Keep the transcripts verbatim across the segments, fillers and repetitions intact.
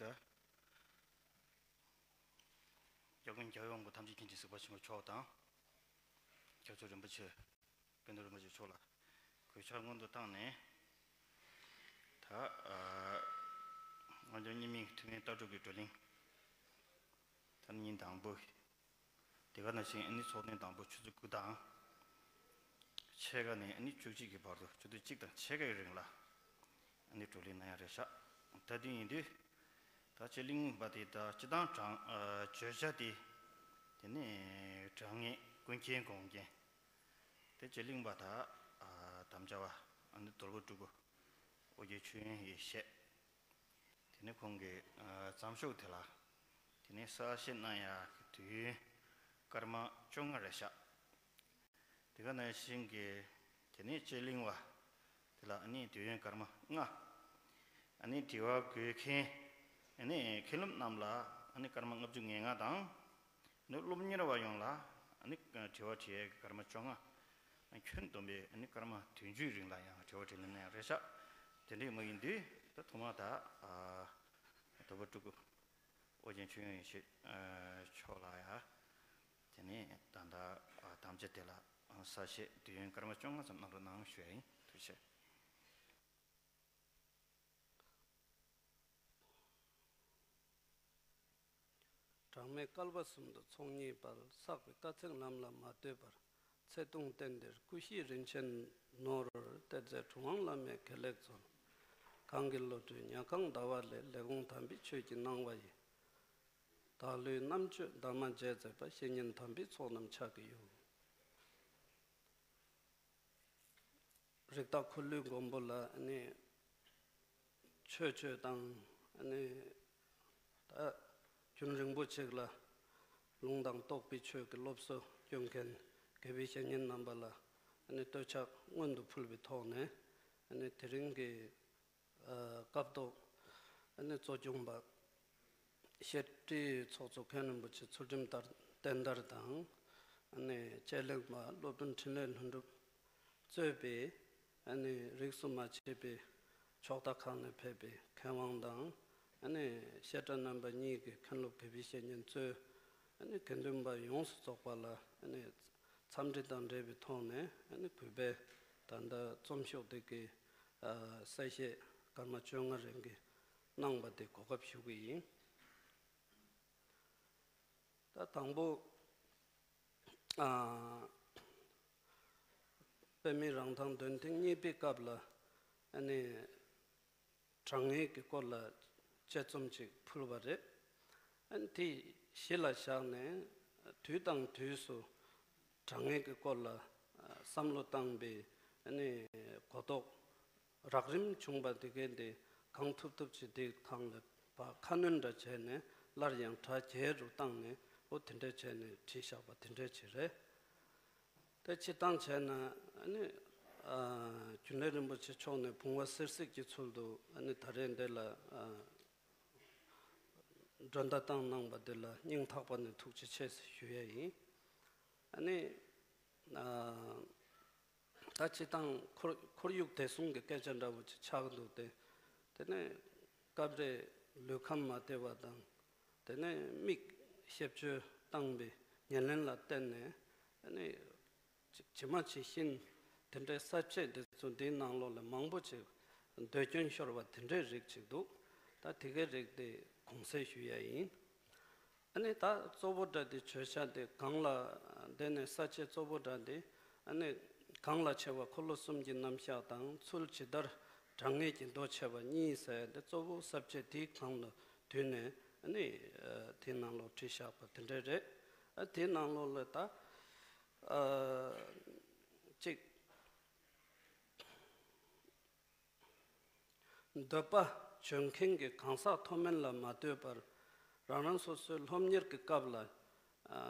ད། སྐྱབས་མགོན་རྒྱལ་བའི་དབང་པོ་ཐམས་ཅད་མཁྱེན་ཅིང་གཟིགས་པ་ཆེན་པོ་མཆོག་དང་། སྐྱབས་མཆོག་རིན་པོ་ཆེ། དཔལ་ལྡན་རིན་པོ་ཆེ་མཆོག་ལ་གུས་ཕྱག་སྔོན་དུ་བཏང་ནས། ད་ཨ་ང་ཚོ་གཉིས་མིང་ཐུན་མིན་ལྟ་གྲུབ་ཀྱི་བགྲོ་གླེང་། ད་ནི་ཉིན་དང་པོ། དེ་ག་ནང་བཞིན་ཨ་ནི་ཚོགས་ཐེངས་དང་པོ་ཆུ་ཚོད་དགུ་དང་ཕྱེད་ཀ་ནས་ཨ་ནི་བཅུ་གཅིག་གི་བར་དུ་ཆུ་ཚོད་གཅིག་དང་ཕྱེད་ཀའི་རིང་ལ་ཨ་ནི་བགྲོ་གླེང་གནང་ཡ་རེད་ཤག་ད་དུས་ཡིན་དུས་ད་ཆེ་གླིང་པ་དེ་ད་སྤྱི་བཏང་དྲང་ཨ་བརྗོད་བྱ་དེ་དེ་ནས་དྲང་ངེས་ཀུན་མཁྱེན་དགོངས་རྒྱན། དེ་ཆེ་གླིང་པ་ད་ཨ་དམ་བཅའ་བ་ཨ་ནི་དོལ་པོ་སྤྲུལ་སྐུ་ཨོ་རྒྱན་ཆོས་དབྱིངས་ཡེ་ཤེས། དེ་ནས་ཁོང་གི་ཨ་བརྩམས་ཆོས་དེ་ལ་དེ་ནས་གསལ་བཤད་གནང་ཡག་གི་དུས་ཡུན་སྐར་མ་བཅོ་ལྔ་རེད་ཤག་དེ་ག་ནང་བཞིན་གྱི་དེ་ནས་ཆེ་གླིང་པ་དེ་ལ་ཨ་ནི་དུས་ཡུན་སྐར་མ་ལྔ། ཨ་ནི་དྲི་བ་འགོད་མཁན་ཨ་ནི་མཁན་སློབ་རྣམས་ལ་ཨ་ནི་སྐར་མ་ལྔ་བཅུ་ང་ལྔ་དང་། ནི་སློབ་གཉེར་བ་ཡོངས་ལ་ཨ་ནི་དྲི་བ་དྲི་ཡས་ཀྱི་སྐར་མ་བཅོ་ལྔ། ཁྱོན་བསྡོམས་པས་ཨ་ནི་སྐར་མ་བདུན་ཅུའི་རིང་ལ་ཡང་དྲི་བ་དྲིས་ལན་གནང་ཡག་རེད་ཤག་དེ་འདྲའི་མ་ཡིན་དུས་ད་ཐོག་མ་ད་ཨ་དོལ་པོ་སྤྲུལ་སྐུ་ཨོ་རྒྱན་ཆོས་དབྱིངས་ཡེ་ཤེས་ཨ་མཆོག་ལ་ཡ། དེ་ནས་ད་ལྟ་ཨ་དམ་བཅའ་དེ་ལ་ཨ་གསལ་བཤད་དུས་ཡུན་སྐར་མ་བཅོ་ལྔ་ཙམ་གནང་རོགས་གནང་ཞུ་ཡ་ཡིན། ཐུགས་རྗེ་ཆེ། གྲངས་མེད་བསྐལ་པ་གསུམ་དུ་ཚོགས་གཉིས་པར། བསགས་པའི་དཀའ་ཚེགས་ལམ་ལ་མ་ལྟོས་པར། ཚེ་ཐུང་བསྟན་འདིར་སྐུ་གཤེགས་རིན་ཆེན་ནོར། གཏེར་མཛོད་གྲུབ་དབང་བླ་མའི་དགེ་ལེགས་སྩོལ། གང་གི་བློ་གྲོས་ཉ་གང་ཟླ་བ་ལས། ལས་དགོངས་དམ་པའི་ཆོས་ཀྱི་སྣང་བ་ཡིས། བདག་བློའི་རྣམ་དཔྱོད་འདབ་མ་བརྒྱད་མཛེས་པ། བཤེས་གཉེན་དམ་པའི་ཚོགས་རྣམས་ཕྱག་གི་ཡུལ། རིགས་བདག་འཁོར་ལོའི་མགོན་པོ་ལ་ཨ་ནི་ཆོས་སྤྱོད་དང་ཨ་ནི་ད་རྒྱུན་རིང་པོ་ཅིག་ལ་ལུང་དང་རྟོགས་པའི་ཆོས་ཀྱི་སློབ་གསོ་སྐྱོན་མཁན་དགེ་བའི་བཤེས་གཉེན་རྣམ་པ་ལ་ཨ་ནི་བསྟོད་ཕྱག་སྔོན་དུ་ཕུལ་བའི་ཐོག་ནས་ཨ་ནི་དེ་རིང་གི་ཨ་སྐབས་ཐོག་ཨ་ནི་གཙོ་སྐྱོང་པ་བཤད་ཁྲིད་ཚོགས་གཙོ་མཁན་རིན་པོ་ཆེ་ཚུལ་ཁྲིམས་ལྟར་བསྟན་དར་དང་། ཨ་ནི་དཔྱད་གླེང་པ་སློབ་དཔོན་འཕྲིན་ལས་ལྷུན་གྲུབ་གཙོས་པའི་ཨ་ནི་རིས་སུ་མ་ཆད་པའི་ཕྱོགས་མཐའ་ཁག་ནས་ཕེབས་པའི་མཁས་དབང་དང་། ཨ་ནི་བཤད་གྲྭ་རྣམ་པ་གཉིས་ཀྱི་མཁན་སློབ་དགེ་བའི་བཤེས་གཉེན་གཙོས་ཨ་ནི་དགེ་འདུན་པ་ཡོངས་སུ་རྫོགས་པ་ལ་ཨ་ནི་འཚམས་འདྲི་དང་འབྲེལ་བའི་ཐོག་ནས་ཨ་ནི་གུས་པས་ད་ལྟ་རྩོམ་ཤོག་འདི་གི་ཨ་གསལ་བཤད་སྐར་མ་བཅོ་ལྔ་རིང་གི་གནང་བ་དེ་གོ་སྐབས་ཞུ་གི་ཡིན། ད་དང་པོ་ཨ་པདྨའི་རང་ཐང་འདོན་ཐེངས་གཉིས་པའི་སྐབས་ལ་ཨ་ནི་དྲང་ངེས་ཀྱི་སྐོར་ལ་དཔྱད་རྩོམ་ཅིག་ཕུལ་བ་རེད། ཨ་ནི་དེ་གཞི་ལ་བཞག་ནས་དུས་དང་དུས་སུ་དྲང་ངེས་ཀྱི་སྐོར་ལ་ཨ་བསམ་བློ་བཏང་པའི་ཨ་ནི་གོ་རྟོགས་རགས་རིམ་བྱུང་བ་དེ་གའི་དེ་གང་ཐུབ་ཐུབ་ཅིག་དེ་སྒང་ལ་ཕར་ཁ་སྣོན་འདྲ་བྱས་ནས་སླར་ཡང་གྲ་རྒྱས་རུ་བཏང་ནས་འོ་དེ་འདྲ་བྱས་ནས་བྲིས་བཞག་པ་དེ་འདྲ་ཅིག་རེད། དེ་སྤྱིར་བཏང་བྱས་ན་ཨ་ནི་ཨ་རྒྱུན་ལས་རིན་པོ་ཆེ་མཆོག་ནས་བུང་བ་གསེར་གཟིགས་ཀྱི་ཚུལ་དུ་ཨ་ནི་ད་རེས་འདི་ལ་ཨ་མགྲོན་བརྡ་བཏང་གནང་བ་འདི་ལ་སྙིང་ཐག་པ་ནས་ཐུགས་རྗེ་ཆེ་ཞུ་ཡས་ཡིན། ཨ་ནི་ཨ་ད་སྤྱིར་བཏང་ཁོར་ཁོར་ཡུག་བདེ་སྲུང་གི་སྐད་ཆ་འདྲ་བོ་ཅིག་ཆགས་འདུག་སྟེ། དེ་ནས་སྐབས་རེ་ལུས་ཁམས་མ་བདེ་བ་དང་། དེ་ནས་མིག་ཞབས་བཅོལ་བཏང་བའི་ཉེར་ལེན་ལ་བརྟེན་ནས་ཨ་ནི་ཇི་ཇི་མ་ཇི་བཞིན་དེ་འདྲའི་ས་བཅད་འདི་ཚོ་འདིའི་ནང་ལོགས་ལ་མང་པོ་ཅིག་འདོད་སྐྱོན་ཤོར་བ་དེ་འདྲའི་རིགས་ཅིག་འདུག་ད་དེ་གའི་རིགས་དེ་གོང་གསལ་ཞུ་ཡ་ཡིན། ཨ་ནི་ད་གཙོ་བོ་འདྲ་དེ་བརྗོད་བྱ་དེ་གང་ལ་དེ་ནས་ས་བཅད་གཙོ་བོ་འདྲ་དེ་ཨ་ནི་གང་ལ་ཆེ་བ་འཁོར་ལོ་གསུམ་གྱི་རྣམ་གཞག་དང་ཚུལ་ཇི་ལྟར་དྲང་ངེས་ཀྱི་མདོ་ཕྱེ་བ་གཉིས་ཟེར་དེ་གཙོ་བོ་ས་བཅད་དེའི་སྒང་ལ་བསྡུས་ནས་ཨ་ནི་དེའི་ནང་ལོགས་བྲིས་བཞག་པ་དེ་འདྲ་རེད། ཨ་དེའི་ནང་ལོགས་ལ་ད་ཨ་གཅིག་འདོད་པ་འཇོན་མཁན་གྱི་གང་ཟག་མཐོ་དམན་ལ་མ་ལྟོས་པར་རང་རང་སོ་སོའི་སློབ་གཉེར་གྱི་སྐབས་ལ་ཨ་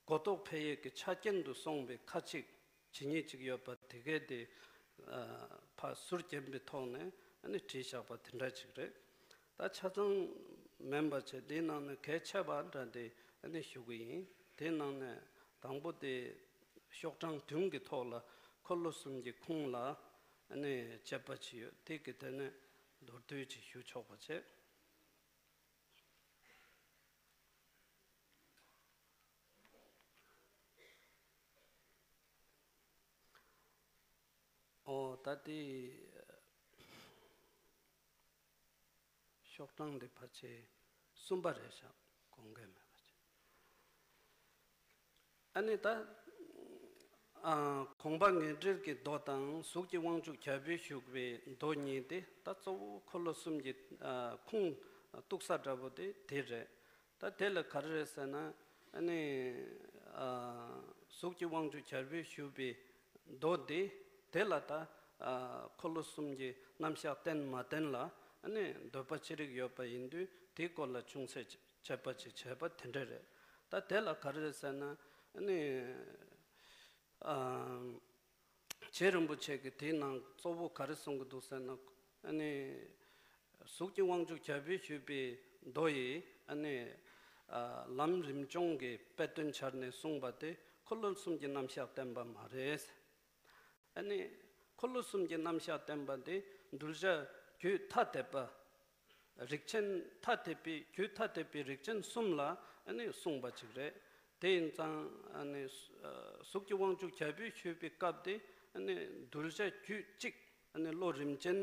གོ་རྟོགས་འཕེལ་ཡས་ཀྱི་ཆ་རྐྱེན་དུ་སོང་བའི་ཁ་ཅིག་ཇི་སྙེད་ཅིག་ཡོད་པ་དེ་གའི་དེ་ཨ་ཕར་ཟུར་བརྒྱན་པའི་ཐོག་ནས་ཨ་ནི་བྲིས་བཞག་པ་དེ་འདྲ་ཅིག་རེད། ད་ཆ་ཚང་མིན་པ་བྱས་དེའི་ནང་ནས་གལ་ཆེ་བ་འདྲ་དེ་ཨ་ནི་ཞུ་གི་ཡིན། དེའི་ནང་ནས་དང་པོ་དེ་ཤོག་གྲངས་བདུན་གྱི་ཐོག་ལ་འཁོར་ལོ་གསུམ་གྱི་ཁུངས་ལ་ཨ་ནི་དཔྱད་པ་ཅིག་ཡོད། དེ་གི་དེ་ནས་མདོར་བསྡུས་ཅིག་ཞུ་ཆོག་པ་བྱས། ཨོ་ད་དེ་ཤོག་གྲངས་དེ་ཕལ་ཆེར་གསུམ་པ་རེད་ཤག་གོང་གས་མེད་པ་ཅིག་ཨ་ནི་ད་ཨ་གོང་པ་ངན་འབྲེལ་གྱི་མདོ་དང་གཟུགས་ཀྱི་དབང་ཕྱུག་བྱ་བས་ཞུགས་པའི་མདོ་གཉིས་དེ་ད་གཙོ་བོ་འཁོར་ལོ་གསུམ་གྱི་ཨ་ཁུངས་གཏུགས་ས་འདྲ་པོ་དེ་དེ་རེད། ད་དེ་ལ་ག་རེ་རེད་ཟེར་ན། ཨ་ནི་ཨ་གཟུགས་ཀྱི་དབང་ཕྱུག་བྱ་བས་ཞུགས་པའི་མདོ་འདི། དེ་ལ་ད་ཨ་འཁོར་ལོ་གསུམ་གྱི་རྣམ་གཞག་བསྟན་མ་བསྟན་ལ་ཨ་ནི་འདོད་པ་ཅི་རིགས་ཡོད་པ་ཡིན་དུས་དེའི་སྐོར་ལ་ཅུང་ཟད་དཔྱད་པ་ཅིག་བྱས་པ་དེ་འདྲ་རེད། ད་དེ་ལ་ག་རེ་རེད་ཟེར་ན། ཨ་ནི་ཨ། རྗེ་རིན་པོ་ཆེ་གིས་དེའི་ནང་གཙོ་བོ་ག་རེ་གསུང་གི་འདུག་ཟེར་ན། ཨ་ནི་གཟུགས་ཀྱི་དབང་ཕྱུག་བྱ་བས་ཞུས་པའི་མདོ་ཡིས་ཨ་ནི་ཨ་ལམ་རིམ་བྱོན་གྱི་དཔེ་དོན་སྦྱར་ནས་གསུངས་པ་དེ་འཁོར་ལོ་གསུམ་གྱི་རྣམ་གཞག་བསྟན་པ་མ་རེད། ཨ་ནི་འཁོར་ལོ་གསུམ་གྱི་རྣམ་གཞག་བསྟན་པ་དེ་གདུལ་བྱ་རྒྱུད་ཐ་དད་པ། རིགས་ཅན་ཐ་དད་པའི་རྒྱུད་ཐ་དད་པའི་རིགས་ཅན་གསུམ་ལ་ཨ་ནི་གསུངས་པ་ཅིག་རེད། དེ་ཡིན་ཙང་ཨ་ནི་གཟུགས་ཀྱི་དབང་ཕྱུག་བྱ་བས་ཞུས་པའི་སྐབས་དེ་ཨ་ནི་གདུལ་བྱ་རྒྱུད་གཅིག་ཨ་ནི་བློ་རིམ་ཅན་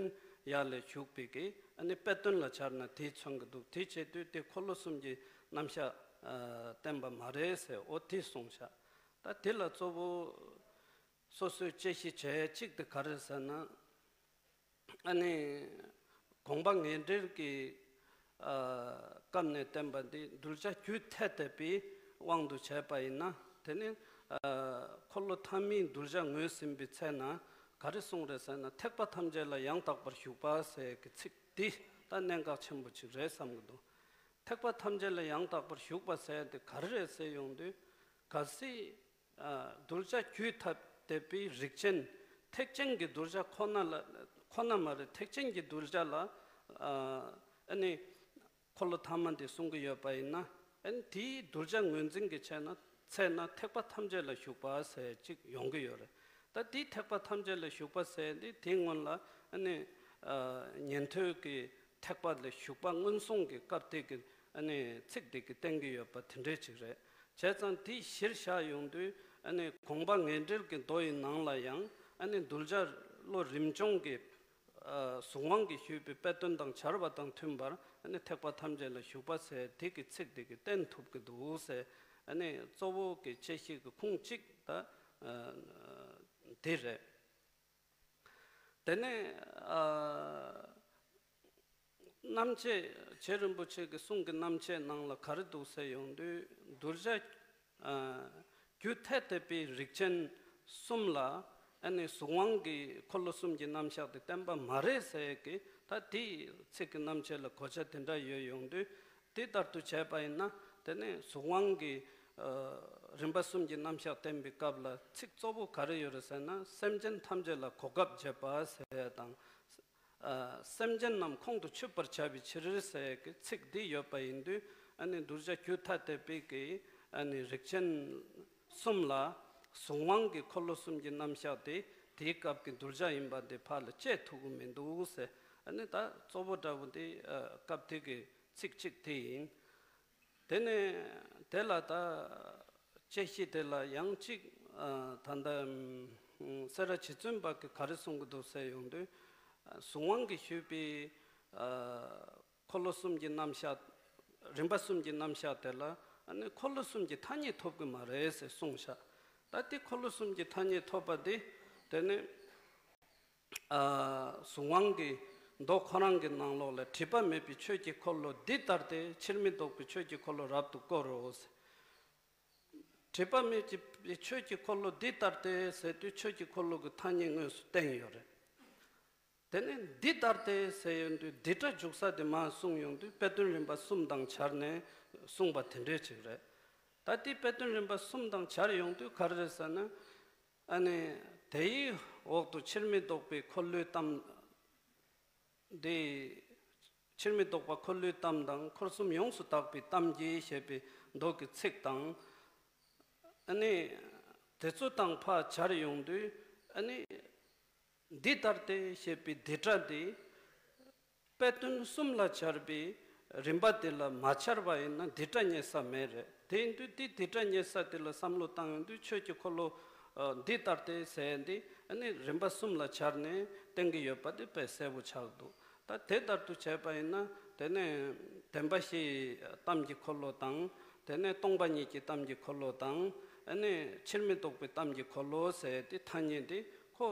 ཡར་ལ་ཞུགས་པའི་གི་ཨ་ནི་དཔེ་དོན་ལ་སྦྱར་ན་དེ་མཚོན་གི་འདུག་དེ་བྱེད་དུས་དེ་འཁོར་ལོ་གསུམ་གྱི་རྣམ་གཞག་ཨ་བསྟན་པ་མ་རེད་ཟེར། འོ་དེ་གསུངས་ཤག་ད་དེ་ལ་གཙོ་བོ་སོ་སོས་དཔྱད་ཞིབ་བྱས་གཅིག་དེ་ག་རེ་ཟེར་ན། ཨ་ནི་གོང་པ་ངན་འབྲེལ་གྱི་ཨ་སྐབས་ནས་བསྟན་པ་འདི་གདུལ་བྱ་རྒྱུད་ཐ་དད་པའི་དབང་དུ་བྱས་པ་ཡིན་ན། དེ་ནི་ཨ་འཁོར་ལོ་ཐ་མའི་གདུལ་བྱ་ངོས་ཟིན་པའི་ཚེ་ན་ག་རེ་གསུངས་རེད་ཟེར་ན། ཐེག་པ་ཐམས་ཅད་ལ་ཡང་དག་པར་ཞུགས་པ་ཟེར་གྱི་ཚིག་འདི་ད་གནད་འགག་ཆེན་པོ་ཅིག་རེད་བསམ་གྱི་འདུག་ཐེག་པ་ཐམས་ཅད་ལ་ཡང་དག་པར་ཞུགས་པ་ཟེར་དེ་ག་རེ་རེད་ཟེར་ཡོང་དུས། གལ་སྲིད་ཨ་གདུལ་བྱ་རྒྱུད་ཐ་དད་པའི་རིགས་ཅན། ཐེག་ཆེན་གྱི་གདུལ་བྱ་ཁོ་ན་ལ་ཁོ་ན་མ་རེད། ཐེག་ཆེན་གྱི་གདུལ་བྱ་ལ་ཨ་ཨ་ནི་འཁོར་ལོ་ཐ་མ་འདི་གསུང་གི་ཡོད་པ་ཡིན་ན། ཨ་ནི་དེའི་གདུལ་བྱ་ངོས་འཛིན་གྱི་ཆ་ན་ཚེ་ན་ཐེག་པ་ཐམས་ཅད་ལ་ཞུགས་པ་ཟེར་ཅིག་ཡོང་གི་ཡོད་རེད། ད་དེའི་ཐེག་པ་ཐམས་ཅད་ལ་ཞུགས་པ་ཟེར་འདི་དེའི་སྔོན་ལ་ཨ་ནི་ཨ་ཉན་ཐོས་ཀྱི་ཐེག་པ་ལ་ཞུགས་པ་སྔོན་སོང་གི་སྐབས་དེ་གི་ཨ་ནི་ཚིག་དེ་གི་བསྟན་གྱི་ཡོད་པ་དེ་འདྲས་ཅིག་རེད། བྱས་ཙང་དེ་གཞིར་བཞག་ཡོང་དུས་ཨ་ནི་གོང་པ་ངན་འབྲེལ་གྱི་མདོ་ཡི་ནང་ལ་ཡང་ཨ་ནི་གདུལ་བྱ་བློ་རིམ་བྱོན་གྱི་ཨ་གཟུང་དབང་གིས་ཞུས་པའི་དཔེ་དོན་དང་སྦྱར་བ་དང་མཐུན་པར་ཨ་ནི་ཐེག་པ་ཐམས་ཅད་ལ་ཞུགས་པ་ཟེར་དེ་གི་ཚིག་དེ་གི་བསྟན་ཐུབ་ཀྱི་འདུག་ཟེར། ཨ་ནི་གཙོ་བོ་གི་དཔྱད་གཞི་གི་ཁུངས་གཅིག་ད་ཨ་དེ་རེད། དེ་ནས་ཨ་རྣམ་བཅད། རྗེ་རིན་པོ་ཆེ་གི་གསུང་གི་རྣམ་བཅད་ནང་ལ་ག་རེ་འདུག་ཟེར་ཡོང་དུས། གདུལ་བྱ་ཨ་རྒྱུད་ཐ་དད་པའི་རིགས་ཅན་གསུམ་ལ་ཨ་ནི་གཟུང་དབང་གི་འཁོར་ལོ་གསུམ་གྱི་རྣམ་གཞག་དེ་བསྟན་པ་མ་རེད་ཟེར་གི། ད་དེའི་ཚིག་གི་རྣམ་བཅད་ལ་གོ་ཆ་དེ་འདྲ་ཡོད་ཡོང་དུས། དེ་ལྟར་དུ་བྱས་པ་ཡིན་ན། དེ་ནས་གཟུང་དབང་གི་ཨ་རིམ་པ་གསུམ་གྱི་རྣམ་གཞག་བསྟན་པའི་སྐབས་ལ་ཚིག་གཙོ་བོ་ག་རེ་ཡོད་རེད་ཟེར་ན། སེམས་ཅན་ཐམས་ཅད་ལ་གོ་སྐབས་འབྱེད་པ་ཟེར་ཡ་དང་། ཨ་སེམས་ཅན་རྣམས་ཁོང་དུ་ཆུད་པར་བྱ་བའི་ཕྱིར་ཟེར་གྱི་ཚིག་འདི་ཡོད་པ་ཡིན་དུས། ཨ་ནི་གདུལ་བྱ་རྒྱུད་ཐ་དད་པའི་གི་ཨ་ནི་རིགས་ཅན་གསུམ་ལ་གཟུང་དབང་གི་འཁོར་ལོ་གསུམ་གྱི་རྣམ་གཞག་དེ་དེའི་སྐབས་ཀྱི་གདུལ་བྱ་ཡིན་པ་འདི་ཕར་ལ་བཅད་ཐུབ་ཀྱི་མི་འདུག་ཟེར། ཨ་ནི་ད་གཙོ་བོ་འདྲ་བོ་འདི་ཨ་སྐབས་དེ་གི་ཚིག་གཅིག་དེ་ཡིན། དེ་ནས་དེ་ལ་ད་དཔྱད་གཞི་དེ་ལ་ཡང་གཅིག་ཨ་ད་ལྟ་ཨམ་སེ་ར་རྗེ་བཙུན་པ་གིས་ག་རེ་གསུང་གི་འདུག་ཟེར་ཡོང་དུས། ཨ་གཟུང་དབང་གིས་ཞུས་པའི་ཨ་འཁོར་ལོ་གསུམ་གྱི་རྣམ་གཞག་རིམ་པ་གསུམ་གྱི་རྣམ་གཞག་དེ་ལ་ཨ་ནི་འཁོར་ལོ་གསུམ་གྱི་ཐ་སྙད་ཐོབ་ཀྱི་མ་རེད་ཟེར་གསུངས་ཤག་ད་དེ་འཁོར་ལོ་གསུམ་གྱི་ཐ་སྙད་ཐོབ་པ་དེ་དེ་ནི། ཨ་གཟུང་དབང་གི་མདོ་ཁོ་རང་གི་ནང་ལོགས་ལ། སྒྲིབ་པ་མེད་པའི་ཆོས་ཀྱི་འཁོར་ལོ་འདི་ལྟ་སྟེ། ཕྱིར་མི་ལྡོག་པའི་ཆོས་ཀྱི་འཁོར་ལོ་རབ་ཏུ་བསྐོར་རོ་ཟེར། སྒྲིབ་པ་མེད་པའི་ཆོས་ཀྱི་འཁོར་ལོ་འདི་ལྟ་སྟེ་ཟེར་དུས་ཆོས་ཀྱི་འཁོར་ལོ་གི་ཐ་སྙད་དངོས་སུ་བསྟན་ཡོད་རེད། དེ་ནས་འདི་ལྟ་སྟེ་ཟེར་ཡོང་དུས་འདི་སྒྲ་འཇུག་ས་དེ་མར་གསུངས་ཡོང་དུས་དཔེ་དོན་རིམ་པ་གསུམ་དང་སྦྱར་ནས་གསུངས་པ་དེ་འདྲའི་ཅིག་རེད། ད་དེ་དཔེ་དོན་རིམ་པ་གསུམ་དང་སྦྱར་ཡོང་དུས་ག་རེ་རེད་ཟེར་ན། ཨ་ནི་དེའི་འོག་ཏུ་ཕྱིར་མི་ལྡོག་པའི་འཁོར་ལོའི་གཏམ་འདི། ཕྱིར་མི་ལྡོག་པ་འཁོར་ལོའི་གཏམ་དང་། འཁོར་གསུམ་ཡོངས་སུ་དག་པའི་གཏམ་གྱིས་ཞེས་པའི་མདོ་གི་ཚིག་དང་། ཨ་ནི་དེ་ཚོ་དང་ཕར་སྦྱར་ཡོང་དུས། ཨ་ནི་འདི་ལྟར་ཏེ་ཞེས་པའི་འདི་སྒྲ་འདི། དཔེ་དོན་གསུམ་ལ་སྦྱར་བའི་རིམ་པ་དེ་ལ་མ་སྦྱར་བ་ཡིན་ན་འདི་སྒྲ་རྙེད་ས་མེད་རེད། དེ་ཡིན་དུས་འདི་འདི་སྒྲ་རྙེད་ས་དེ་ལ་བསམ་བློ་བཏང་ཡོང་དུས་ཆོས་ཀྱི་འཁོར་ལོ་ཨ་འདི་ལྟར་ཏེ་ཟེར་འདི་ ཨ་ནི་རིམ་པ་གསུམ་ལ་སྦྱར་ནས་བསྟན་གྱི་ཡོད་པ་དེ་དཔེ་གསལ་པོ་ཆགས་འདུག་ད་དེ་ལྟར་དུ་བྱས་པ་ཡིན་ན། དེ་ནས་བདེན་པ་བཞིའི་གཏམ་གྱི་འཁོར་ལོ་དང་། དེ་ནས་སྟོང་པ་ཉིད་ཀྱི་གཏམ་གྱི་འཁོར་ལོ་དང་། ཨ་ནི་ཕྱིར་མི་ལྡོག་པའི་གཏམ་གྱི་འཁོར་ལོ་ཟེར་དེ་ཐ་སྙད་དེ་ཁོ་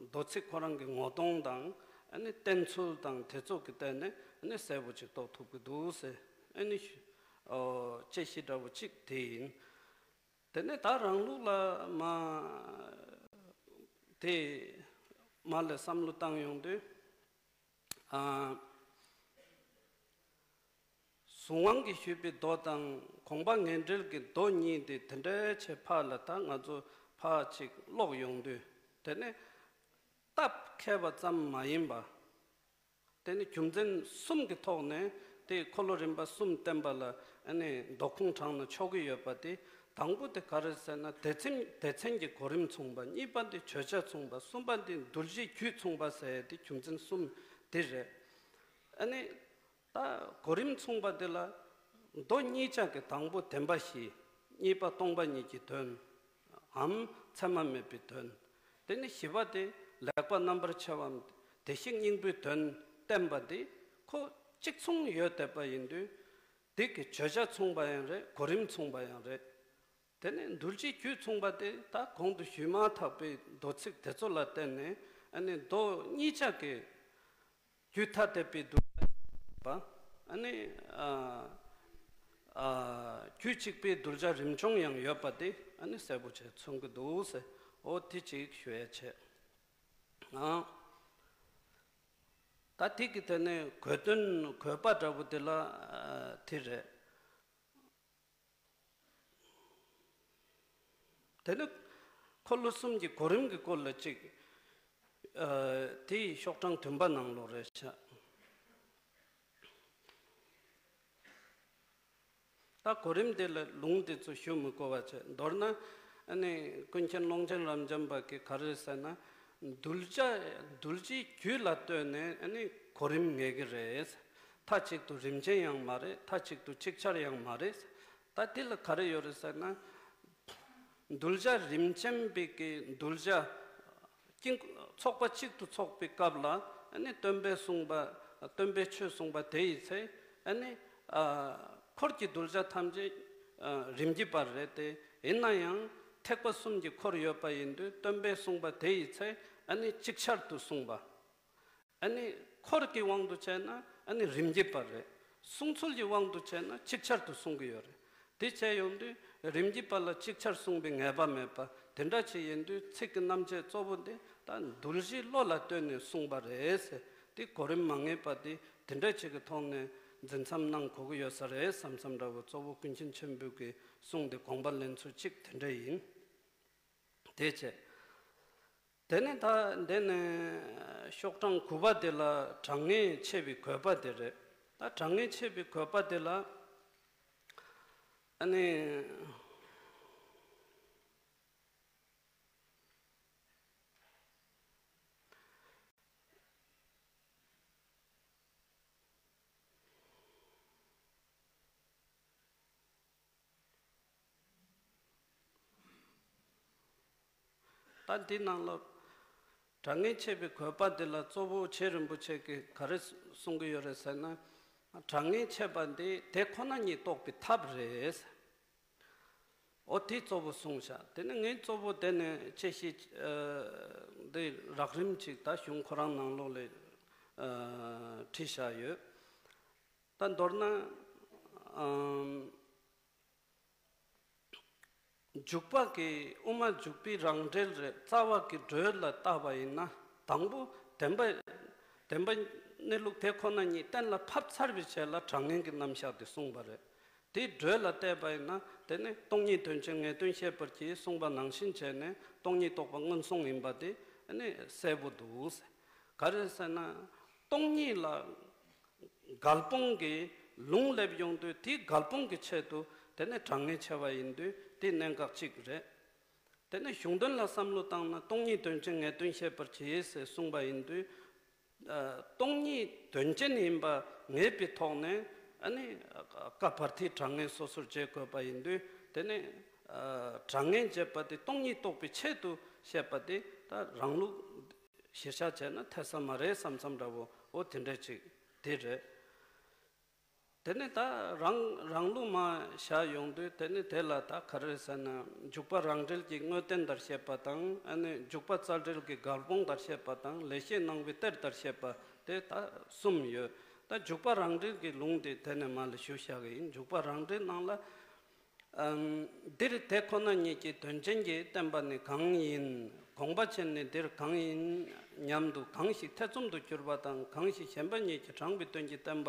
མདོ་ཚིག་ཁོ་རང་གི་ངོ་གདོང་དང་། ཨ་ནི་བསྟན་ཚུལ་དང་དེ་ཚོ་གི་སྟེང་ནས་ཨ་ནི་གསལ་པོ་ཅིག་རྟོགས་ཐུབ་ཀྱི་འདུག་ཟེར། ཨ་ནི་དཔྱད་གཞི་འདྲ་བོ་གཅིག་དེ་ཡིན། དེ་ནས་ད་རང་ལུགས་ལ་མ་དེ་མ་ལ་བསམ་བློ་བཏང་ཡོང་དུས། ཨ། གཟུངས་དབང་གིས་ཞུས་པའི་མདོ་དང་དགོངས་པ་ངེས་འགྲེལ་གྱི་མདོ་གཉིས་དེ་དེ་འདྲའི་ཆེ་ཕ་ལ་ད་ང་ཚོ་ཕ་ཅིག་ཀློག་ཡོང་དུས། དེ་ནས་སྟབས་མཁས་པ་ཙམ་མ་ཡིན་པ། དེ་ནི་རྒྱུ་མཚན་གསུམ་གྱི་ཐོག་ནས་དེ་འཁོར་ལོ་རིམ་པ་གསུམ་བསྟན་པ་ལ་ཨ་ནི་མདོ་ཁུངས་དྲངས་ན་ཆོག་གི་ཡོད་པ་དེ། དང་པོ་དེ་ག་རེ་ཟེར་ན། སྡེ་ཚན་སྡེ་ཚན་གྱི་གོ་རིམ་མཚུངས་པ། གཉིས་པ་དེ་བརྗོད་བྱ་མཚུངས་པ། གསུམ་པ་དེ་འདུལ་བྱེད་རྒྱུད་མཚུངས་པ་ཟེར་དེ་རྒྱུ་མཚན་གསུམ་དེ་རེད། ཨ་ནི་ད་གོ་རིམ་མཚུངས་པ་དེ་ལ་མདོ་གཉིས་ཆ་གི་དང་པོ་བདེན་པ་བཞི། གཉིས་པ་སྟོང་པ་ཉིད་ཀྱི་དོན་འམ་མཚན་མ་མེད་པའི་དོན། དེ་ནི་བཞི་པ་དེ་ལེགས་པ་རྣམ་པར་ཕྱེ་བའམ་བདེ་གཤེགས་སྙིང་པོའི་དོན་བསྟན་པ་འདི་ཁོ་གཅིག་མཚུངས་ཡོད་བསྡད་པ་ཡིན་དུས། དེ་གི་བརྗོད་བྱ་མཚུངས་པ་ཡང་རེད། གོ་རིམ་མཚུངས་པ་ཡང་རེད། དེ་ནས་འདུལ་བྱེད་རྒྱུད་མཚུངས་པ་དེ་ད་གོང་དུ་ཞུས་མ་ཐག་པའི་མདོ་ཚིག་དེ་ཚོ་ལ་བརྟེན་ནས། ཨ་ནི་མདོ་གཉིས་ཆ་གི་རྒྱུད་ཐ་དད་པའི་འདུལ་བྱ་པ། ཨ་ནི་ཨ་ཨ་རྒྱུད་གཅིག་པའི་གདུལ་བྱ་རིམ་བྱུང་ཡང་ཡོད་པ་དེ་ཨ་ནི་གསལ་པོ་བྱས་མཚོན་གྱི་འདུག་ཟེར། འོ་དེ་གཅིག་ཞུ་ཡ་བྱས། ཨ། ད་དེ་གི་དེ་ནས་གོ་དོན་གོ་བ་འདྲ་བོ་དེ་ལ་ཨ་དེ་རེད། དེ་ནི་འཁོར་ལོ་གསུམ་གྱི་གོ་རིམ་གྱི་སྐོར་ལ་གཅིག་ཨ་དེའི་ཤོག་གྲངས་བདུན་པ་ནང་ལོགས་རེད་ཤག་ད་གོ་རིམ་དེ་ལ་ལུང་དེ་ཚོ་ཞུ་མི་དགོས་པ་བྱས། མདོར་ན་ཨ་ནི་ཀུན་མཁྱེན་ཀློང་ཆེན་རབ་འབྱམས་པ་གིས་ག་རེ་ཟེར་ན། གདུལ་བྱ་གདུལ་བྱའི་རྒྱུད་ལ་ལྟོས་ནས་ཨ་ནི་གོ་རིམ་ངེས་ཀྱི་རེད། མཐའ་གཅིག་ཏུ་རིམ་ཅན་ཡང་མ་རེད། མཐའ་གཅིག་ཏུ་ཅིག་ཅར་ཡང་མ་རེད། ད་དེ་ལ་ག་རེ་ཡོད་རེད་ཟེར་ན། གདུལ་བྱ་རིམ་ཅན་པའི་གི་གདུལ་བྱ་དཀྱིལ་འཁོར་ཚོགས་པ་གཅིག་ཏུ་ཚོགས་པའི་སྐབས་ལ། ཨ་ནི་སྟོན་པས་གསུངས་པ། སྟོན་པས་ཆོས་གསུངས་པ་དེ་ཡི་ཚེ། ཨ་ནི་ཨ་འཁོར་གྱི་གདུལ་བྱ་ཐམས་ཅད་ཨ་རིམ་གྱིས་པར་རེད་དེ། ཡིན་ན་ཡང་ཐེག་པ་གསུམ་གྱི་འཁོར་ཡོད་པ་ཡིན་དུས། སྟོན་པས་གསུངས་པ་དེ་ཡི་ཚེ་ཨ་ནི་ཅིག་ཅར་དུ་གསུངས་པ། ཨ་ནི་འཁོར་གྱི་དབང་དུ་བྱས་ན་ཨ་ནི་རིམ་གྱིས་པར་རེད། གསུང་ཚུལ་གྱི་དབང་དུ་བྱས་ན་ཅིག་ཅར་དུ་གསུང་གི་ཡོད་རེད། དེ་བྱས་ཡོང་དུས་རིམ་གྱིས་པར་ལ་ཅིག་ཅར་གསུངས་པའི་ངེས་པ་མེད་པ་དེ་འདྲ་ཅིག་ཡིན་དུས། ཚིག་གི་རྣམ་བཅད་གཙོ་བོ་འདི་ད་གདུལ་བྱའི་བློ་ལ་ལྟོས་ནས་གསུངས་པ་རེད་ཟེར། དེ་གོ་རིམ་མ་ངེས་པ་དེ་དེ་འདྲ་ཅིག་གི་ཐོག་ནས་འཛིན་མཚམས་གནང་དགོས་ཀྱི་ཡོད་ས་རེད་བསམ་བསམ་འདྲ་བོ། གཙོ་བོ་ཀུན་མཁྱེན་ཆེན་པོའི་གི་གསུང་དེ་དགོངས་པ་ལེན་ཚུལ་གཅིག་དེ་འདྲ་ཡིན། དེ་བྱས། དེ་ནས་ད་འདི་ནས་ཤོག་གྲངས་དགུ་པ་དེ་ལ་གྲངས་ངེས་ཆེ་བའི་དགོས་པ་དེ་རེད། ད་གྲངས་ངེས་ཆེ་བའི་དགོས་པ་དེ་ལ་ཨ་ནི། ད་འདི་ནང་ལ་གྲངས་ངེས་ཆེ་བའི་དགོས་པ་འདི་ལ་གཙོ་བོ་རྗེ་རིན་པོ་ཆེ་གིས་ག་རེ་གསུང་གི་ཡོད་རེད་ཟེར་ན། གྲངས་ངེས་ཆེ་བ་འདི་དེ་ཁོ་ན་ཉིད་རྟོགས་པའི་ཐབས་རེད། འོ་དེ་གཙོ་བོ་གསུངས་བཞག་དེ་ནི་ངས་གཙོ་བོ་དེ་ནས་དཔྱད་གཞི་འདི་རགས་རིམ་ཅིག་ད་གཞུང་ཁོ་རང་ནང་ལོགས་ལ་བྲིས་བཞག་ཡོད། ད་མདོར་ན། ཨམ། འཇུག་པ་གི་དབུ་མ་འཇུག་པའི་རང་འགྲེལ་རེད། རྩ་བ་གི་འགྲོས་ལ་བལྟས་པ་ཡིན་ན། དང་པོ་བདེན་པ། བདེན་པ་གནས་ལུགས་དེ་ཁོ་ན་ཉིད་གཏན་ལ་ཕབ་ཚར་བའི་རྗེས་ལ་གྲངས་ངེས་ཀྱི་རྣམ་གཞག་དེ་གསུངས་པ་རེད། དེའི་འགྲོས་ལ་བལྟས་པ་ཡིན་ན། དེ་ནི་སྟོང་ཉིད་དོན་ཅན་ངེས་དོན་ཤེས་པར་གྱིས་གསུངས་པ་ནང་བཞིན་བྱས་ནས་སྟོང་ཉིད་རྟོགས་པ་མངོན་སུམ་ཡིན་པ་དེ་ནི་གསལ་པོ་འདུག་ག་རེ་ཟེར་ན། སྟོང་ཉིད་ལ་འགལ་སྤོང་གི་ལུང་སླེབས་ཡོང་དུས། དེའི་འགལ་སྤོང་གི་ཆེད་དུ་དེ་ནི་གྲངས་ངེས་ཆེ་བ་ཡིན་དུས་དེ་གནད་འགག་གཅིག་རེད། དེ་ནི་གཞུང་དོན་ལ་བསམ་བློ་བཏང་ན། སྟོང་ཉིད་དོན་ཅན་ངེས་དོན་ཤེས་པར་གྱིས་ཟེར་གསུངས་པ་ཡིན་དུས། ཨ། སྟོང་ཉིད་དོན་ཅན་ཡིན་པ་ངེས་པའི་ཐོག་ནས། ཨ་ནི་ཀ་བར་མཐའི་གྲངས་ངེས་སོ་སོར་འབྱེད་དགོས་པ་ཡིན་དུས། དེ་ནི་ཨ་གྲངས་ངེས་འབྱེད་པ་དེ་སྟོང་ཉིད་རྟོགས་པའི་ཆེད་དུ་བཤད་པ་དེ་ ད་རང་ལུགས་གཞིར་བཞག་བྱས་ན་འཐད་ས་མ་རེད་བསམ་བསམ་འདྲ་བོ། འོ་དེ་འདྲ་ཅིག་དེ་རེད། དེ་ནས་ད་རང་རང་ལུགས་མ་བཞག་ཡོང་དུས། དེ་ནས་དེ་ལ་ད་ག་རེ་ཟེར་ན། འཇུག་པ་རང་འགྲེལ་གྱི་དངོས་བསྟན་ལྟར་བཤད་པ་དང་། ཨ་ནི་འཇུག་པ་རྩ་འགྲེལ་གྱི་དགག་སྤོང་ལྟར་བཤད་པ་དང་། ལེགས་བཤད་སྣང་བའི་གཏེར་ལྟར་བཤད་པ། དེ་ད་གསུམ་ཡོད། ད་འཇུག་པ་རང་འགྲེལ་གྱི་ལུང་དེ་དེ་ནས་མར་ལ་ཞུ་བཞག་གི་ཡིན། འཇུག་པ་རང་འགྲེལ་ནང་ལ། ཨམ། འདིར་དེ་ཁོ་ན་ཉིད་ཀྱི་དོན་ཅན་གྱི་བསྟན་པ་ནི་གང་ཡིན། དགོངས་པ་ཆེན་ནི་འདིར་གང་ཡིན་སྙམ་དུ། གང་ཞིག་ཐེ་ཚོམ་དུ་གྱུར་པ་དང་། གང་ཞིག་གཞན་པ་ཉིད་ཀྱིས་དྲངས་པའི་དོན་གྱི་བསྟན་པ་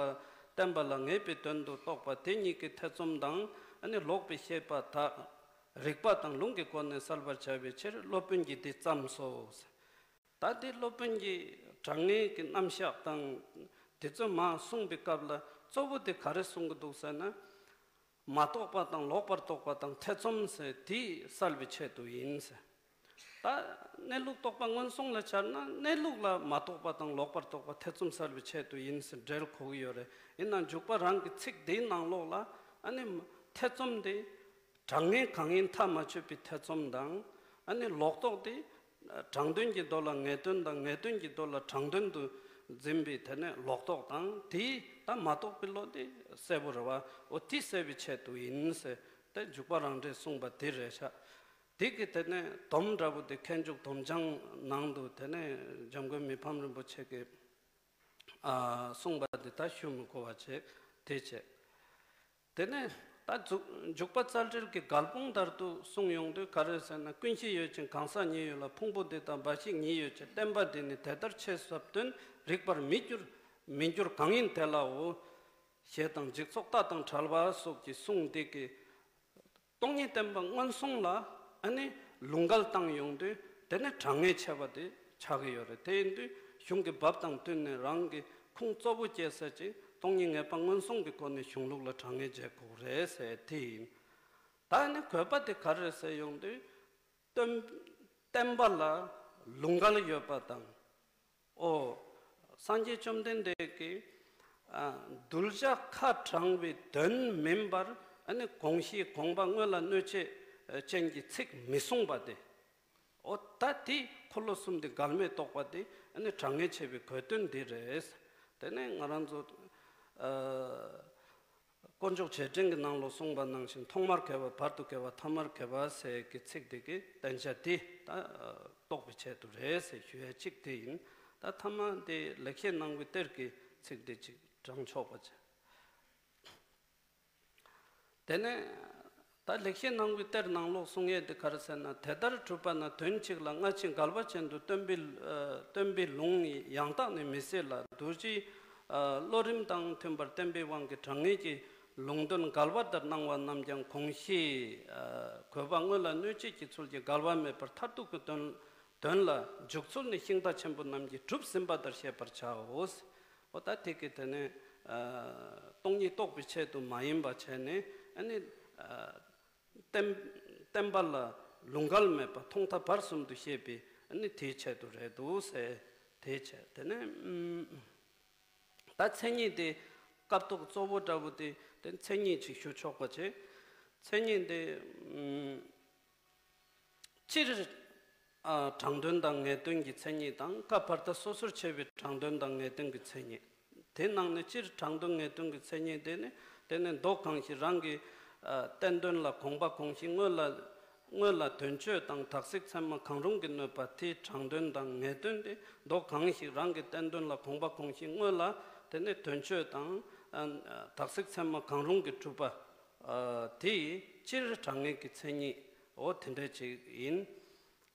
བསྟན་པ་ལ་ངེས་པའི་དོན་དུ་རྟོགས་པ་དེ་ཉིད་ཀྱི་ཐེ་ཚོམ་དང་། ཨ་ནི་ལོག་པའི་ཤེས་པ་དག་རིགས་པ་དང་ལུང་གི་སྒོ་ནས་བསལ་བར་བྱ་བའི་ཕྱིར་སློབ་དཔོན་གྱིས་འདི་བརྩམས་སོ། ད་འདི་སློབ་དཔོན་གྱིས་དྲང་ངེས་ཀྱི་རྣམ་གཞག་དང་དེ་ཚོ་མར་གསུངས་པའི་སྐབས་ལ། གཙོ་བོ་དེ་ག་རེ་གསུང་གི་འདུག་ཟེར་ན། མ་རྟོགས་པ་དང་ལོག་པར་རྟོག་པ་དང་ཐེ་ཚོམ་ཟེར་དེ་བསལ་བའི་ཆེད་དུ་ཡིན་ཟེར། ད་གནས་ལུགས་རྟོགས་པ་མངོན་སུམ་ལ་སྦྱར་ན། གནས་ལུགས་ལ་མ་རྟོགས་པ་དང་ལོག་པར་རྟོག་པ་ཐེ་ཚོམ་བསལ་བའི་ཆེད་དུ་ཡིན་ཟེར་འགྲེལ་དགོས་ཀྱི་ཡོད་རེད། ཡིན་ནའང་འཇུག་པ་རང་གི་ཚིག་འདིའི་ནང་ལོགས་ལ། ཨ་ནི་ཐེ་ཚོམ་དེ་དྲང་ངེས་གང་ཡིན་ཐག་མ་ཆོད་པའི་ཐེ་ཚོམ་དང་། ཨ་ནི་ལོག་རྟོག་དེ་དྲང་དོན་གྱི་མདོ་ལ་ངེས་དོན་དང་། ངེས་དོན་གྱི་མདོ་ལ་དྲང་དོན་དུ་འཛིན་པའི་དེ་ནས་ལོག་རྟོག་དང་། དེ་ད་མ་རྟོགས་པའི་བློ་དེ་གསལ་པོ་རེད་བ། འོ་དེ་བསལ་བའི་ཆེད་དུ་ཡིན་ཟེར། དེ་འཇུག་པ་རང་འགྲེལ་གསུངས་པ་དེ་རེད་ཤག་དེ་གི་དེ་ནས་སྡོམ་འདྲ་པོ་དེ། མཁས་འཇུག་སྡོམ་བྱང་ནང་དུ་དེ་ནས་འཇམ་མགོན་མི་ཕམ་རིན་པོ་ཆེ་གིས་ཨ་གསུངས་པ་དེ་ད་ཞུ་མི་དགོས་པ་བྱས། དེ་བྱས། དེ་ནས་ད་འཇུག་འཇུག་པ་རྩ་འགྲེལ་གྱི་དགག་སྤོང་ལྟར་དུ་གསུངས་ཡོང་དུས་ག་རེ་ཟེར་ན། ཀུན་གཞི་ཡོད་ཅིང་གང་ཟག་ཉིད་ཡོད་ལ། ཕུང་པོ་འདི་དང་འབའ་ཞིག་ཉིད་ཡོད་ཅེས། བསྟན་པ་འདི་ནི་དེ་ལྟར་ཆེས་ཟབ་དོན། རིགས་པར་མི་འགྱུར་མི་འགྱུར་གང་ཡིན་དེ་ལའོ། ཞེས་དང་། འཇིག་ཚོགས་ལྟ་དང་བྲལ་བ་སོགས་ཀྱི་གསུང་འདི་གིས་སྟོང་ཉིད་བསྟན་པ་མངོན་སུམ་ལ་ཨ་ནི་ལུང་འགལ་བཏང་ཡོང་དུས། དེ་ནི་དྲང་ངེས་ཆད་པ་དེ་ཆགས་ཀྱི་ཡོད་རེད། དེ་ཡིན་དུས་གཞུང་གི་བབ་དང་བསྟུན་ནས་རང་གི་ཁུངས་གཙོ་བོ་བཅད་ས་ཅིག་སྟོང་ཉིད་ངེས་པ་མངོན་སུམ་གྱི་སྒོ་ནས་གཞུང་ལུགས་ལ་དྲང་ངེས་བྱེད་དགོས་རེད་ཟེར་དེ་ཡིན། ད་ནི་དགོས་པ་དེ་ག་རེ་རེད་ཟེར་ཡོང་དུས། སྟོན་བསྟན་པ་ལ་ལུང་འགལ་ཡོད་པ་དང་། ཨོ། སངས་རྒྱས་བཅོམ་ལྡན་འདས་ཀྱིས་ཨ་གདུལ་བྱ་ཁ་དྲང་བའི་དོན་མིན་པར། ཨ་ནི་དགོངས་གཞི་དགོངས་པ་དངོས་ལ་གནོད་བྱེད་ཅན་གྱི་ཚིག་མི་གསུངས་པ་དེ། ཨོ་ད་དེ་འཁོར་ལོ་གསུམ་དེ་འགལ་མེད་རྟོགས་པ་དེ། ཨ་ནི་དྲང་ངེས་ཆེ་བའི་དགོས་དོན་འདི་རེད། དེ་ནས་ང་རང་ཚོ་ཨ་དཀོན་མཆོག་རྗེས་དྲན་གྱི་ནང་ལོགས་གསུངས་པ་ནང་བཞིན། ཐོག་མར་དགེ་བ། བར་དུ་དགེ་བ། ཐ་མར་དགེ་བ་ཟེར་གྱི་ཚིག་དེ་གི་བསྟན་བྱ་དེ་ད་རྟོགས་པའི་ཆེད་དུ་རེད་ཟེར་ཞུ་ཡ་གཅིག་དེ་ཡིན། ད་ཐ་མ་དེ་ལེགས་བཤད་སྣང་བའི་གཏེར་གྱི་ཚིག་དེ་གཅིག་དྲངས་ཆོག་པ་བྱས། དེ་ནས་ད་ལེགས་བཤད་སྣང་བའི་གཏེར་ནང་ལོགས་གསུང་ཡས་དེ་ག་རེ་ཟེར་ན། དེ་ལྟར་གྲུབ་པ་ན་དོན་གཅིག་ལ། སྔ་ཕྱི་འགལ་བ་ཅན་དུ་སྟོན་པའི་ཨ་སྟོན་པའི་ལུང་ཡང་དག་ནི་མི་སྲིད་ལ། རྡོ་རྗེའི་ཨ་བློ་རིམ་དང་མཐུན་པར་བསྟན་པའི་དབང་གིས་དྲང་ངེས་ཀྱི་ལུང་དོན་འགལ་བ་ལྟར་སྣང་བ་རྣམས་ཀྱང་དགོངས་གཞིའི་ཨ་དགོས་པ་དངོས་ལ་གནོད་བྱེད་ཀྱི་ཚུལ་གྱིས་འགལ་བ་མེད་པར་མཐར་ཐུག་གི་དོན་དོན་ལ་འཇུག་ཚུལ་ནི་ཤིང་རྟ་ཆེན་པོ་རྣམས་ཀྱིས་གྲུབ་ཟིན་པ་ལྟར་ཤེས་པར་བྱའོ། འོ་ད་དེ་གི་དེ་ནས་ཨ་སྟོང་ཉིད་རྟོགས་པའི་ཆེད་དུ་མ་ཡིན་པ་བྱས་ནས། ཨ་ནི་ཨ་བསྟན་བསྟན་པ་ལ་ལུང་འགལ་མེད་པ་ཐོག་མཐའ་བར་གསུམ་དུ་བཤད་པའི། ཨ་ནི་དེའི་ཆེད་དུ་རེད་འདུག་ཟེར། དེའི་ཆེད། དེ་ནས་ཨུམ་ད་མཚན་ཉིད་དེ་སྐབས་ཐོག་གཙོ་བོ་འདྲ་བོ་དེ། དེ་མཚན་ཉིད་ཅིག་ཞུ་ཆོག་པ་བྱས། མཚན་ཉིད་དེ་ཨུམ་སྤྱིར་ཨ་དྲང་དོན་དང་ངེས་དོན་གྱི་མཚན་ཉིད་དང་། སྐབས་བར་མཐའ་སོ་སོར་ཕྱེ་བའི་དྲང་དོན་དང་ངེས་དོན་གྱི་མཚན་ཉིད། དེ་ནང་ནས་སྤྱིར་དྲང་དོན་ངེས་དོན་གྱི་མཚན་ཉིད་དེ་ནི། དེ་ནི་མདོ་གང་ཞིག་རང་གི་ཨ་བསྟན་དོན་ལ་དགོངས་པ་གང་ཞིག་དངོས་ལ་དངོས་ལ་དོན་སྤྱོད་དང་དག་ཚིག་ཚད་མ་གང་རུང་གིས་གནོད་པ་དེའི་དྲང་དོན་དང་ངེས་དོན་ཏེ། མདོ་གང་ཞིག་རང་གི་བསྟན་དོན་ལ་དགོངས་པ་གང་ཞིག་དངོས་ལ་དེ་ནི་དོན་སྤྱོད་དང་ཨ་དག་ཚིག་ཚད་མ་གང་རུང་གིས་གྲུབ་པ། ཨ་དེ་སྤྱིར་དྲང་ངེས་ཀྱི་མཚན་ཉིད། འོ་དེ་འདྲ་ཅིག་ཡིན།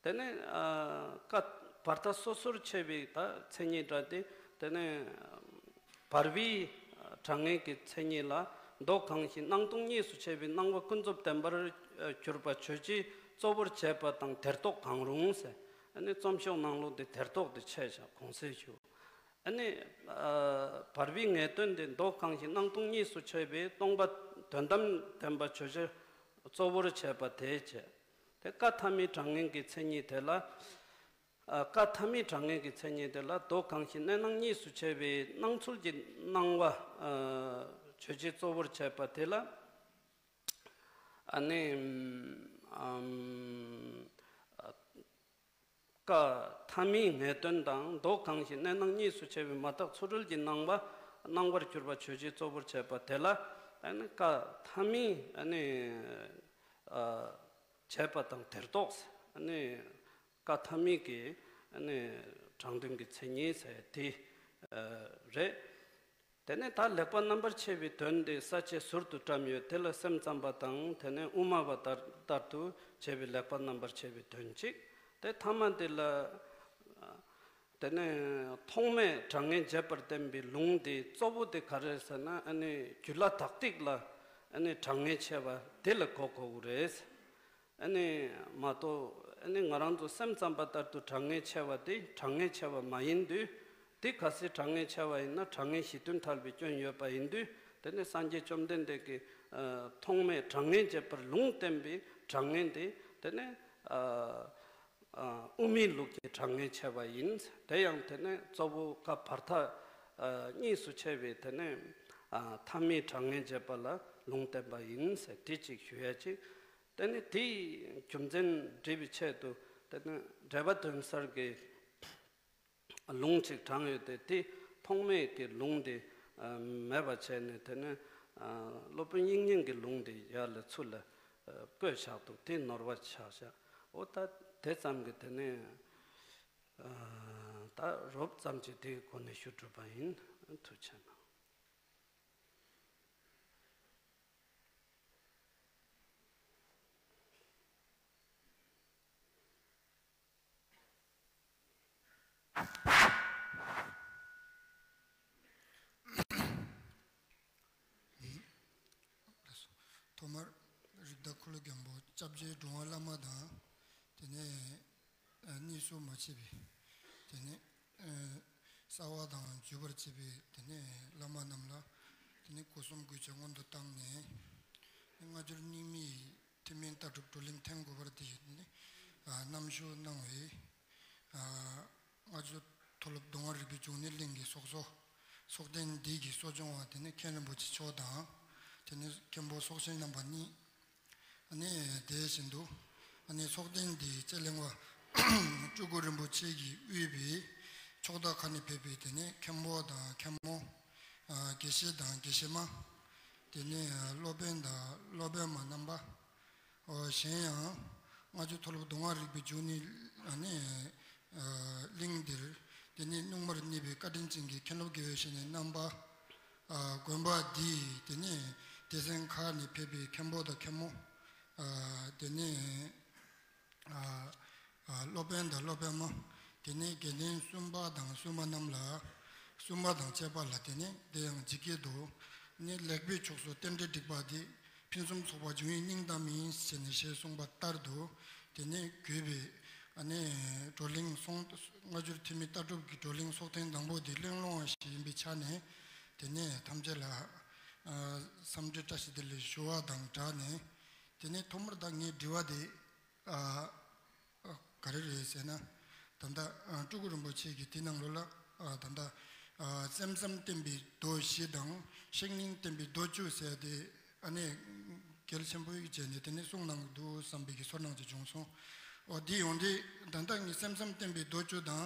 དེ་ནས་ཨ་ཀ་བར་མཐའ་སོ་སོར་ཕྱེ་བའི་ད་མཚན་ཉིད་འདྲ་སྟེ། དེ་ནས་བར་པའི་དྲང་ངེས་ཀྱི་མཚན་ཉིད་ལ། མདོ་གང་ཞིག་སྣང་སྟོང་གཉིས་སུ་ཕྱེ་བའི་སྣང་བ་ཀུན་རྫོབ་བདེན་པར་གྱུར་པ་ཆོས་ཅན་གཙོ་བོར་བྱས་པ་དང་དེར་རྟོག་གང་རུང་ཟེར། ཨ་ནི་རྩོམ་ཤོག་ནང་ལོགས་དེ་དེར་རྟོག་དེ་ཆད་བཞག་གོང་གསལ་ཞུ། ཨ་ནི་ཨ་བར་པའི་ངེས་དོན་དེ། མདོ་གང་ཞིག་སྣང་སྟོང་གཉིས་སུ་ཕྱེ་བའི་སྟོང་པ་དོན་དམ་བདེན་པ་ཆོས་ཅན་གཙོ་བོར་བྱས་པ་དེའི་ཕྱིར། དེ་ཀ་ཐ་མའི་དྲང་ངེས་ཀྱི་མཚན་ཉིད་དེ་ལ། ཨ་ཀ་ཐ་མའི་དྲང་ངེས་ཀྱི་མཚན་ཉིད་དེ་ལ། མདོ་གང་ཞིག་གནས་སྣང་གཉིས་སུ་ཕྱེ་བའི་སྣང་ཚུལ་གྱི་སྣང་བ་ཨ་ཆོས་ཅན་གཙོ་བོར་བྱས་པ་དེ་ལ། ཨ་ནི་ཨམ་ཨ་ ཀ་ཐ་མའི་ངེས་དོན་དང་མདོ་གང་ཞིག་གནས་སྣང་གཉིས་སུ་ཕྱེ་བའི་མ་དག་ཚུལ་ཁྲིམས་ཀྱི་སྣང་བ། སྣང་བར་གྱུར་པ་ཆོས་ཅན་གཙོ་བོར་བྱས་པ་དེ་ལ་ཨ་ནི་ཀ་ཐ་མའི་ཨ་ནི་ཨ་བྱས་པ་དང་དེར་གཏོགས་ཨ་ནི་ཀ་ཐ་མའི་གི་ཨ་ནི་དྲང་དོན་གྱི་མཚན་ཉིད་ཟེར་དེ་ཨ་རེད། དེ་ནས་ད་ལེགས་པ་རྣམ་པར་ཕྱེ་བའི་དོན་དེ་ས་བཅད་ཟུར་དུ་བཀྲམ་ཡོད། དེ་ལ་སེམས་ཙམ་པ་དང་དེ་ནས་དབུ་མ་པ་ལྟར་ལྟར་དུ་བྱས་པའི་ལེགས་པ་རྣམ་པར་ཕྱེ་བའི་དོན་གཅིག་དེ་ཐ་མ་དེ་ལ། དེ་ནས་ཐོགས་མེད་གྲངས་ངེས་འབྱེད་པར་བསྟན་པའི་ལུང་དེ་གཙོ་བོ་དེ་ག་རེ་ཟེར་ན་ཨ་ནི་རྒྱུད་བླ་དག་ཏིག་ལ་ཨ་ནི་གྲངས་ངེས་ཕྱེ་བ་དེ་ལ་གོ་དགོས་ཀྱི་རེད། ཨ་ནི་མ་གཏོགས་ཨ་ནི་ང་རང་ཚོ་སེམས་ཙམ་པ་ལྟར་དུ་གྲངས་ངེས་ཕྱེ་བ་དེ་གྲངས་ངེས་ཕྱེ་བ་མ་ཡིན་དུས། དེ་གལ་སྲིད་གྲངས་ངེས་ཕྱེ་བ་ཡིན་ན་གྲངས་ངེས་གཞི་མཐུན་ཐལ་བའི་སྐྱོན་ཡོད་པ་ཡིན་དུས། དེ་ནི་སངས་རྒྱས་བཅོམ་ལྡན་འདས་ཀྱིས་ཨ་ཐོགས་མེད་གྲངས་ངེས་འབྱེད་པར་ལུང་བསྟན་པའི་གྲངས་ངེས་དེ་དེ་ནི་ཨ་ཨ་དབུ་མའི་ལུགས་ཀྱི་གྲངས་ངེས་ཕྱེ་བ་ཡིན། དེ་ཡང་དེ་ནི་གཙོ་བོ་ཀ་བར་ཐ་ཨ་གཉིས་སུ་ཕྱེ་བའི་དེ་ནི་ཨ་ཐ་མའི་གྲངས་ངེས་འབྱེད་པ་ལ་ལུང་བསྟན་པ་ཡིན་ཟེར་དེ་གཅིག་ཞུ་ཡ་གཅིག་དེ་ནི་དེའི་རྒྱུ་མཚན་འགྲེལ་བའི་ཆེད་དུ་དེ་ནི་འགྲེལ་པ་དོན་གསར་གྱི་ལུང་གཅིག་དྲངས་ཡོད་དེ། དེ་ཐོགས་མེད་ཀྱི་ལུང་དེ་ཨ་མེད་པ་བྱས་ནས་དེ་ནི་ཨ་སློབ་དཔོན་དབྱིག་གཉེན་གྱི་ལུང་དེ་ཡར་ལ་ཚུར་ལ་ཨ་བཀོད་བཞག་འདུག་དེ་ནོར་བ་ཆགས་བཞག་འོ་ད་དེ་ཙམ་གྱིས་དེ་ནི་ཨ་ད་རོབ་ཙམ་གྱིས་དེའི་སྒོ་ནས་ཞུ་གྲུབ་པ་ཡིན། ཐུགས་རྗེ་གནང་། ཐོག་མར་རིགས་བདག་འཁོར་ལོ་སྒམ་པོ་སྐྱབས་རྗེ་འགྲོ་བ་བླ་མ་དང་། དེ་ནས་ཨ་གཉིས་སུ་མ་ཕྱེ་བའི་དེ་ནས་ཨ་གསལ་བ་དང་བརྗོད་པར་བྱེད་པའི་དེ་ནས་བླ་མ་རྣམས་ལ་དེ་ནས་སྒོ་གསུམ་གུས་ཕྱག་སྔོན་དུ་བཏང་ནས། སྔ་འགྱུར་རྙིང་མའི་ཐུན་མིན་ལྟ་གྲུབ་བགྲོ་གླེང་ཐེངས་དགུ་པར་དེ་ནི་ཨ་རྣམ་ཞུ་གནང་བའི་ཨ་སྔ་འགྱུར་མཐོ་སློབ་མདོ་སྔགས་རིག་པའི་འབྱུང་གནས་གླིང་གི་ཚོགས་གཙོ་ཚོགས་སྡེ་འདི་གི་གཙོ་སྐྱོང་བ་དེ་ནི་མཁན་རིན་པོ་ཆེ་མཆོག་དང་། དེ་ནི་མཁན་པོ་ཚོགས་ཆེན་རྣམ་པ་གཉིས། ཨ་ནི་དེ་བཞིན་དུ་ཨ་ནི་ཚོགས་སྡེ་འདིའི་དཔྱད་གླེང་བ་སྤྲུལ་སྐུ་རིན་པོ་ཆེ་གིས་དབུས་པའི་ཕྱོགས་མཐའ་ཁག་ནས་ཕེབས་པའི་དེ་ནས་མཁན་པོ་དང་མཁན་མོ། ཨ་དགེ་བཤེས་དང་དགེ་བཤེས་མ། དེ་ནས་ཨ་སློབ་དཔོན་དང་སློབ་དཔོན་མ་རྣམ་པ། ཨོ་གཞན་ཡང་སྔ་འགྱུར་མཐོ་སློབ་མདོ་སྔགས་རིག་པའི་འབྱུང་གནས་ཨ་ནི་ཨ་གླིང་འདིར་དེ་ནས་སྣུང་མར་གནས་པའི་བཀའ་དྲིན་ཅན་གྱི་མཁན་སློབ་དགེ་བའི་བཤེས་གཉེན་རྣམ་པ། ཨ་དགོན་པ་འདིའི་དེ་ནས་སྡེ་ཚན་ཁག་ནས་ཕེབས་པའི་མཁན་པོ་དང་མཁན་མོ། ཨ་དེ་ནས་ཨ་ཨ་སློབ་དཔོན་དང་སློབ་དཔོན་མ། དེ་ནས་དགེ་འདུན་སུམ་པ་དང་སུམ་མ་རྣམས་ལ། སུམ་པ་དང་བཅས་པ་ལ་དེ་ནས་དེ་ཡང་ཇི་སྐད་དུ། ནི་ལེགས་པའི་ཕྱོགས་སུ་རྟེན་འབྲེལ་འགྲིག་པ་འདི། ཕུན་སུམ་ཚོགས་པ་འབྱུང་བའི་སྙིང་གཏམ་ཡིན་ཞེས་ནས་ཞེས་གསུངས་པ་ལྟར་དུ། དེ་ནས་གུས་པས་ཨ་ནི་བགྲོ་གླེང་སོང་། སྔ་འགྱུར་ཐུན་མིན་ལྟ་གྲུབ་ཀྱི་བགྲོ་གླེང་ཚོགས་ཐེངས་དང་པོ་དེ་གླེང་སློང་བ་ཞིག་ཡིན་པའི་ཆ་ནས། དེ་ནས་ཐམས་ཅད་ལ་ཨ་འཚམས་འདྲི་བཀྲ་ཤིས་བདེ་ལེགས་ཞུ་བ་དང་སྦྲགས་ནས། དེ་ནས་ཐོག་མར་ད་ངའི་དྲི་བ་དེ་ཨ་ཨ་ག་རེ་རེད་ཟེར་ན། ད་ལྟ་ཨ་སྤྲུལ་སྐུ་རིན་པོ་ཆེ་གིས་དེ་ནང་ལོགས་ལ་ཨ་ད་ལྟ་ཨ་སེམས་ཙམ་བསྟན་པའི་མདོ་བཞི་དང་བཤེས་གཉེན་བསྟན་པའི་མདོ་བཅུ་ཟེར་ཏེ་ཨ་ནི་གལ་ཆེན་པོ་ཞིག་བྱས་ནས་དེ་ནས་གསུངས་གནང་གི་འདུག་བསམ་པའི་གི་ཚོར་སྣང་ཅིག་བྱུང་སོང་། ཨོ་དེ་ཡོང་དུས་ད་ལྟ་ངས་སེམས་ཙམ་བསྟན་པའི་མདོ་བཅུ་དང་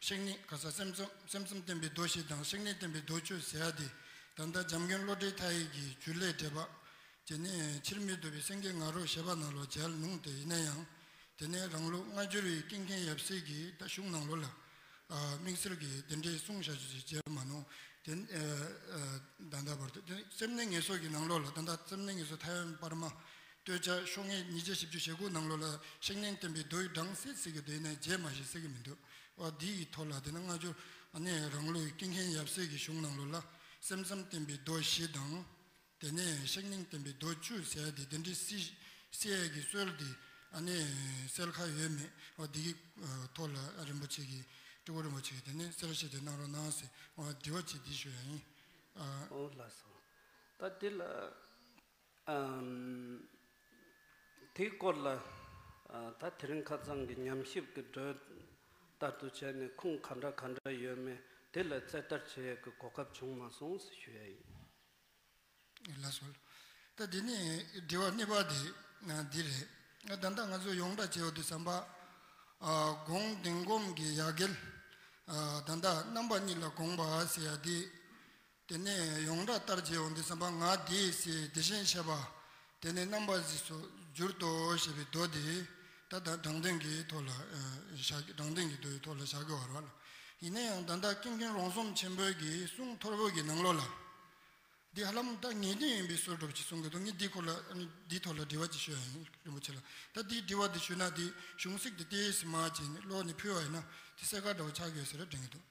བཤེས་གཉེན་ག་ས་སེམས་ཙམ་སེམས་ཙམ་བསྟན་པའི་མདོ་བཞི་དང་བཤེས་གཉེན་བསྟན་པའི་མདོ་བཅུ་ཟེར་ཡ་དེ་ད་ལྟ་འཇམ་མགོན་བློ་གྲོས་མཐའ་ཡས་ཀྱི་རྒྱུད་ལས་འགྲེལ་པ། དེ་ནས་ཕྱིར་མི་ལྡོག་པའི་སེང་གེ་ང་རོ་ཞེས་པ་ནང་ལོགས་མཇལ་ནུས་ཏེ། ཡིན་ན་ཡང་དེ་ནས་རང་ལུགས་སྔ་འགྱུར་བའི་ཀུན་མཁྱེན་ཡབ་སྲས་ཀྱི་ད་གཞུང་ནང་ལོགས་ལ་ཨ་དམིགས་བསལ་གྱི་དེ་འདྲའི་གསུངས་བཞག་རྒྱུ་ཞིག་མཇལ་མ་ནུས། དེ་ཨ་ཨ་ད་ལྟ་བར་དུ་དེ་སེམས་ནི་ངེས་སོ་གི་ནང་ལོགས་ལ་ད་ལྟ་སེམས་ནི་ངེས་སོ་ཐའེ་ཝན་པར་མ་སྟོད་ཆ་ཤོག་ངོས་ཉིས་བརྒྱ་བཞི་བཅུ་ཞེ་དགུ་ནང་ལོགས་ལ་བཤེས་གཉེན་བསྟན་པའི་མདོ་ཡི་གྲངས་གསལ་ཟེར་གྱི་འདུག་ཡིན་ན་མཇལ་མ་ཤེས་ཟེར་གྱི་མི་འདུག་ཨ་འདི་ཡི་ཐོག་ལ་དེ་ནས་སྔ་འགྱུར་ཨ་ནི་རང་ལུགས་ཀུན་མཁྱེན་ཡབ་སྲས་ཀྱི་གཞུང་ནང་ལོགས་ལ་སེམས་ཙམ་བསྟན་པའི་མདོ་བཞི་དང་། དེ་ནས་བཤེས་གཉེན་བསྟན་པའི་མདོ་བཅུ་ཟེར་ཡ་དེ་དེ་འདྲའི་སྲིད་སྲིད་ཡ་གི་སྲོལ་དེ་ཨ་ནི་གསལ་ཁ་ཡོད་མེད། འོ་འདི་གི་ཐོག་ལ་རིན་པོ་ཆེ་གིས་སྤྲུལ་སྐུ་རིན་པོ་ཆེ་གིས་དེ་ནས་གསལ་བཤད་དེ་གནང་རོགས་གནང་ཟེར། འོ་དྲི་བ་ཅིག་འདི་ཞུ་ཡ་ཡིན། ཨ། འོ་ལགས་སོ། ད་འདི་ལ་ཨམ། དེའི་སྐོར་ལ་ཨ་ད་དེ་རིང་ཁ་སང་གི་ཉམས་ཞིབ་ཀྱི་འགྲོས་ལྟར་དུ་བྱས་ནས་ཁུངས་ག་འདྲ་ག་འདྲ་ཡོད་མེད་དེ་ལ་རྩད་བལྟ་བྱེད་ཡས་ཀྱི་གོ་སྐབས་བྱུང་མ་སོང་ཞེས་ཞུ་ཡ་ཡིན། ལགས་སོ། ད་དེ་ནས་དྲི་བ་གཉིས་པ་དེ་ཨ་འདི་རེད། ད་ལྟ་ང་ཚོ་ཡོངས་གྲགས་བྱས་པ་དུས་ཙམ་པ་ ཨ་དགོངས་ལྡན་སྒོམ་གྱི་ཡ་གྱལ། ཨ་ད་ལྟ་རྣམ་པ་གཉིས་ལ་དགོངས་པ་ཟེར་ཡ་དེ། དེ་ནས་ཡོངས་གྲགས་ལྟར་བྱས་འོང་དུས་ཙམ་པ་ང་དེ་ཟེར་དེ་བཞིན་གཤེགས་པ། དེ་ནས་རྣམ་པ་གཟིགས་སུ་གྱུར་ཏོ་ཞེས་པའི་མདོ་དེ། ད་ལྟ་དྲང་བདེན་གྱི་ཐོག་ལ་ཨ་བཞག་དྲང་བདེན་གྱི་མདོའི་ཐོག་ལ་བཞག་གི་ཡོད་རེད་བ་ལ། ཡིན་ན་ཡང་ད་ལྟ་ཀུན་མཁྱེན་རོང་ཟོམ་ཆེན་པོའི་གི་གསུང་ཐོར་བུ་གི་ནང་ལོགས་ལ། འདི་ཧ་ལམ་ད་ངེས་དོན་ཡིན་པའི་བཟོ་འདྲ་ཅིག་གསུང་གི་འདུག་ངས་འདིའི་སྐོར་ལ་ཨ་ནི་འདིའི་ཐོག་ལ་དྲི་བ་ཅིག་ཞུ་ཡ་ཡིན་རིན་པོ་ཆེ་ལ། ད་འདིའི་དྲི་བ་འདི་ཞུས་ན་འདི་གཞུང་ཚིག་འདི་ཏོག་ཙམ་མར་བྱས་ནས་ཀློག་ནས་ཕུལ་བ་ཡིན་ན་དེ་གསལ་ཁ་འདྲ་བོ་ཆགས་ཀྱི་ཡོད་ཟེར་རེ་དྲན་གྱི་འདུག་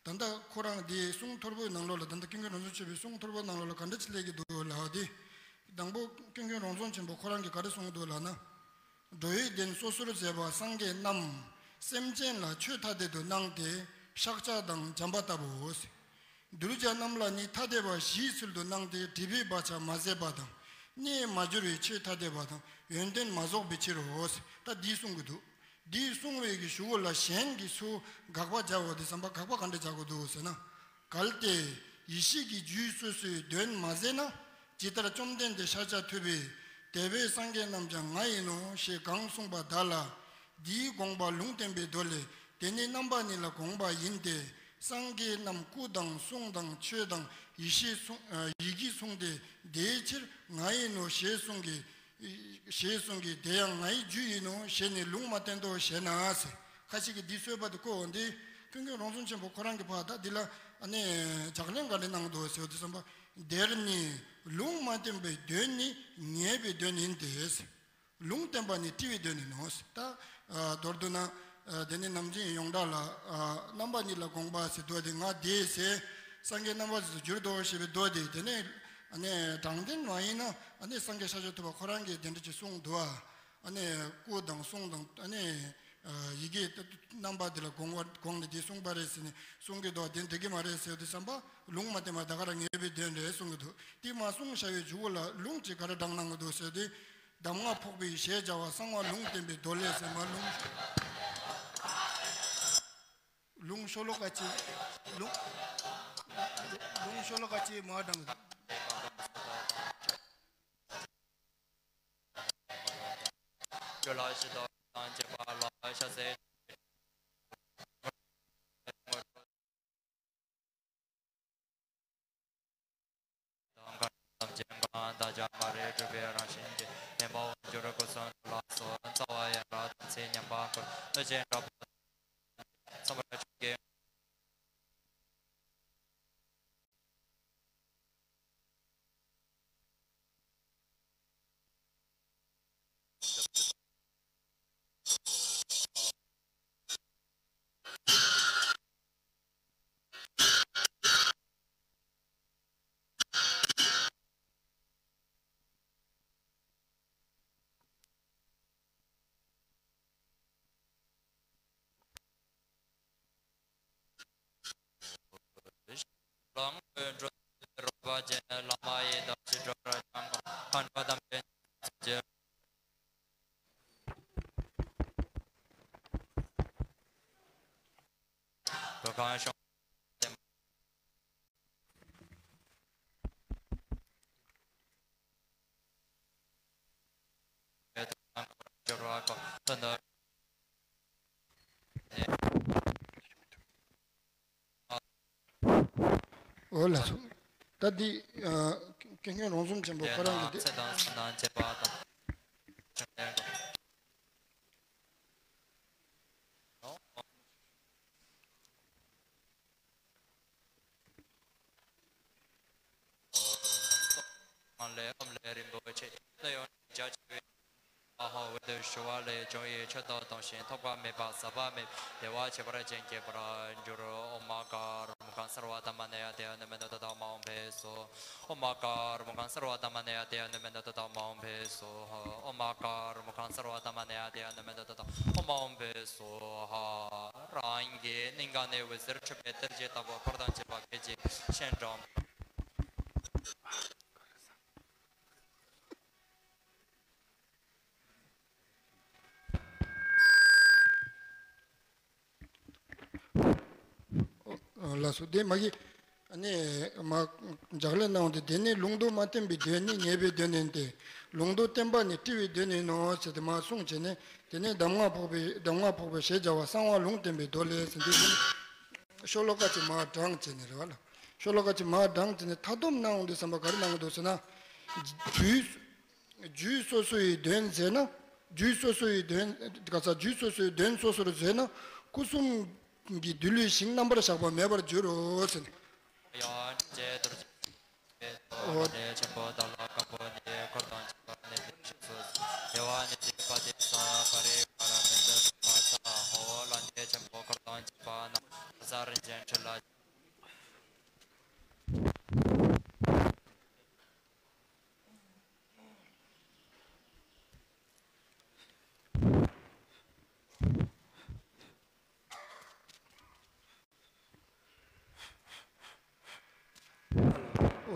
ད་ལྟ་ཁོ་རང་འདིའི་གསུང་ཐོར་བུའི་ནང་ལོགས་ལ། ད་ལྟ་ཀུན་མཁྱེན་རོང་ཟོམ་ཆེན་པོའི་གསུང་ཐོར་བུའི་ནང་ལོགས་ལ་ག་འདྲ་ཅིག་སླེབས་ཀྱི་འདུག་ལབ་དེ། དང་པོ་ཀུན་མཁྱེན་རོང་ཟོམ་ཆེན་པོ་ཁོ་རང་གིས་ག་རེ་གསུང་གི་འདུག་ལབ་ན། འགྲོ་བའི་དོན་སོ་སོར་བྱེད་པ་སངས་རྒྱས་རྣམས། སེམས་ཅན་ལ་ཆོས་ཐ་དད་དུ་སྣང་སྟེ་བཤགས་བྱ་དང་བྱམས་པ་ལྟ་བུའོ། གདུལ་བྱ་རྣམས་ལ་ནི་ཐ་དད་པ་བཞིའི་ཚུལ་དུ་སྣང་སྟེ་སྒྲིབ་པའི་བག་ཆགས་མ་ཟད་པ་དང་། གནས་མ་གྱུར་བའི་ཆོས་ཐ་དད་པ་དང་ཡོན་ཏན་མ་རྫོགས་པའི་ཕྱིར་རོ། ད་འདི་གསུང་གི་འདུག་འདི་གསུང་བའི་གི་གཞུག་གུ་ལ་གཞན་གྱིས་ཚུར་དགག་པ་བྱ་འོ་དེ་བསམ་པ་དགག་པ་ག་འདྲ་བྱ་དགོས་འདུག་ཟེར་ན། གལ་ཏེ་ཡེ་ཤེས་ཀྱི་རྒྱུད་སོ་སོའི་དོན་མ་ཟད་ན། ཇི་ལྟར་བཅོམ་ལྡན་འདས་ཤཱཀྱ་ཐུབ་པས། དེ་བས་སངས་རྒྱས་རྣམས་ཀྱང་ང་ཡིན་ནོ་ཞེས་གང་གསུངས་པ་དག་ལ། འདིའི་དགོངས་པ་ལུང་བསྟན་པའི་མདོ་ལས། དེ་ནི་རྣམ་པ་གཉིས་ལ་དགོངས་པ་ཡིན་ཏེ། སངས་རྒྱས་རྣམས་སྐུ་དང་གསུང་དང་ཆོས་དང་ཡེ་ཤེས་མཚུངས་ཡི་གེ་མཚུངས་ཏེ། དེའི་ཕྱིར་ང་ཡིན་ནོ་ཞེས་གསུངས་ཀྱི། ཞེས་གསུངས་ཀྱི། དེ་ཡང་ངའི་རྒྱུད་ཡིན་ནོ་ཞེས་ནི་ལུང་མ་བསྟན་ཏོ་ཞེ་ན་ཟེར། ཁ་ཅིག་གིས་འདི་རྩོད་པ་དེ་བཀོད་འོང་དེ། ཀུན་མཁྱེན་རོང་ཟོམ་ཆེན་པོ་ཁོ་རང་གིས་ཕར་ད་འདི་ལ་ཨ་ནི་ལྗགས་ལན་ག་རེ་གནང་འདུག་ཟེར་དུས་ཙམ་པ། དེར་ནི་ལུང་མ་བསྟན་པའི་དོན་ནི་ངེས་པའི་དོན་ཡིན་ཏེ། ལུང་བསྟན་པ་ནི་དྲི་བའི་དོན་ཡིན་ནོ། ད་མདོར་བསྡུ་ན། དེ་ནི་ནམ་རྒྱུན་ཡོངས་གྲགས་ལ། རྣམ་པ་གཉིས་ལ་དགོངས་པ་ཟེར་དུས་དེ་ང་དེ་ཟེར། སངས་རྒྱས་རྣམ་པ་ཟེར་དུ་གྱུར་ཏོ་ཞེས་པའི་མདོ་དེ། དེ་ནས་ཨ་ནི་དྲང་བདེན་མ་ཡིན་ན་ཨ་ནི་སངས་རྒྱས་ཤཱཀྱ་ཐུབ་པ་ཁོ་རང་གིས་དེ་འདྲ་ཅིག་གསུངས་འདུག་ཨ། ཨ་ནི་སྐུ་དང་གསུང་དང་ཨ་ནི་ཡི་གེ་རྣམ་པ་འདི་ལ་དགོངས་པ་དགོངས་ནས་འདི་གསུངས་པ་རེད་ཟེར་ནས་གསུང་གི་འདུག་དེ་འགྲིག་གི་མ་རེད་ཟེར་དུས་ཙམ་པ། ལུང་མ་བསྟན་པ་ད་ག་རང་ངེས་པའི་དོན་རེད་གསུང་གི་འདུག་དེ་མ་གསུངས་བྱ་བའི་མཇུག་གུ་ལ་ལུང་ཅིག་ག་རེ་དྲངས་གནང་གི་འདུག་ཟེར་དུས། གདམས་ངག་ཕོག་པའི་ཞེས་བྱ་བ་གསང་བ་ལུང་བསྟན་པའི་མདོ་ལས་ཟེར་མ། ལུང་། ལུང་ཤོ་ལོ་ཀ་གཅིག་ལུང་། ལུང་ཤོ་ལོ་ཀ་གཅིག་མ་དྲངས། ཇོ་ལ་ཞི་དང་བཅས་པ་ལ་ཤ་ཟེར། དང་གང་ཐམས་ཅད་གང་དག་ཀྱང་མ་རིག་སྒྲིབ་པའི་རང་བཞིན་གྱིས་མེད་པར་འགྱུར་སྐུ་གསུང་ཐུགས་ལ་སོགས། རྩ་བ་ཡན་ལག་དམ་ཚིག་ཉམས་པ་ཀུན། གནོད་སྦྱིན་དྲག་པོ་ཚངས་པར་སྤྱོད་ཀྱི། ལོངས་སྐུ་འགྲོ་དོན་རོལ་པ་ཅན། བླ་མ་ཡི་དམ་ཚིག་སྒྲོ་ར་ཅན། མཁའ་འགྲོ་དམ་ཅན། བུ་གང་བྱུང་འོ་ལགས་སོ། ད་འདི་ཨ་ཀུན་མཁྱེན་རོང་ཟོམ་ཆེན་པོ་ཁོ་རང་གི་འདི། ཚེ་དང་བསོད་ནམས་བྱེད་པ་དང་། ལས་ཀུན་ལས་རིན་པོ་ཆེ། ད་ཡོན་རྒྱ་ཆེ་བའི་ཨ་ཧོ། འོད་དུ་ཞུ་བ་ལས་བྱུང་བའི་ཆོས་དང་དོན་གཞན་ཐོགས་པ་མེད་པ་ཟད་པ་མེད་པའི་བདེ་བ་ཁྱད་པར་ཅན་སྐྱེད་པར་འགྱུར། ཨོཾ་མ་ཀ་རུ་མུ་ཁཾ་སརྦ་དྷརྨ་ནྱ་ཡ་དྷྱ་ནུ་མེ་ནོ་ཏ་དྷརྨ་ཨོཾ་བྷེ་སྭཱ་ཧཱ། ཨོཾ་མ་ཀ་རུ་མུ་ཁཾ་སརྦ་དྷརྨ་ནྱ་ཡ་དྷྱ་ནུ་མེ་ནོ་ཏ་དྷརྨ་ཨོཾ་བྷེ་སྭཱ་ཧཱ། ཨོཾ་མ་ཀ་རུ་མུ་ཁཾ་སརྦ་དྷརྨ་ནྱ་ཡ་དྷྱ་ནུ་མེ་ནོ་ཏ་དྷརྨ་ཨོཾ་བྷེ་སྭཱ་ཧཱ། རང་གི་སྙིང་ག་ནས་འོད་ཟེར་འཕྲོས་པའི་གཏེར་གྱི་བདག་པོ་འཁོར་དང་བཅས་པ་ཕལ་ཆེར་སྤྱན་དྲངས། ལགས་སོ། དེ་མ་གི་ཨ་ནི་མ་ལྗགས་ལན་གནང་སྟེ། དེ་ནི་ལུང་དུ་མ་བསྟན་པའི་དོན་ནི་ངེས་པའི་དོན་ཡིན་ཏེ། ལུང་དུ་བསྟན་པ་ནི་དྲི་བའི་དོན་ཡིན་ནོ་ཟེར་ཏེ་མ་གསུངས་བྱས་ནས། དེ་ནས་གདམས་ངག་ཕོག་པའི་གདམས་ངག་ཕོག་པའི་ཞེས་བྱ་བ་གསང་བ་ལུང་བསྟན་པའི་མདོ་ལས་ཟེར་འདི་ཚོ་ཤོ་ལོ་ཀ་གཅིག་མར་བགྲངས་བྱས་ནས་རེད་བ་ལ། ཤོ་ལོ་ཀ་གཅིག་མར་བགྲངས་བྱས་ནས་མཐའ་སྡོམ་གནང་འོང་དུས་ཙམ་པ་ག་རེ་གནང་གི་འདུག་ཟེར་ན། རྒྱུད་རྒྱུད་སོ་སོ་ཡི་དོན་མཛད་ན། རྒྱུད་སོ་སོ་ཡི་དོན་ག་ས་རྒྱུད་སོ་སོའི་དོན་སོ་སོར་མཛད་ན། སྐུ་གསུམ་གྱི་འདུལ་བའི་ཞིང་རྣམ་པར་གཞག་པ་མེད་པར་འགྱུར་རོ་ཟེར། ཡང་འདྲེན་བྱེད་དུ་རྗེ་ཨོ། ཆེན་པོ་དག་ལ་དཀར་པོ་ནི་འཁོར་དང་བཅས་པ་ནི་ལེགས་ཤིང་སོ། དེ་བ་ནི་ཏི་པ་ཏི་ས་པ་རི་བ་ར་མི་ཏི་ས་མ་ས་ཧོ་ལ་ནི་ཆེན་པོ་འཁོར་དང་བཅས་པ་ན་ས་རིན་ཆེན་ཁྲི་ལ།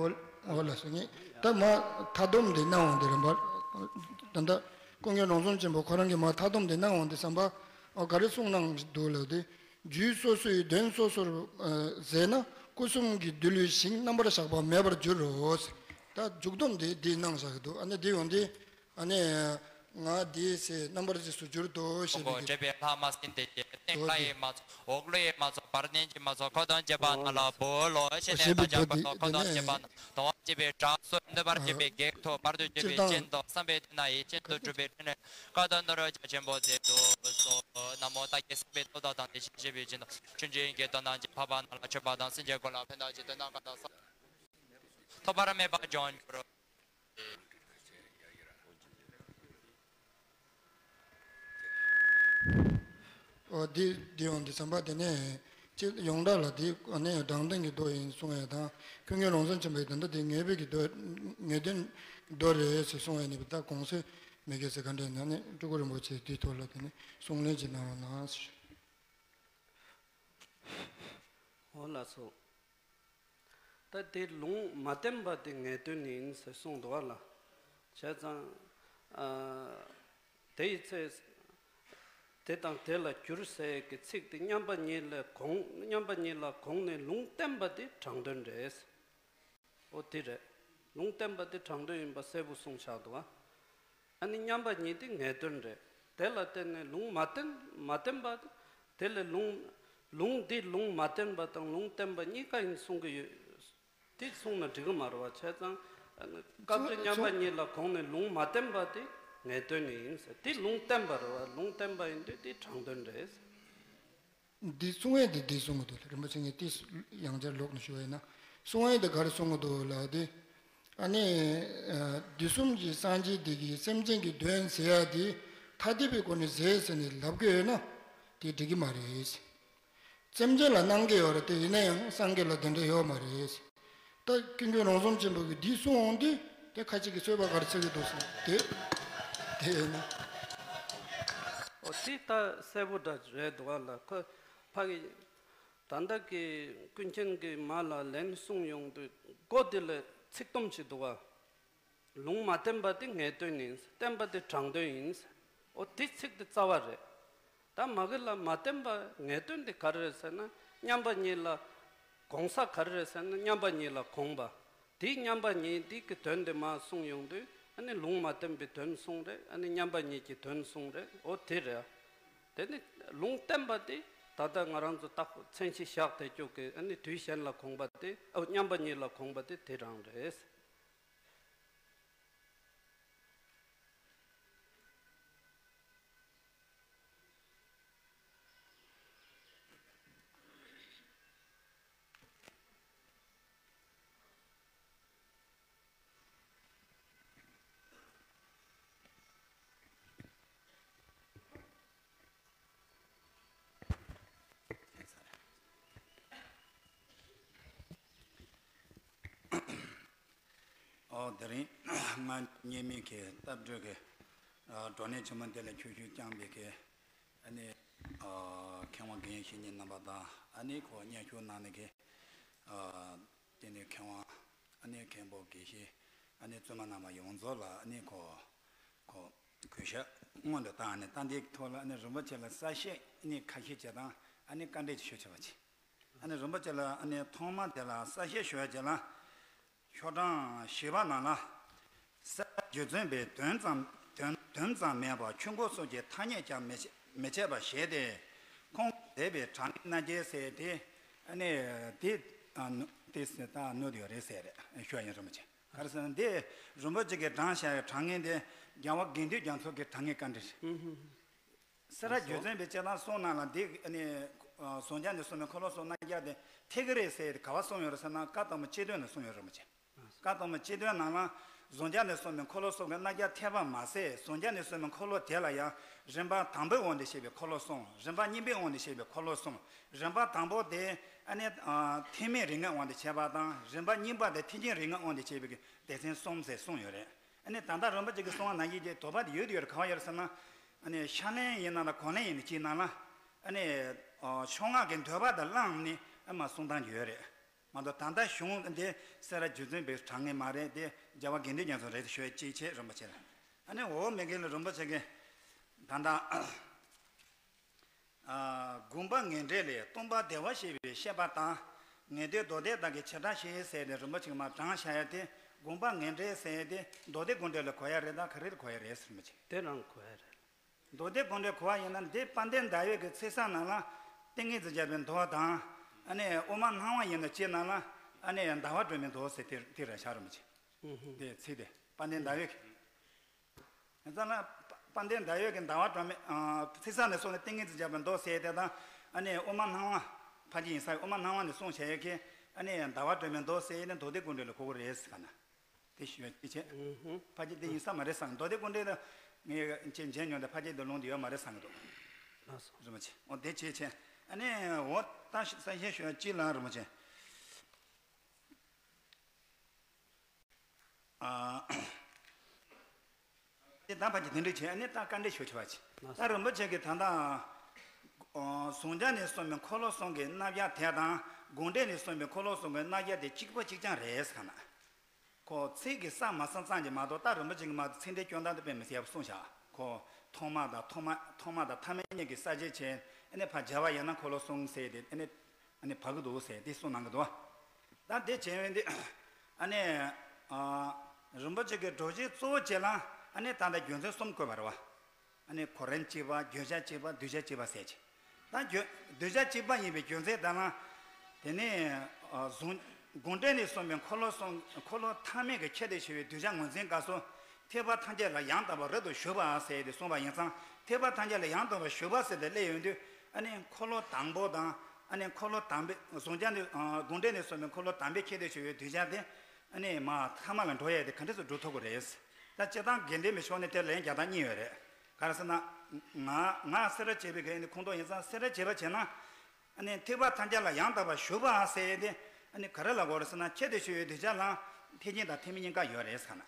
འོ་འོ་ལགས་སོ། ངས་ད་མ་མཐའ་སྡོམ་འདི་གནང་འོང་དེ་རིམ་པར། ད་ལྟ་ཀུན་མཁྱེན་རོང་ཟོམ་ཆེན་པོ་ཁོ་རང་གིས་མ་མཐའ་སྡོམ་འདི་གནང་འོང་དེ་བསམ་པ། འོ་ག་རེ་གསུངས་གནང་འདུག་ལབ་དུས། རྒྱུད་སོ་སོའི་དོན་སོ་སོར་ཨ་མཛད་ན། སྐུ་གསུམ་གྱི་འདུལ་བའི་ཞིང་རྣམ་པར་གཞག་པ་མེད་པར་འགྱུར་རོ་ཟེར། ད་མཇུག་སྡོམ་འདི་འདི་གནང་བཞག་གི་འདུག་ཨ་ནི་འདི་ཡོང་དུས། ཨ་ནི། ང་འདི་ཚེ་རྣམ་པར་རྫོགས་སུ་གྱུར་ཏོ་ཞེས་པའི་གི། འབྲེལ་པའི་ལྷ་མ་སྲིན་སྡེ་བརྒྱད་སྟེང་ལྷ་ཡི་མ་ཚོགས་འོག་ཀླུ་ཡི་མ་ཚོགས་བར་གནོན་གྱི་མ་ཚོགས་འཁོར་དང་བཅས་པ་རྣམས་ལ་འབུལ་ལོ་ཞེས་ནས་ཞེས་པའི་བཀའ་ཆད་འཁོར་དང་བཅས་པ་རྣམས་དང་བ་བཅས་པའི་དགྲ་སོགས་འདུལ་བར་བྱེད་པའི་བགེགས་ཐོབ་བར་དུ་གཅོད་པའི་སྤྱན་དང་བསམ་པའི་དོན་ནི་ཡིད་བཞིན་དུ་འགྲུབ་པའི་ཕྲིན་ལས་བཀའ་དང་ནོར་རྒྱ་ཆེན་པོ་མཛད་དུ་གསོལ། ན་མོ་བདག་བསྐྱེད་བསམ་པའི་སྟོབས་དང་ལྡན་ཞིང་གཤེགས་པའི་སྦྱིན་བདག་ཆོས་འབྱུང་གི་དོན་རྣམས་ཀྱི་འཕགས་པ་རྣམས་ལ་མཆོད་པ་དང་སེམས་ཅན་ཀུན་ལ་ཕན་བདེ་ཆེ་དོན་རྣམས་གང་དག་ཐོབ་པར་མོས་པ་འབྱུང་གྱུར། ཨོ་འདི་འདི་ཡོང་འདི་བསམ་པ་དེ་ནས་ཅི་ཡོངས་གྲགས་ལ་འདི་ནས་དྲང་བདེན་གྱི་མདོ་ཡིན་གསུང་ཡས་དང་ཀུན་མཁྱེན་རོང་ཟོམ་ཆེན་པོའི་ད་ལྟ་འདི་ངེས་པའི་གི་མདོ་ངེས་དོན་མདོ་རེད་ཟེར་གསུང་ཡས་ནི་ད་གོང་ཚོད་མི་དགེ་ཟེར་ག་འདྲས་ན་ནི་སྤྲུལ་སྐུ་རིན་པོ་ཆེ་འདིའི་ཐོག་ལ་དེ་ནས་གསུང་གླེང་ཅིག་གནང་རོགས་གནང་ཟེར། འོ་ལགས་སོ། ད་དེ་ལུང་མ་བསྟན་པ་དེ་ངེས་དོན་ཡིན་ཟེར་གསུངས་འདུག་བ་ལ། བྱས་ཙང་། ཨ། དེ་ཡི་ཚེ། དེ་དང་དེ་ལ་འགྱུར་ཟེར་གྱི་ཚིག་དེ་མཉམ་པ་ཉིད་ལ་གོང་མཉམ་པ་ཉིད་ལ་གོང་ནས་ལུང་བསྟན་པ་དེ་དྲང་དོན་རེད། འོ་དེ་རེད། ལུང་བསྟན་པ་དེ་དྲང་དོན་ཡིན་པ་གསལ་པོ་གསུངས་བཞག་འདུག་བ། ཨ་ནི་མཉམ་པ་ཉིད་དེ་ངེས་དོན་རེད། དེ་ལ་བརྟེན་ནས་ལུང་མ་བསྟན་མ་བསྟན་པ། དེ་ལས་ལུང་ལུང་འདི་ལུང་མ་བསྟན་པ་དང་ལུང་བསྟན་པ་གཉིས་ཀ་ཡིན་གསུང་གི་ཡོད། དེ་གསུངས་ན་འགྲིག་གི་མ་རེད་བ། བྱས་ཙང་། སྐབས་དེ་མཉམ་པ་ཉིད་ལ་གོང་ནས་ལུང་མ་བསྟན་པ་དེ་ངེས་དོན་ཡིན་ཟེར། དེ་ལུང་བསྟན་པ་རེད་བ། ལུང་བསྟན་པ་ཡིན་དུས་དེ་དྲང་དོན་རེད། འདི་གསུང་ཡས་འདི་འདི་གསུང་གི་འདུག་རིན་པོ་ཆེ་ངས་དེ་ཡང་བསྐྱར་ལོག་ནས་ཞུ་བ་ཡིན་ན། གསུང་ཡས་འདི་ག་རེ་གསུང་གི་འདུག་ལབ་དེ། ཨ་ནི། དུས་གསུམ་གྱི་སངས་རྒྱས་འདི་གིས་སེམས་ཅན་གྱི་དོན་མཛད་ཡ་དེ་ཐ་དད་པའི་སྒོ་ནས་མཛད་ཟེར་ནས་ལབ་གི་ཡོད་ན། དེ་འགྲིག་གི་མ་རེད། སེམས་ཅན་ལ་གནང་གི་ཡོད་རེད་དེ་ཡིན་ན་ཡང་སངས་རྒྱས་ལ་དེ་འདྲ་ཡོད་མ་རེད། ད་ཀུན་མཁྱེན་རོང་ཟོམ་ཆེན་པོ་གིས་འདི་གསུངས་འོང་དུས་དེ་ཁ་ཅིག་གིས་རྩོད་པ་ག་རེ་རྩོད་ཀྱི་འདུག་ཟེར་དེ་དེ་ཡིན་ན། ཨོ་དེ་ད་གསལ་པོ་འདྲ་རེད་འདུག་བ་ལ། ཁོ་ཕ་གི་ད་ལྟ་གི་ཀུན་མཁྱེན་གྱིས་མ་ལ་ལན་གསུངས་ཡོང་དུས་མགོ་དེ་ལ་ཚིག་དུམ་ཞིག་འདུག་བ། ལུང་མ་བསྟན་པ་དེ་ངེས་དོན་ཡིན། བསྟན་པ་དེ་དྲང་དོན་ཡིན། ཨོ་དེ་ཚིག་དེ་རྩ་བ་རེད། ད་མ་གི་ལ་མ་བསྟན་པ་ངེས་དོན་དེ་ག་རེ་རེད་ཟེར་ན། མཉམ་པ་ཉིད་ལ་གོང་ས་ག་རེ་རེད་ཟེར་ན། མཉམ་པ་ཉིད་ལ་གོང་པ། དེའི་མཉམ་པ་ཉིད་དེ་གི་དོན་དེ་མ་གསུངས་ཡོང་དུས་ཨ་ནི་ལུང་མ་བསྟན་པའི་དོན་གསུངས་རེད། ཨ་ནི་མཉམ་པ་ཉིད་ཀྱི་དོན་གསུངས་རེད། ཨོ་དེ་རེད། དེ་ནི་ལུང་བསྟན་པ་དེ་ད་ལྟ་ང་རང་ཚོ་ཏག་མཚན་གཞི་བཞག་བསྡད་རྒྱུ་གི་ཨ་ནི་དུས་གཞན་ལ་གོང་པ་དེ། ཨོ་མཉམ་པ་ཉིད་ལ་གོང་པ་དེ་དེ་རང་རེད། ཨོ་དེ་རིང་ང་ཉེས་མེད་ཀྱི་བཏབ་སྒྲོལ་གྱི་བགྲོ་གླེང་ཆེན་མོ་འདི་ལ་ཆོས་ཞུ་བསྐྱངས་པའི་གི་ཨ་ནི་མཁས་དབང་དགེ་བཤེས་གཉེན་རྣམ་པ་དང་ཨ་ནི་ཁོ་སྙན་ཞུ་གནང་ནས་གི་དེ་ནས་མཁས་དབང་ཨ་ནི་མཁན་པོ་དགེ་བཤེས་ཨ་ནི་བཙུན་མ་རྣམ་པ་ཡོངས་རྫོགས་ལ་ཨ་ནི་ཁོ་ཁོ་གུས་ཞབས་སྔོན་དུ་བཏང་ནས་ད་འདིའི་ཐོག་ལ་ཨ་ནི་རིན་པོ་ཆེ་ལ་གསལ་བཤད་ཨ་ནི་ཁ་ཤས་བྱེད་དང་ཨ་ནི་བཀའ་འདྲི་ཞུ་ཆོག་པ་བྱེད། ཨ་ནི་རིན་པོ་ཆེ་ལ་ཨ་ནི་ཐོག་མ་དེ་ལ་གསལ་བཤད་ཞུ་བ་བྱེད་ལ། ཤོག་གྲངས་བཞི་པ་ནང་ལ། གསལ་བྱེད་རྒྱུ་མཚན་པའི་དོན་ཙམ་ དོན་དོན་ཙམ་མེད་པར་ཆོས་འཁོར་སོགས་ཀྱི་ཐ་སྙད་ཀྱང་མི་བྱེད་མི་བྱེད་པར་བཞེད་དེ། ཁོང་མཛད་པའི་དྲང་ངེས་རྣམ་རྒྱལ་ཟེར་དེ། ཨ་ནི་དེ་ཨ་ནུ་དེ་ཟེར་ད་ནོར་ཡོད་རེད་ཟེར་རེད་ཞུ་ཡ་ཡིན། རིན་པོ་ཆེ། ག་རེ་ཟེར་ན་འདི་རིན་པོ་ཆེ་གིས་དྲངས་བཞག་པའི་དྲང་ངེས་དེ་རྒྱལ་བ་དགེ་འདུན་རྒྱ་མཚོ་གི་དྲང་ངེས་བཀའ་འདྲི་རེད། སེ་ར་རྒྱུ་མཚན་པའི་སྤྱི་དང་གསུང་ནང་ལ་འདི་ནི་ཟོང་རྒྱ་ནས་གསུངས་པའི་འཁོར་ལོ་གསུམ་རྣམ་རྒྱལ་དེ་འཐད་ཀྱི་རེད་ཟེར་ཏེ་ག་བ་གསུངས་ཡོད་རེད་ཟེར་ན། བཀའ་སྡོམ་སྤྱི་དོན་ལ་གསུངས་ཡོད། རིན་པོ་ཆེ། བཀའ་སྡོམ་སྤྱི་དོན་ནང་ལ་ཟོང་རྒྱ་ནས་གསུངས་པའི་འཁོར་ལོ་གསུམ་གྱི་རྣམ་རྒྱལ་འཐད་པ་མ་ཟད། ཟོང་རྒྱ་ནས་གསུངས་པའི་འཁོར་ལོ་དེ་ལ་ཡང་རིམ་པ་དང་པོའི་དབང་དུ་བྱས་པའི་འཁོར་ལོ་གསུམ། རིམ་པ་གཉིས་པའི་དབང་དུ་བྱས་པའི་འཁོར་ལོ་གསུམ། རིམ་པ་དང་པོ་དེ་ཨ་ནི་ཐེག་དམན་རིགས་ལྔའི་དབང་དུ་བྱས་པ་དང་། རིམ་པ་གཉིས་པ་དེ་ཐེག་ཆེན་རིགས་ལྔའི་དབང་དུ་བྱས་པའི་སྡེ་ཚན་གསུམ་ཟེར་གསུངས་ཡོད་རེད། ཨ་ནི་ད་ལྟ་རིན་པོ་ཆེ་གིས་གསུངས་པ་ནང་བཞིན་གྱི་དོགས་པ་དེ་ཡོད་དུ་ཡོད་རེད། ག་བ་ཡོད་རེད་ཟེར་ན། ཨ་ནི་ཤར་གླིང་ཡིན་ན་ལ་གོང་གླིང་ཡིན་ན་གཅིག་ནང་ལ་ཨ་ནི་ཕྱོགས་སྔགས་ཀྱི་འདོད་པ་དང་བླངས་ནས་ཨ་མ་གསུང་སྟངས་ཡོད་རེད། མ་གཏོགས་ད་ལྟ་གཞུང་འདི་སེ་ར་རྒྱུ་མཚན་པའི་དྲང་ངེས་མ་རེད། དེ་རྒྱལ་བ་དགེ་འདུན་རྒྱ་མཚོ་རེད་ཞུ་ཡ་གཅིག་བྱས། རིན་པོ་ཆེ་ལ། ཨ་ནི་འོ་མི་དགེ་ལ་རིན་པོ་ཆེ་གིས་ད་ལྟ་དགོངས་པ་ངེས་འགྲེལ་ལས་སྟོང་པ་བདེ་བར་གཤེགས་པའི་བཤད་པ་དང་། ངེས་དོན་མདོ་སྡེ་དག་གི་བྱེ་བྲག་བཤད་ཟེར་ཏེ་རིན་པོ་ཆེ་གིས་མར་དྲངས་བཞག་ཡ་དེ། དགོངས་པ་ངེས་འགྲེལ་ཟེར་ཡ་དེ་མདོ་སྡེ་དགོངས་འགྲེལ་ལ་གོ་ཡ་རེད་དམ་ག་རེ་ལ་གོ་ཡ་རེད་ཟེར། རིན་པོ་ཆེ། དེ་རང་གོ་ཡ་རེད། མདོ་སྡེ་དགོངས་འགྲེལ་གོ་བ་ཡིན་ན་འདི་དཔལ་ལྡན་ཟླ་འོད་ཀྱི་ཚིག་གསལ་ནང་ལ་ཏིང་ངེ་འཛིན་སྦྱར་བའི་མདོ་དང་། ཨ་ནི་དབུ་མ་སྣང་བ་ཡིན་ན་སྤྱི་ནང་ལ་ཨ་ནི་ཟླ་བ་སྒྲོན་མའི་མདོ་ཟེར་དེ་དེ་རེད་ཤག། རིན་པོ་ཆེ། དེ་ཚིག་དེ་དཔལ་ལྡན་ཟླ་འོད་ཀྱི། ཡང་ཙང་ལ་དཔལ་ལྡན་ཟླ་འོད་ཀྱི་ཟླ་བ་སྒྲོན་མའི་ཚིག་གསལ་ནས་གསུངས་ནས་ཏིང་ངེ་འཛིན་སྦྱར་བའི་མདོ་ཟེར་དེ་དང་། ཨ་ནི་དབུ་མ་སྣང་བ་ཕལ་ཆེར་ཡིན་ས་ཡོད། དབུ་མ་སྣང་བ་ནས་གསུངས་བྱས་ཡོད་ཀྱི། ཨ་ནི་ཟླ་བ་སྒྲོན་མའི་མདོ་ཟེར་ནས་མདོ་སྡེ་དགོངས་འགྲེལ་ལ་གོ་གི་རེད་ཟེར་ག་ན། དེ་ཞུ་ཡ་ཅི་བྱེད། ཕལ་ཆེར་དེ་ཡིན་ས་མ་རེད་བསམ། མདོ་སྡེ་དགོངས་འགྲེལ་ལ་ངས་ཅིག་མཇལ་མྱོང་དེ་ཕལ་ཆེར་དེ་ལུང་དུ་ཡོད་མ་རེད་བསམ་གི་འདུག། ལགས་སོ། རིན་པོ་ཆེ། འོ་དེ་བྱས་བྱས། ཨ་ནི་འོ་ད་གསལ་བཤད་ཞུ་ཡ་ཅི་ལ་རིན་པོ་ཆེ། ཨ། དེ་ད་ཕལ་ཆེར་དེ་འདྲ་བྱས། ཨ་ནི་ད་བཀའ་འདྲི་ཞུ་ཆོག་པ་བྱེད། ད་རིན་པོ་ཆེ་གིས་ད་ལྟ་ཟུང་འཇུག་ནས་གསུངས་པའི་འཁོར་ལོ་གསུམ་གྱི་རྣམ་གཞག་དེ་དང་། དགོངས་འགྲེལ་ནས་གསུངས་པའི་འཁོར་ལོ་གསུམ་གྱི་རྣམ་གཞག་དེ་གཅིག་པ་གཅིག་རྐྱང་རེད་ཟེར་ག་ན། ཁོ་ཚིག་གི་གསལ་མ་གསལ་ཙམ་གྱིས་མ་གཏོགས། ད་རིན་པོ་ཆེ་གིས་མ་ཚིག་འགྲེལ་སྐྱོན་སྟངས་དེ་དཔེ་མི་སྲིད་པ་གསུངས་བཞག། ཁོ་ཐོག་མ་དང་ཐོག་མ་ཐོག་མ་དང་ཐ་མ་གཉིས་ཀྱི་གསལ་བྱེད་བྱས། ཨ་ནི་ཕར་སྦྱར་བ་ཡིན་ན་འཁོར་ལོ་གསུམ་ཟེར་ཏེ་ཨ་ནི་ཨ་ནི་བབས་ཀྱི་འདུག་ཟེར་དེ་གསུངས་གནང་གི་འདུག། ད་དེ་བྱས་པས་འདི་ཨ་ནི་ཨ་རིན་པོ་ཆེ་གི་སྒྲོག་བཞིན་གཙོ་བོ་བྱས་ལ། ཨ་ནི་ད་ལྟ་རྒྱུ་མཚན་གསུམ་བཀོད་པ་རེད་བ། ཨ་ནི་གོ་རིམ་གཅིག་པ། བརྗོད་བྱ་གཅིག་པ། གདུལ་བྱ་གཅིག་པ་ཟེར་གྱི། ད་རྒྱུ་གདུལ་བྱ་གཅིག་པ་ཡིན་པའི་རྒྱུ་མཚན་ལྟར་ན། དེ་ནས་ཨ་གཟུང་དགོངས་འགྲེལ་ནས་གསུངས་པའི་འཁོར་ལོ་གསུམ། འཁོར་ལོ་ཐ་མལ་གྱི་ཁྱད་དུ་ཆེ་བའི་གདུལ་བྱ་ངོས་འཛིན་སྐབས་སུ། ཐེག་པ་ཐམས་ཅད་ལ་ཡང་དག་པར་རབ་ཏུ་ཞུགས་པ་ཟེར་ཏེ་གསུངས་པ་ཡིན་ཙང་། ཐེག་པ་ཐམས་ཅད་ལ་ཡང་དག་པར་ཞུགས་པ་ཟེར་ཏེ་སླེབས་ཡོང་དུས། ཨ་ནི་འཁོར་ལོ་དང་པོ་དང་། ཨ་ནི་འཁོར་ལོ་དང་པོའི་ཟུང་འཇུག་ནས་ཨ་དགོངས་འགྲེལ་ནས་གསུངས་པའི་འཁོར་ལོ་དང་པོའི་ཁྱད་དུ་ཆེ་བའི་གདུལ་བྱ་དེ། ཨ་ནི་མར་ཐ་མ་ལ་འགྲོ་ཡས་དེ་ག་འདྲ་སེ་སྒྲུབ་ཐུབ་ཀྱི་རེད། ད་སྤྱིར་བཏང་དགེ་འདུན་པའི་ཕྱོགས་ནས་དེ་ལན་རྒྱག་སྟངས་གཉིས་ཡོད་རེད། ག་རེ་ཟེར་ན། ང་ང་སེ་ར་བྱེས་པའི་གི་ཁོངས་གཏོགས་ཡིན་ཙང་། སེ་ར་བྱེས་པ་བྱས་ན། ཨ་ནི་ཐེག་པ་ཐམས་ཅད་ལ་ཡང་དག་པར་ཞུགས་པ་ཟེར་ཏེ། ཨ་ནི་ག་རེ་ལབ་དགོས་རེད་ཟེར་ན། ཁྱད་དུ་ཆེ་བའི་གདུལ་བྱ་ལ་ཐེག་ཆེན་དང་ཐེག་དམན་གཉིས་ཀ་ཡོད་རེད་ཟེར་ག་ན།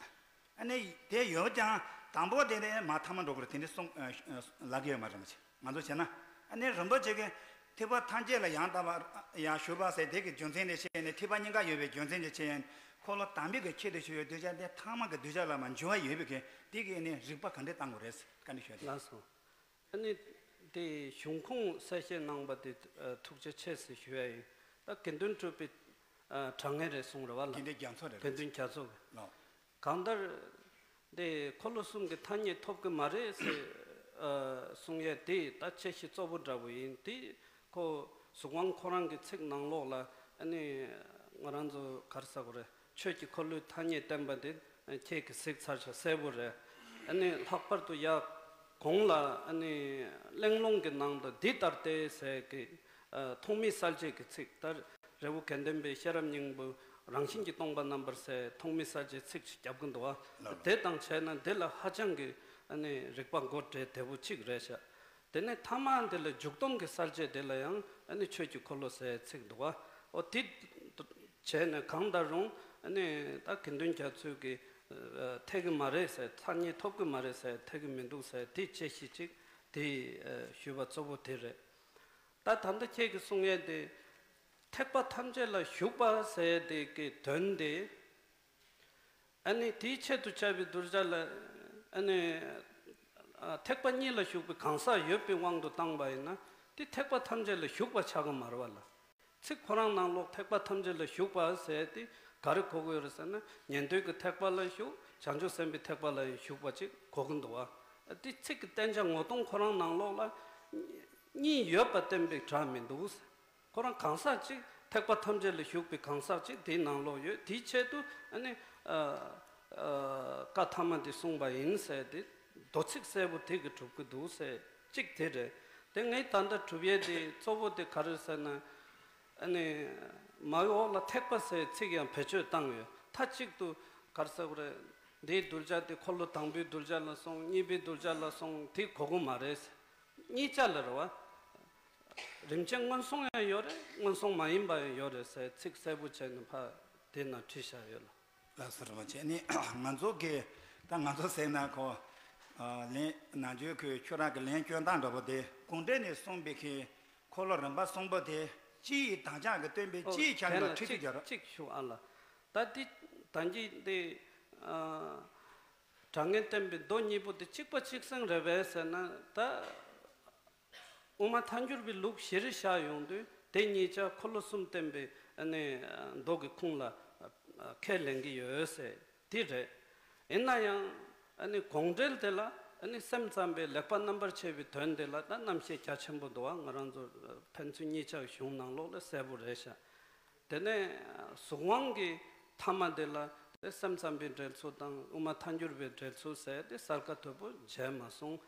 ཨ་ནི་དེ་ཡོད་ཀྱང་དང་པོ་དེ་ནས་མར་ཐ་མ་འགྲོ་དགོས་རེད། དེ་འདྲ་གསུངས་ཨ་ལབ་ཀྱི་ཡོད་མ་རེད། རིན་པོ་ཆེ། ང་ཚོ་བྱས་ན། ཨ་ནི་རིན་པོ་ཆེ་གིས་ཐེག་པ་ཐམས་ཅད་ལ་ཡང་དག་པར་ཡང་ཞུགས་པ་ཟེར་དེ་གི་རྒྱུ་མཚན་དེ་བཤད་ནས། ཐེག་པ་གཉིས་ཀ་ཡོད་པའི་རྒྱུ་མཚན་དེ་བཤད་ནས། འཁོར་ལོ་དམ་པའི་གི་ཁྱད་དུ་ཆེ་བའི་གདུལ་བྱ་དེ་ཐ་མ་གི་གདུལ་བྱ་ལ་མར་འགྱུར་བ་ཡོད་པའི་གི་དེ་གི་ཨ་ནི་རིགས་པ་ག་འདྲ་བཏང་དགོས་རེད། བཀའ་འདྲི་ཞུ་ཡ་དེ། ལགས་སོ། ཨ་ནི་དེ་གཞུང་ཁུངས་གསལ་བཤད་གནང་པ་དེ་ཨ་ཐུགས་རྗེ་ཆེ་ཟེར་ཞུ་ཡ་ཡིན། ད་དགེ་འདུན་གྲུབ་པའི་ཨ་དྲང་ངེས་རེད་གསུངས་རེད་བ་ལ། དགེ་འདུན་རྒྱ་མཚོ་རེད། དགེ་འདུན་རྒྱ་མཚོ་གིས། ལགས། གང་ལྟར་དེ་འཁོར་ལོ་གསུམ་གྱི་ཐ་སྙད་ཐོབ་ཀྱི་མ་རེད་ཟེར་ཨ་གསུང་ཡས་དེ་ད་དཔྱད་གཞི་གཙོ་བོ་འདྲ་པོ་ཡིན། དེ་ཁོ་གཟུངས་དབང་ཁོ་རང་གི་ཚིག་ནང་ལོགས་ལ། ཨ་ནི་ང་རང་ཚོ་ག་རེ་ཟེར་དགོས་རེད། ཆོས་ཀྱི་འཁོར་ལོའི་ཐ་སྙད་བསྟན་པ་དེ་ཁྱེད་ཀྱིས་གཟིགས་ཚར་ཤག། གསལ་པོ་རེད། ཨ་ནི་ལྷག་པར་དུ་ཡ་གོང་ལ་ཨ་ནི་གླེང་སློང་གི་ནང་དུ་འདི་ལྟར་ཏེ་ཟེར་གི་ཨ་ཐོག་མའི་གསལ་བྱེད་ཀྱི་ཚིག། ད་རི་བོ་དགེ་ལྡན་པའི་ཤེས་རབ་སྙིང་པོ་རང་བཞིན་གྱིས་སྟོང་པ་རྣམ་པར་གསལ། ཐོག་མའི་གསལ་བྱེད་ཚིག་ཅིག་རྒྱབ་ཀྱི་འདུག་བ། ལགས། དེ་དང་བྱས་ན་འདི་ལ་ཧ་ཅང་གི་ཨ་ནི་རིགས་པ་མགོ་འདྲེས་བདེ་པོ་གཅིག་རེད་ཤག། དེ་ནས་ཐ་མ་འདི་ལ་འཇུག་སྡོམ་གྱི་གསལ་བྱེད་དེ་ལ་ཡང་ཨ་ནི་ཆོས་ཀྱི་འཁོར་ལོ་ཟེར་ཚིག་འདུག་བ། འོ་དེ་བྱས་ནས་གང་ལྟར་རུང་ཨ་ནི་ད་དགེ་འདུན་རྒྱ་མཚོས་ཀྱི་ཨ་འཐད་ཀྱི་མ་རེད་ཟེར། ཐ་སྙད་ཐོབ་ཀྱི་མ་རེད་ཟེར། འཐད་ཀྱི་མི་འདུག་ཟེར། དེ་དཔྱད་གཞི་གཅིག་དེ་ཨ་ཞུས་པ་གཙོ་བོ་དེ་རེད། ད་ད་ལྟ་ཁྱེད་ཀྱིས་གསུང་ཡས་དེ་ཐེག་པ་ཐམས་ཅད་ལ་ཞུགས་པ་ཟེར་དེ་གི་དོན་དེ། ཨ་ནི་དེའི་ཆེད་དུ་བྱ་བའི་གདུལ་བྱ་ལ་ཨ་ནི་ཨ་ཐེག་པ་གཉིས་ལ་ཞུགས་པའི་གང་ཟག་ཡོད་པའི་དབང་དུ་བཏང་པ་ཡིན་ན། དེ་ཐེག་པ་ཐམས་ཅད་ལ་ཞུགས་པ་ཆགས་ཀྱི་མ་རེད་བ་ལ། ཚིག་ཁོ་རང་ནང་ལོགས་ཐེག་པ་ཐམས་ཅད་ལ་ཞུགས་པ་ཟེར་དེ་ག་རེ་གོ་གི་ཡོད་རེད་ཟེར་ན། ཉན་ཐོས་ཀྱི་ཐེག་པ་ལ་ཞུགས། བྱང་ཆུབ་སེམས་དཔའི་ཐེག་པ་ལ་ཡང་ཞུགས་པ་ཅིག་གོ་གི་འདུག་བ། དེ་ཚིག་གི་བསྟན་བྱ་ངོ་གདོང་ཁོ་རང་ནང་ལོགས་ལ་གཉིས་ཡོད་པ་བསྟན་པའི་སྒྲ་མི་འདུག། ཁོ་རང་གང་ཟག་ཅིག་ཐེག་པ་ཐམས་ཅད་ལ་ཞུགས་པའི་གང་ཟག་ཅིག་དེའི་ནང་ལོགས་ཡོད། དེའི་ཆེད་དུ་ཨ་ནི་ཨ་ཨ་བཀའ་ཐ་མ་འདི་གསུངས་པ་ཡིན་ཟེར་ཏེ་མདོ་ཚིག་གསལ་པོ་དེ་གིས་གྲུབ་ཀྱི་འདུག་ཟེར་གཅིག་དེ་རེད། དེ་ངས་ད་ལྟ་གྲུབ་ཡས་དེ་གཙོ་བོ་དེ་ག་རེ་ཟེར་ན། ཨ་ནི་མའི་འོག་ལ་ཐེག་པ་ཟེར་ཚིག་ཡང་བེད་སྤྱོད་བཏང་ཡོད། མཐའ་གཅིག་ཏུ་ག་རེ་ཟེར་དགོས་རེད། འདིའི་གདུལ་བྱ་དེ་འཁོར་ལོ་དང་པོའི་གདུལ་བྱ་ལ་སོང་། གཉིས་པའི་གདུལ་བྱ་ལ་སོང་། དེ་གོ་གི་མ་རེད། གཉིས་ཆ་ལ་རེད་བ། རིམ་བྱོན་སྔོན་སོང་ཡང་ཡོད་རེད། སྔོན་སོང་མ་ཡིན་པ་ཡང་ཡོད་རེད་ཟེར་ཚིག་གསལ་པོ་བྱས་ནས་ཕར་དེ་ན་བྲིས་བཞག་ཡོད་ལ། ལགས་སོ། རིན་པོ་ཆེ། ནི་ང་ཚོ་གི་ད་ང་ཚོ་ཟེར་ན་ཁོ་ཨ་ལན་ནང་ཆོས་ཁོས་ཁྱོད་རང་གི་ལན་སྐྱོན་སྟངས་འདྲ་པོ་དེ་གུང་འགྲེལ་ནས་གསུངས་པའི་གི་འཁོར་ལོ་རིམ་པ་གསུམ་པོ་དེ་སྤྱི་ཡི་དམ་བཅའ་གི་སྟོན་པའི་ཨོ་སྤྱི་ཡི་ཆ་དེ་ནས་ལ་ཁྲིད་ཅིག་དུ་སྦྱར། ཅིག་ཞུ་ཨ་ལ། ད་འདི་ད་གིན་འདི་ཨ་དྲང་ངེས་བསྟན་པའི་མདོ་གཉིས་པོ་དེ་གཅིག་པ་གཅིག་སེང་རེད་པས་ཟེར་ན། ད་དབུ་མ་ཐལ་འགྱུར་བའི་ལུགས་གཞིར་བཞག་ཡོང་དུས་དེ་གཉིས་ཆ་འཁོར་ལོ་གསུམ་བསྟན་པའི་ཨ་ནི་མདོ་གི་ཁུངས་ལ་ཁས་ལེན་གྱི་ཡོད་ཟེར་དེ་རེད། ཡིན་ན་ཡང་ཨ་ནི་གུང་འགྲེལ་དེ་ལ་ཨ་ནི་སེམས་ཙམ་པའི་ལེགས་པ་རྣམ་པར་ཕྱེ་བའི་དོན་དེ་ལ་ད་རྣམ་བཤད་རྒྱ་ཆེན་པོ་འདུག་བ། ང་རང་ཚོ་ཕན་ཚུན་གཉིས་ཆ་གི་གཞུང་ནང་ལོགས་ལ་གསལ་པོ་རེད་ཤག། དེ་ནས་གཟུངས་དབང་གི་ཐ་མ་དེ་ལ་དེ་སེམས་ཙམ་པའི་འགྲེལ་ཚུལ་དང་དབུ་མ་ཐལ་འགྱུར་བའི་འགྲེལ་ཚུལ་ཟེར་དེ་གསལ་ཁ་དོད་པོ་མཇལ་མ་སོང་།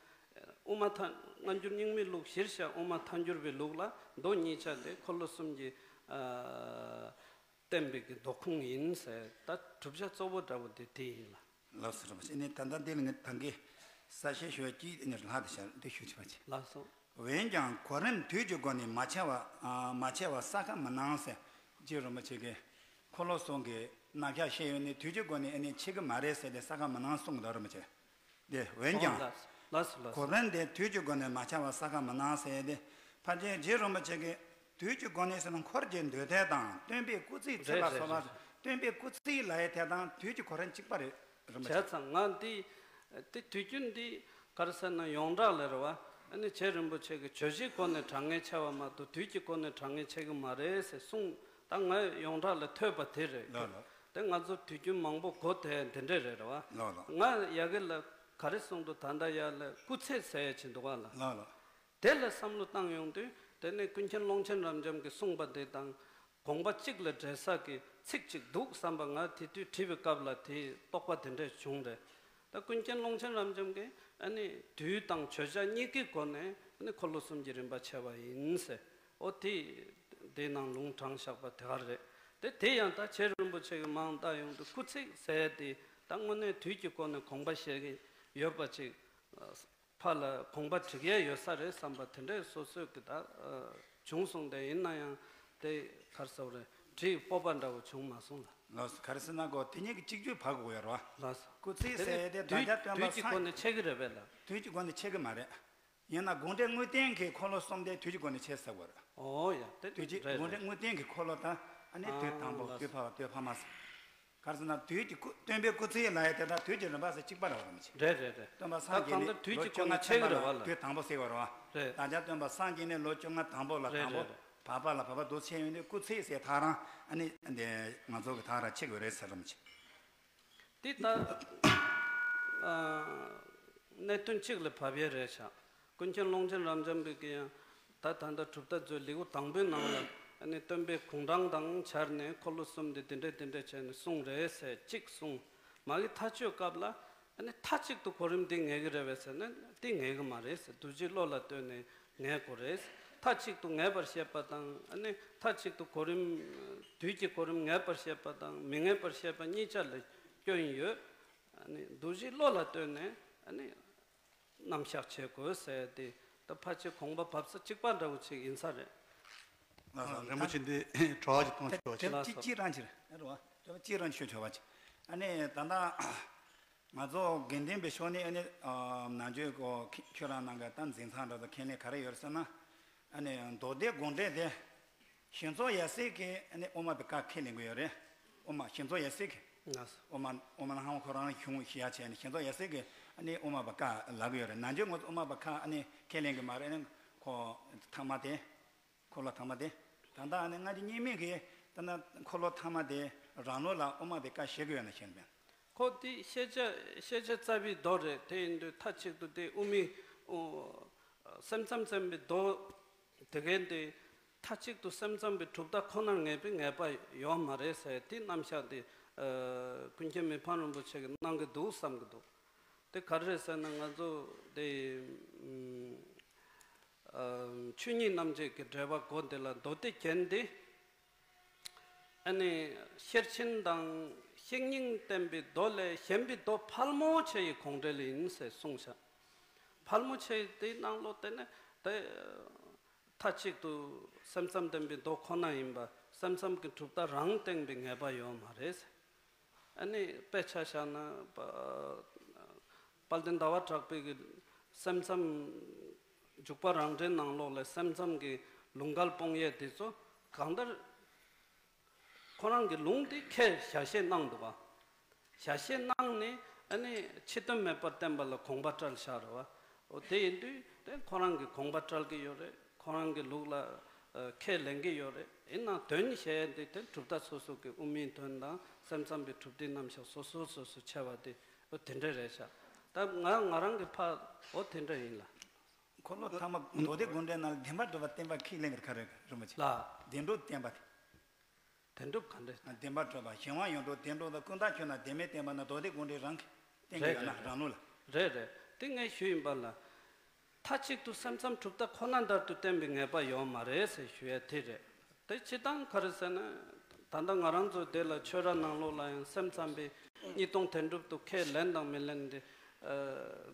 དབུ་མ་ཐལ་སྔ་འགྱུར་རྙིང་མའི་ལུགས་གཞིར་བཞག་དབུ་མ་ཐལ་འགྱུར་བའི་ལུགས་ལ་མདོ་གཉིས་ཆ་དེ་འཁོར་ལོ་གསུམ་གྱི་ཨ་བསྟན་པའི་གི་མདོ་ཁུངས་ཡིན་ཟེར། ད་གྲུབ་ཆ་གཙོ་བོ་འདྲ་བོ་དེ་དེ་ཡིན་ལ། ལགས་སོ། རིན་པོ་ཆེ། ནི་ད་ལྟ་འདི་ལ་ངས་ད་གིན་གསལ་བཤད་ཞུ་བ་གཅིག་ནས་ལྷག་དེ་བྱ་འདི་ཞུ་ཆེ་བ་ཆེ། ལགས་སོ། འོན་ཀྱང་གོ་རིམ་དུས་ཀྱི་སྒོ་ནས་མ་ཕྱེ་བ་ཨ་མ་ཕྱེ་བ་ས་ཁ་མི་སྣང་ཟེར། རྗེ་རིན་པོ་ཆེ་གིས་འཁོར་ལོ་གསུམ་གྱི་རྣམ་གཞག་བཤད་ཡོད་ནི་དུས་ཀྱི་སྒོ་ནས་ཨ་ནི་ཕྱེ་གི་མ་རེད་ཟེར་ཏེ་ས་ཁ་མི་སྣང་གསུངས་འདུག་རིན་པོ་ཆེ། དེ་འོན་ཀྱང་ཨོ་ལགས་ལགས་སོ་ལགས་སོ། གོ་རིམ་དེ་དུས་ཀྱི་སྒོ་ནས་མ་ཕྱེ་བ་ས་ཁ་མི་སྣང་ཟེར་ཏེ། ཕལ་ཆེར་རྗེ་རིན་པོ་ཆེ་གིས་དུས་ཀྱི་སྒོ་ནས་ཟེར་ན་འཁོར་གྱི་འདུས་ཐད་དང་སྟོན་པའི་སྐུ་ཚེའི་ཚེ་རེད་ལ་རེད་སོགས་པ། རེད། སྟོན་པའི་སྐུ་ཚེའི་ལ་ཡའི་ཐད་དང་དུས་ཀྱི་གོ་རིམ་གཅིག་པ་རེད། རིན་པོ་ཆེ། བྱས་ཙང་ང་འདི་དེ་དུས་རྒྱུན་འདི་ག་རེ་ཟེར་ན་ཡོངས་གྲགས་ལ་རེད་བ། ཨ་ནི་རྗེ་རིན་པོ་ཆེ་གིས་བརྗོད་གཞིའི་སྒོ་ནས་དྲང་ངེས་ཕྱེ་བ་མ་གཏོགས་དུས་ཀྱི་སྒོ་ནས་དྲང་ངེས་ཕྱེ་གི་མ་རེད་ཟེར་གསུངས། ད་ང་ཡོངས་གྲགས་ལ་ཐོས་པ་དེ་རེད། ལགས་ལགས། དེ་ང་ཚོ་དུས་རྒྱུན་མང་པོ་གོ་དེ་འདི་འདྲས་རེད་རེད་བ། ལགས་ལགས། ང་ཡ་གི་ལ་ག་རེ་གསུངས་འདུག་ད་ལྟ་ཡ་ལ་སྐུ་ཚེ་ཟེར་ཡ་ཅིག་འདུག་ག་ལ། ལགས་ལགས། དེ་ལ་བསམ་བློ་བཏང་ཡོང་དུས་དེ་ནས་ཀུན་མཁྱེན་ཀློང་ཆེན་རབ་འབྱམས་ཀྱིས་གསུངས་པ་དེ་དང་དགོངས་པ་གཅིག་ལ་འབྲེལ་ས་གི་ཚིག་ཅིག་འདུག་བསམ་པ་ང་དེ་དུས་བྲིས་པའི་སྐབས་ལ་དེ་རྟོགས་པ་དེ་འདྲས་བྱུང་རེད། ད་ཀུན་མཁྱེན་ཀློང་ཆེན་རབ་འབྱམས་ཀྱིས་ཨ་ནི་དུས་དང་བརྗོད་བྱ་གཉིས་ཀའི་སྒོ་ནས་ཨ་ནི་འཁོར་ལོ་གསུམ་གྱི་རིམ་པ་ཕྱེ་བ་ཡིན་ཟེར། ཨོ་དེ་དེའི་ནང་ལུང་དྲངས་བཞག་པ་དེ་ག་རེད། དེ་དེ་ཡང་ད་རྗེ་རིན་པོ་ཆེ་གི་མིང་བཏགས་ཡོང་དུས་སྐུ་ཚེ་ཟེར་དེ་ད་དངོས་གནས་དུས་ཀྱི་སྒོ་ནས་དགོངས་པ་བཞེས་ཀྱི་ཡོད་པ་ཅིག་ཕར་ལ་དགོངས་པ་འགྲིག་ཡས་ཡོད་ས་རེད་བསམ་པ་དེ་འདྲས་སོ་སོས་ཀྱི་ད་བྱུང་སོང་། དེ་ཡིན་ན་ཡང་དེ་ག་རེ་ཟེར་དགོས་རེད། བྲིས་སྤོབས་པ་འདྲ་བོ་བྱུང་མ་སོང་ལ། ལགས་སོ། ག་རེ་ཟེར་ན་གོ་དེ་གཉིས་ཀྱི་གཅིག་གྱུར་བར་གོ་ཡོད་རེད་བ། ལགས་སོ། སྐུ་ཚེ་དེ་ཟེར་ནས་དེ་དུས་དམ་བཅའ་སྟོན་པ་དུས་ཀྱི་སངས་སྒོ་ནས་ཕྱེ་གི་རེད་པས་ལ། དུས་ཀྱི་སྒོ་ནས་ཕྱེ་གི་མ་རེད། ཡིན་ན་དགོངས་འགྲེལ་དངོས་བསྟན་གྱི་འཁོར་ལོ་གསུམ་དེ་དུས་ཀྱི་སྒོ་ནས་ཕྱེ་ཟེར་བ་རེད། ཨོ་ཡ་དེ་དུས་ཀྱི་རེད་དགོངས་འགྲེལ་རེད། དངོས་བསྟན་གྱི་འཁོར་ལོ་དང་ཨ་ནི་དུས་དང་པོ། ཨ་ལགས་སོ། དུས་འཕགས་པ། དུས་འཕགས་མ་ཟེར། ག་རེ་ཟེར་ན་དུས་ཀྱི་སྐུ་སྟོན་པའི་སྐུ་ཚེ་ལ་ཡ་དེ་དང་དུས་ཀྱི་རིམ་པ་ཟེར་གཅིག་པ་རེད་བ། རིན་པོ་ཆེ། རེད་རེད་རེད། སྟོན་པ་སངས་རྒྱས་ནས་ད་གང་ལྟར་དུས་ཀྱི་སྒོ་ནས་ཕྱེ་གི་རེད་བ་ལ། དུས་དང་པོ་ཟེར་བ་རེད་བ། རེད། ད་ལྟ་སྟོན་པ་སངས་རྒྱས་ནས་ལོ་བཅོ་ལྔ་དང་པོ་ལ་རེད་དང་པོ། རེད་རེད། བར་པ་ལ་བར་པ་འདུག་ཕྱེ་ཡོང་དུས་སྐུ་ཚེ་ཟེར་ཐག་རང་ཨ་ནི་འདི་ང་ཚོ་གི་ཐག་རང་ཕྱེ་དགོས་རེད་ཟེར། རིན་པོ་ཆེ། འདི་ལྟར་གནད་དོན་གཅིག་ལ་བབས་ཡས་རེད་ཤག། ཀུན་མཁྱེན་ཀློང་ཆེན་རབ་འབྱམས་པའི་གི་ཡང་ད་ད་ལྟ་གྲུབ་མཐའ་མཛོད་ལེའུ་དང་པོའི་ནང་ལ་ཨ་ནི་སྟོན་པའི་དགུང་གྲངས་དང་སྦྱར་ནས་འཁོར་ལོ་གསུམ་འདི་འདི་འདྲས་འདི་འདྲས་བྱས་ནས་གསུངས་རེད་ཟེར་གཅིག་གསུངས། མ་གི་མཐའ་དཔྱོད་སྐབས་ལ་ཨ་ནི་མཐའ་གཅིག་ཏུ་གོ་རིམ་འདི་ངེས་ཀྱི་རེད་པས་ཟེར་ན་འདི་ངེས་ཀྱི་མ་རེད་ཟེར། རྡོ་རྗེ་བློ་ལ་ལྟོས་ནས་ངེས་དགོས་རེད། མཐའ་གཅིག་ཏུ་ངེས་པར་བཤད་པ་དང་ཨ་ནི་མཐའ་གཅིག་ཏུ་གོ་རིམ་དུས་ཀྱི་གོ་རིམ་ངེས་པར་བཤད་པ་དང་མི་ངེས་པར་བཤད་པ་གཉིས་ཆ་ལ་སྐྱོན་ཡོད། ཨ་ནི་རྡོ་རྗེ་བློ་ལ་ལྟོས་ནས་ཨ་ནི་རྣམ་གཞག་བྱེད་དགོས་ཟེར་ཏེ་ད་ཕལ་ཆེར་དགོངས་པ་བབས་ས་གཅིག་པ་འདྲ་བོ་ཅིག་ཡིན་ས་རེད། ལགས་སོ། རིན་པོ་ཆེ་འདི་དྲི་བ་ཅིག་གཏོང་ཆོག་པ་ཅིག། དེབ་ཅིག་ཅིག་རང་ཕྱིར་རེད་བ། དེབ་ཅིག་རང་ཤོད་ཆོག་པ་ཅིག། ཨ་ནི་ད་ལྟ་ང་ཚོ་དགེ་འདུན་པའི་ཕྱོགས་ནས་ཨ་ནི་ནང་ཆོས་གོ་ཁྱོད་རང་ནང་གི་ད་འཛིན་ཚང་འདྲ་ཚོ་ཁས་ལེན་ག་རེ་ཡོད་རེད་ཟེར་ན། ཨ་ནི་མདོ་སྡེ་དགོངས་འགྲེལ་དེ། ཞིང་ཚོགས་ཡབ་སྲས་ཀྱིས་ཨ་ནི་དབུ་མ་པའི་བཀའ་ཁས་ལེན་གྱི་ཡོད་རེད། དབུ་མ་ཞིང་ཚོགས་ཡབ་སྲས་ཀྱིས། ལགས་སོ། དབུ་མ་དབུ་མ་ལྷ་དབང་ཁོ་རང་གཞུང་ཞུ་ཡ་བྱས་ནས་ཞིང་ཚོགས་ཡབ་སྲས་ཀྱིས་ཨ་ནི་དབུ་མ་པའི་བཀའ་ལབ་ཀྱི་ཡོད་རེད། ནང་ཆོས་ངོས་དབུ་མ་པའི་བཀའ་ཨ་ནི་ཁས་ལེན་གྱི་མ་རེད། ཨ་ནི་ཁོ་ཐ་མ་དེ། འཁོར་ལོ་ཐ་མ་དེ། ད་ལྟ་ཨ་ནི་སྔ་ཕྱི་གཉིས་མེད་ཀྱི་ད་ལྟ་འཁོར་ལོ་ཐ་མ་དེ་རང་ལུགས་ལ་དབུ་མ་པའི་བཀའ་བཞེས་ཀྱི་ཡོད་ན་ཤེས་པས། ཁོ་དེ་ཤེས་བྱ་ཤེས་བྱ་རྩ་བའི་མདོ་རེད། དེ་ཡིན་དུས་མཐའ་གཅིག་ཏུ་དེ་དབུ་མའི་ཨོ་སེམས་ཙམ་ཙམ་པའི་མདོ་དེ་གའི་དེ་མཐའ་གཅིག་ཏུ་སེམས་ཙམ་པའི་གྲུབ་མཐའ་ཁོ་ནར་ངེས་པའི་ངེས་པ་ཡོད་མ་རེད་ཟེར། དེ་རྣམ་གཞག་དེ་ཨ་ཀུན་མཁྱེན་མི་ཕམ་རིན་པོ་ཆེ་གིས་གནང་གི་འདུག་བསམ་གི་འདུག་དེ་ག་རེ་རེད་ཟེར་ན། ང་ཚོ་དེ་ཨ་ཆོས་ཉིད་རྣམ་འབྱེད་ཀྱི་འགྲེལ་པ་སྒོ་འདི་ལ་མདོ་སྡེ་རྒྱན་ཏེ། ཨ་ནི་ཤེར་ཕྱིན་དང་བཤེས་གཉེན་བསྟན་པའི་མདོ་ལས་གཞན་པའི་མདོ་ཕལ་མོ་ཆེ་ཡི་དགོངས་འགྲེལ་ཡིན་ཟེར་གསུངས་ཤག་ཕལ་མོ་ཆེ་དེའི་ནང་ལོགས་དེ་ནི་དེ་མཐའ་གཅིག་ཏུ་སེམས་ཙམ་བསྟན་པའི་མདོ་ཁོ་ན་ཡིན་པ། སེམས་ཙམ་གྱི་གྲུབ་མཐའ་རང་བསྟན་པའི་ངེས་པ་ཡོད་མ་རེད། ཨ་ནི་དཔེ་ཆ་བཞག་ན་དཔལ་ལྡན་ཟླ་བ་གྲགས་པའི་གི་སེམས་ཙམ་འཇུག་པ་རང་འགྲེལ་ནང་ལོགས་ལ་སེམས་ཙམ་གྱི་ལུང་འགལ་སྤོང་ཡས་དེ་ཚོ་གང་ལྟར་ཁོ་རང་གི་ལུང་དེ་ཁས་བཞག་བཤད་གནང་འདུག་ག་བཞག་བཤད་གནང་ནས་ཨ་ནི་ཕྱི་དོན་མེད་པར་བསྟན་པ་ལ་དགོངས་པ་བཀྲལ་བཞག་རེད་བ། འོ་དེ་ཡིན་དུས་དེ་ཁོ་རང་གི་དགོངས་པ་བཀྲལ་གི་ཡོད་རེད། ཁོ་རང་གི་ལུགས་ལ་ཨ་ཁས་ལེན་གི་ཡོད་རེད། ཡིན་ནའང་དོན་བཤད་ཡས་དེ་དེ་གྲུབ་མཐའ་སོ་སོ་གི་དབུ་མའི་དོན་དང་སེམས་ཙམ་པའི་གྲུབ་མཐའི་རྣམ་གཞག་སོ་སོ་སོ་སོ་ཕྱེ་བ་དེ་འོ་དེ་འདྲ་རེད་ཤག་ད་ང་ང་རང་གི་ཕ་འོ་དེ་འདྲ་ཡིན་ལ། འཁོར་ལོ་ཐ་མ་མདོ་སྡེ་དགོངས་འགྲེལ་ནང་ལ་བདེན་པར་གྲུབ་པ་བསྟན་པ་ཁས་ལེན་གྱི་ག་རེ་རིན་པོ་ཆེ། ལ། བདེན་གྲུབ་བསྟན་པ་དེ། བདེན་གྲུབ་ག་འདྲ། བདེན་པར་གྲུབ་པ་གཞན་དབང་ཡོངས་གྲུབ་བདེན་གྲུབ་དང་། ཀུན་བརྟགས་ཆོས་རྣམས་བདེན་མེད་བསྟན་པ་ན་མདོ་སྡེ་དགོངས་འགྲེལ་རང་གིས་བསྟན་གྱི་རེད་ཡོད་ན་རེད་རང་ལུགས་ལ། རེད་རེད། དེ་ངས་ཞུས་ཡིན་པ་ལ། མཐའ་གཅིག་ཏུ་སེམས་ཙམ་གྲུབ་མཐའ་ཁོ་ན་ལྟར་དུ་བསྟན་པའི་ངེས་པ་ཡོད་མ་རེད་ཟེར་ཞུ་ཡ་དེ་རེད། དེ་སྤྱིར་བཏང་ག་རེ་ཟེར་ན། ད་ལྟ་ང་རང་ཚོ་དེ་ལ་ཆོས་ར་ནང་ལོགས་ལ་ཡང་སེམས་ཙམ་པའི་གཉིས་སྟོང་དོན་གྲུབ་ཏུ་ཁས་ལེན་དང་མི་ལེན་དེ་ཨ་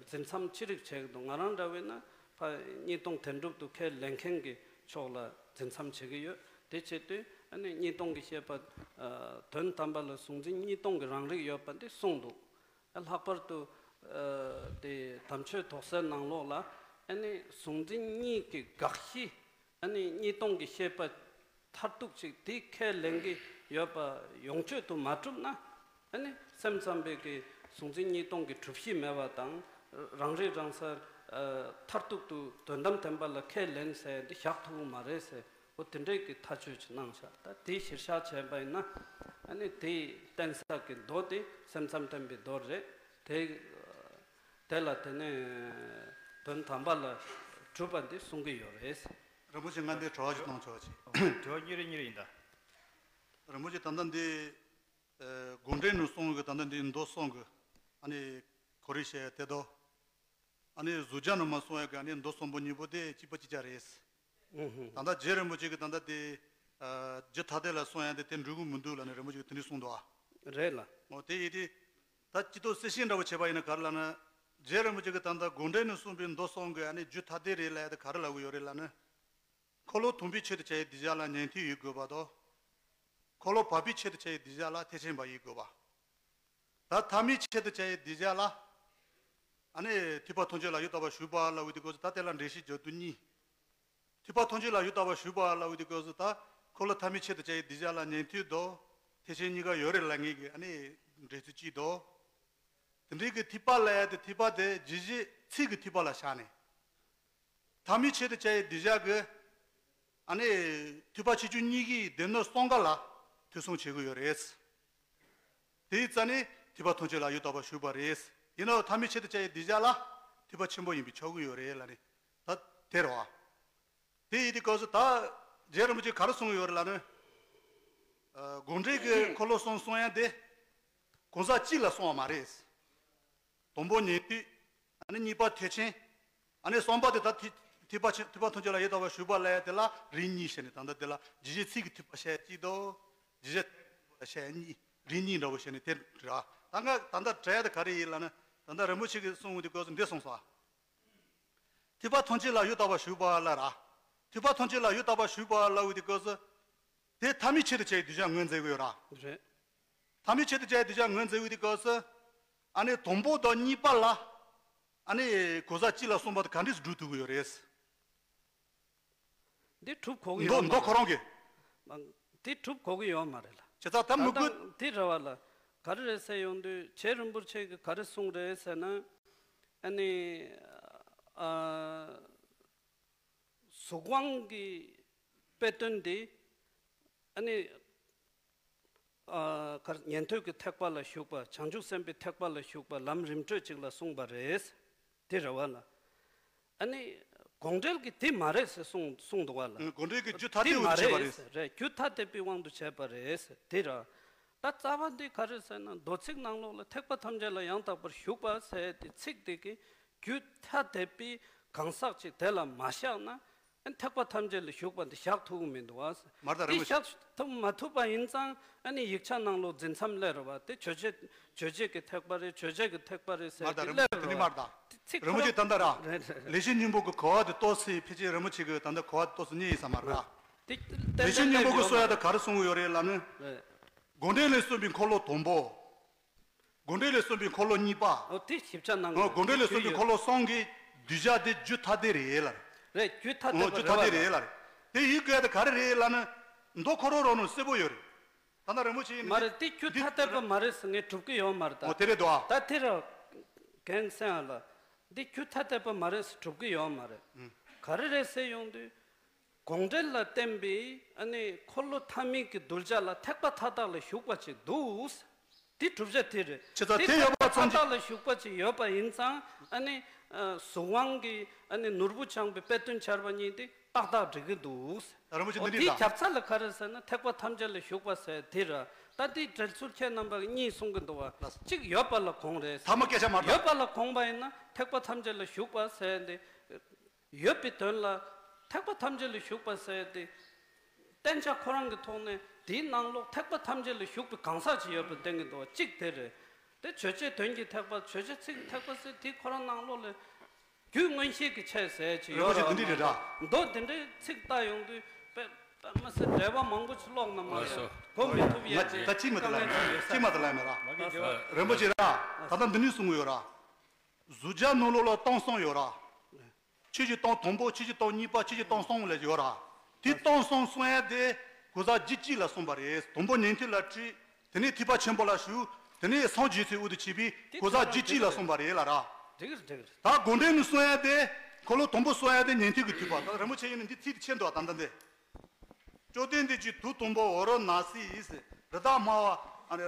འཛིན་མཚམས་ཅི་རིགས་བྱེད་ཀྱི་འདུག་ང་རང་འདྲ་བས་ན་ཕ་གཉིས་སྟོང་དོན་གྲུབ་ཏུ་ཁས་ལེན་མཁན་གྱི་ཕྱོགས་ལ་འཛིན་མཚམས་བྱེད་ཀྱི་ཡོད། དེ་བྱེད་དུས་ཨ་ནི་གཉིས་སྟོང་གི་བཤད་པ་ཨ་དོན་དམ་པ་ལ་གཟུང་འཛིན་གཉིས་སྟོང་གི་རང་རིག་ཡོད་པ་འདི་གསུངས་འདུག་ལྷག་པར་དུ་ཨ་དེ་དམ་ཆོས་དོགས་སེལ་ནང་ལོགས་ལ་ཨ་ནི་གཟུང་འཛིན་གཉིས་ཀྱི་དགག་གཞི། ཨ་ནི་གཉིས་སྟོང་གི་བཤད་པ་མཐར་ཐུག་ཅིག་དེ་ཁས་ལེན་གྱི་ཡོད་པ་ཡོངས་གཅོད་དུ་མ་གྲུབ་ན། ཨ་ནི་སེམས་ཙམ་པའི་གི་གཟུང་འཛིན་གཉིས་སྟོང་གི་གྲུབ་གཞི་མེད་པ་དང་། རང་རིག་རང་གསལ་ཨ་མཐར་ཐུག་ཏུ་དོན་དམ་བདེན་པ་ལ་ཁས་ལེན་ཟེར་འདི་བཞག་ཐུབ་ཀྱི་མ་རེད་ཟེར། འོ་དེ་འདྲའི་གི་ཐག་གཅོད་ཅིག་གནང་བཞག་ད་དེ་གཞིར་བཞག་བྱས་པ་ཡིན་ན། ཨ་ནི་དེ་བསྟན་ས་གི་མདོ་དེ་སེམས་ཙམ་བསྟན་པའི་མདོ་རེད། དེ་དེ་ལ་དེ་ནས་དོན་དམ་པ་ལ་གྲུབ་པ་འདི་གསུང་གི་ཡོད་རེད། རིན་པོ་ཆེ་ང་འདི་དྲི་བ་ཞིག་གནང་ཆོག་ཅིག་དྲི་བ་གཉིས་རེ་གཉིས་རེ་ཡིན་ད། རིན་པོ་ཆེ་ད་ལྟ་འདི་ཨ་དགོངས་འགྲེལ་ནས་གསུང་གི་ད་ལྟ་འདི་མདོ་གསུང་གི་ཨ་ནི་གོ་རིམ་བཤད་དེ་དོ། ཨ་ནི་གཟུགས་སྦྱང་ནས་མར་གསུང་ཡག་གི་ཨ་ནི་མདོ་གསུམ་པོ་གཉིས་པོ་དེ་གཅིག་པ་གཅིག་རྐྱང་རེད། ཨུ་ཧུ། ད་ལྟ་རྗེ་རིན་པོ་ཆེ་གིས་ད་ལྟ་དེ་ཨ་རྒྱུད་ཐ་དད་ལ་གསུང་ཡག་དེ་དེ་འགྲིག་གི་མི་འདུག་ལབ་ནས་རིན་པོ་ཆེ་གིས་དེ་འདྲ་གསུངས་འདུག་ཨ། རེད་ལ། འོ་དེ་ཡིན་དུས་ད་སྤྱི་ལྡོག་གསལ་བཤད་འདྲ་བོ་བྱས་པ་ཡིན་ན་ག་རེ་ལབ་ན། རྗེ་རིན་པོ་ཆེ་གིས་ད་ལྟ་དགོངས་འགྲེལ་ནས་གསུངས་པའི་མདོ་གསུམ་གི་ཨ་ནི་རྒྱུད་ཐ་དད་རེད་ལབ་ཡག་དེ་ག་རེ་ལབ་གི་ཡོད་རེད་ལབ་ན། འཁོར་ལོ་མཐོང་བའི་ཆེད་དུ་བྱ་བའི་གདུལ་བྱ་ལ་ཉན་ཐོས་ཡིད་དགོས་པ་དང་། འཁོར་ལོ་བག་པའི་ཆེད་དུ་བྱ་བའི་གདུལ་བྱ་ལ་ཐེག་ཆེན་པ་ཡིད་དགོས་པ། ད་ཐ་མའི་ཆེད་དུ་བྱ་བའི་གདུལ་བྱ་ལ། ཨ་ནི་ཐེག་པ་ཐམས་ཅད་ལ་ཡུད་ཙམ་པ་ཞུགས་པ་ལབ་ཡག་དེ་སྐབས་སུ་ད་དེ་ལ་འགྲེལ་བཤད་རྒྱག་དུས་གཉིས། ཐེག་པ་ཐམས་ཅད་ལ་ཡུད་ཙམ་པ་ཞུགས་པ་ལབ་ཡག་དེ་སྐབས་སུ་ད་འཁོར་ལོ་ཐ་མའི་ཆེད་དུ་བྱ་བའི་གདུལ་བྱ་ལ་ཉན་ཐོས་དང་ཐེག་ཆེན་གཉིས་ཀ་ཡོད་རེད་ལབ་མཁན་གྱི་ཨ་ནི་འགྲེལ་ཚུལ་གཅིག་དང་། དེ་འདྲའི་གི་ཐེག་པ་ལབ་ཡག་དེ་ཐེག་པ་དེ་རྒྱུད་གཞི་ཚིག་གི་ཐེག་པ་ལ་བཞག་ནས། ཐ་མའི་ཆེད་དུ་བྱ་བའི་གདུལ་བྱ་གི། ཨ་ནི། ཐེག་པ་ཆེ་ཆུང་གཉིས་ཀྱི་སྡེ་སྣོད་གསུམ་ཀ་ལ་ཐོས་བསམ་བྱེད་དགོས་ཡོད་རེད། དེའི་རྩ་ནས་ཐེག་པ་ཐམས་ཅད་ལ་ཡུད་ཙམ་པ་ཞུགས་པ་རེད། ཡིན་ནའང་ཐ་མའི་ཆེད་དུ་བྱ་བའི་གདུལ་བྱ་ལ་ཐེག་པ་ཆེན་པོ་ཡིན་པས་ཆགས་ཀྱི་ཡོད་རེད་ལབ་ནས་ད་དེ་རེད་བ། དེ་ཡིན་དུས་སྐབས་སུ་ད་རྗེ་རིན་པོ་ཆེས་ག་རེ་གསུངས་ཡོད་རེད་ལབ་ན། ཨ། དགོངས་འགྲེལ་གྱི་འཁོར་ལོ་གསུམ་གསུང་ཡག་དེ་གང་ཟག་གཅིག་ལ་གསུངས་པ་མ་རེད། དང་པོ་ཉན་ཐོས། ཨ་ནི་གཉིས་པ་ཐེག་ཆེན། ཨ་ནི་གསུམ་པ་དེ་ད་ཐེག་ཐེག་པ་ཆེ་ཐེག་པ་ཐམས་ཅད་ལ་ཡུད་ཙམ་པ་ཞུགས་པ་ལབ་ཡག་དེ་ལ་རིགས་གཉིས་བྱས་ནས་ད་ལྟ་དེ་ལ་རྒྱུད་གཞི་ཚིག་གི་ཐེག་པ་བཤད་གཅིག་དང་། རྒྱུད་གཞི་བཤད་གཉིས། རིགས་གཉིས་འདྲ་བོ་བྱས་ནས་དེ་རེད། ད་ང་ད་ལྟ་དྲན་ཡག་དེ་ག་རེ་ཡིན་ལབ་ན། ད་ལྟ་རིན་པོ་ཆེ་གིས་གསུངས་དུས་སྐབས་སུ་འདི་གསུངས་སོང་ཨ། ཐེག་པ་ཐམས་ཅད་ལ་ཡུད་ཙམ་པ་ཞུགས་པ་ལབ་ར། ཐེག་པ་ཐམས་ཅད་ལ་ཡུད་ཙམ་པ་ཞུགས་པ་ལབ་ཡག་དེ་སྐབས་སུ། དེ་ཐ་མའི་ཆེད་དུ་བྱ་བའི་གདུལ་བྱ་ངོས་འཛིན་དགོས་ར། རེད། ཐ་མའི་ཆེད་དུ་བྱ་བའི་གདུལ་བྱ་ངོས་འཛིན་ཡག་དེ་སྐབས་སུ། ཨ་ནི་དང་པོ་དང་གཉིས་པ་ལ། ཨ་ནི་གང་ཟག་གཅིག་ལ་གསུངས་པ་དེ་ག་འདྲས་སུ་སྒྲུབ་ཐུབ་ཀྱི་ཡོད་རེད། འདི་གྲུབ་གོ་གི་མདོ་ཡོད་མ་མདོ་རེད། ཁོ་རང་གིས། མ། འདི་གྲུབ་གོ་གི་ཡོད་མ་རེད་ལ། བྱས་ཙང་ད་མི་དགོས། ད་ལྟ་འདི་རེད་བ་ལ། ག་རེ་རེད་ཟེར་ཡོང་དུས་རྗེ་རིན་པོ་ཆེ་གིས་ག་རེ་གསུངས་རེད་ཟེར་ན། ཨ་ནི། ཨ། གཟུགས་དབང་གི་དཔེ་དོན་འདི། ཨ་ནི། ཨ་གར་ཉན་ཐོས་ཀྱི་ཐེག་པ་ལ་ཞུགས་པ། བྱང་ཆུབ་སེམས་དཔའི་ཐེག་པ་ལ་ཞུགས་པ། ལམ་རིམ་གྲོས་གཅིག་ལ་གསུངས་པ་རེད། དེ་རེད་བ་ལ། ཨ་ནི་དགོངས་འགྲེལ་གྱིས་དེ་མ་རེད་ཟེར་གསུངས་གསུངས་འདུག་བ་ལ། དགོངས་འགྲེལ་གྱིས་རྒྱུ་ཐ་དད་དེ་དབང་མ་དུ་བྱས་པ་རེད་རེད། ཟེར་རེད། རྒྱུ་ཐ་དད་པའི་དབང་དུ་བྱས་པ་རེད་ཟེར་དེ་ར། ད་རྩ་བ་འདི་ག་རེ་ཟེར་ན། མདོ་ཚིག་ནང་ལོགས་ལ་ཐེག་པ་ཐམས་ཅད་ལ་ཡང་དག་པར་ཞུགས་པ་ཟེར་དེ་ཚིག་དེ་གི་རྒྱུ་ཐ་དད་པའི་གང་ཟག་ཅིག་དེ་ལ་མ་བཞག་ན། ཨ་ནི་ཐེག་པ་ཐམས་ཅད་ལ་ཞུགས་པ་འདི་བཞག་ཐུབ་ཀྱི་མི་འདུག་ཨ། མར་ད་རེ་འདི་མོ་བཞག་ཐུབ་མ་ཐུབ་པ་ཡིན་ཙང་ཨ་ནི་ཡིག་ཆ་ནང་ལོགས་འཛིན་མཚམས་སླེབས་རེད་བ། དེ་ཆོས་བྱེད་ཆོས་བྱེད་ཀྱི་ཐེག་པ་རེད། ཆོས་བྱེད་ཀྱི་ཐེག་པ་རེད་ཟེར་མར་ད་དེ་རེ་མོ་སླེབས་དེ་ནི་རེད་མར་ད། བ། ཚིག་རེ་མོ་ཁོ་ཅིག་ད་ལྟ་ར། རེད་རེད། ལེགས་བཤད་སྙིང་པོ་གི་གོ་བ་དེ་ཏོག་ཙམ་ཕལ་ཆེར་རེ་མོ་ཅིག་གི་ད་ལྟ་གོ་བ་དེ་ཏོག་ཙམ་རྙེད་ཡིན་ས་མ་རེད་ར། དེ་ཏན་ལེགས་བཤད་ཏན་སྙིང་པོ་གི་ཡོད་གསུང་ཡ་རེད། ད་ག་རེ་གསུང་གི་ཡོད་རེད་ལབ་ན། རེད། དགོངས་འགྲེལ་ལས་གསུངས་པའི་འཁོར་ལོ་དང་པོ། དགོངས་འགྲེལ་ལས་གསུངས་པའི་འཁོར་ལོ་གཉིས་པ། ཨོ་དེ་ཞིབ་ཆ་གནང་དགོས། ཨོ་དགོངས་འགྲེལ་ལས་གསུངས་པའི་འཁོར་ལོ་གསུམ་གྱི་གདུལ་བྱ་དེ་རྒྱུ་ཐ་དད་རེད་ལ། རེད། རྒྱུ་ཐ་དད་ཨོ་པ་རྒྱུ་ཐ་དད་རེད་རེད་ལ། དེ་ཡི་གེ་དེ་ག་རེ་རེད་ལབ་ན། མདོ་ཁོ་རང་རང་ནང་གསལ་པོ་ཡོད་རེད། ད་ལྟ་རེ་མོ་ཆེ་ཡིན་ན་འདི་འདི་ཐ་དད་པ་མ་རེད་ཟེར་ངས་སྒྲུབ་ཀྱི་ཡོད་མ་རེད་ད། ཨོ་དེ་རེད་དོ། ད་དེ་ར་གན་སེང་ཨ་ལ། འདི་རྒྱུ་ཐ་དད་པ་མ་རེད་ཟེར་སྒྲུབ་ཀྱི་ཡོད་མ་རེད། ཨུམ། ག་རེ་རེད་ཟེར་ཡོང་དུས། དགོངས་འགྲེལ་ལ་བརྟེན་པའི་ཨ་ནི་འཁོར་ལོ་ཐ་མའི་གི་གདུལ་བྱ་ལ་ཐེག་པ་མཐའ་དག་ལ་ཞུགས་པ་ཅིག་འདུག། འདི་བསྒྲུབ་བྱ་དེ་རེད། ཅི་ཙང་དེ་དེ་ཡོད་པ་ཐེག་པ་མཐའ་ཙམ་གྱིས། དག་ལ་ཞུགས་པ་ཅིག་ཡོད་པ་ཡིན་ཙང་ཨ་ནི་ཨ་གཟུགས་དབང་གི་ཨ་ནི་ནོར་བུ་འཆང་བའི་དཔེ་སྟོན་བྱ་བ་གཉིས་དེ་ཏག་ཏག་འགྲིག་གི་འདུག། ད་རིན་པོ་ཆེ་འོ་འདི་འདྲ་དེའི་ད། རྒྱབ་རྩ་ལ་ག་རེ་ཟེར་ན། ཐེག་པ་ཐམས་ཅད་ལ་ཞུགས་པ་ཟེར་དེ་ར། ད་འདི་འགྲེལ་ཚུལ་ཁྱེད་རྣམ་པ་གཉིས་གསུང་གི་འདུག་བ། ལགས་སོ། གཅིག་ཡོད་པ་ལ་དགོངས་རེད། ཐ་མ་སྐད་ཆ་མ་རེད་ད། ཡོད་པ་ལ་དགོངས་པ་ཡིན་ན་ཐེག་པ་ཐམས་ཅད་ལ་ཞུགས་པ་ཟེར་འདི། ཡོད་པའི་དོན་ལ་ཐེག་པ་ཐམས་ཅད་ལ་ཞུགས་པ་ཟེར་ཏེ། བསྟན་བྱ་ཁོ་རང་གི་ཐོག་ནས་དེའི་ནང་ལོགས་ཐེག་པ་ཐམས་ཅད་ལ་ཞུགས་པའི་གང་ཟག་ཅིག་ཡོད་པར་བསྟན་གྱི་འདུག་བ། གཅིག་དེ་རེད། དེ་ཆོས་བྱེད་དོན་གྱི་ཐེག་པ། ཆོས་བྱེད་ཚིག་གི་ཐེག་པ་ཟེར་དེ་ཁོ་རང་ནང་ལོགས་ལ་རྒྱུད་མངོན་ཤེས་ཀྱི་ཆོས་ཟེར་ཅིག་ཡོད་རེད་བ། རེད་བ། འདི་འདྲ་རེད་ད། མདོ་འདི་འདྲའི་ཚིག་བལྟ་ཡོང་དུས་དཔེ་དཔེ་མི་སྲིད་འགྲེལ་པ་མང་པོ་ཅིག་ཀློག་ན་མ་ལགས་སོ། གོ་མི་ཐུབ་ཡས་ཅིག། ད་ཅི་མ་ད་ལ་ཅི་མ་ད་ལ་མེད་ར། རིན་པོ་ཆེ་ར། ད་ལྟ་འདི་ནས་གསུང་གི་ཡོད་ར། གཟུགས་སྒྲ་ནང་ལོགས་ལ་སྟོང་གསུམ་ཡོད་ར། ཆོས་ཀྱི་སྟོང་དང་པོ། ཆོས་ཀྱི་སྟོང་གཉིས་པ། ཆོས་ཀྱི་སྟོང་གསུམ་ལ་ཡོད་ར། དེ་སྟོང་གསུམ་གསུང་ཡ་དེ་གོ་ས་རྒྱུད་གཅིག་ལ་གསུངས་པ་རེད། དང་པོ་ཉན་ཐོས་ལ་ཁྲིད། དེ་ནས་ཐེག་པ་ཆེན་པོ་ལ་ཞུགས། དེ་ནས་སངས་རྒྱས་ཚེ་དབུ་དུ་ཆིབས་པའི་གོ་ས་རྒྱུད་གཅིག་ལ་གསུངས་པ་རེད་ལ་ར། འགྲིག་རེད་འགྲིག་རེད། ད་དགོངས་འགྲེལ་ནས་གསུང་ཡ་དེ་འཁོར་ལོ་དང་པོ་གསུང་ཡ་དེ་ཉན་ཐོས་ཀྱི་ཐེག་པ། ད་རིན་པོ་ཆེ་ཡིན་ན་འདི་ཚིག་དེ་ཆད་འདུག་ད་ལྟ་འདི། བཅོམ་ལྡན་འདས་ཀྱིས་དུས་དང་པོར་འོ་རོག་ནཱ་སི་ཡིས་རི་དྭགས་སྨྲ་བ། ཨ་ནི་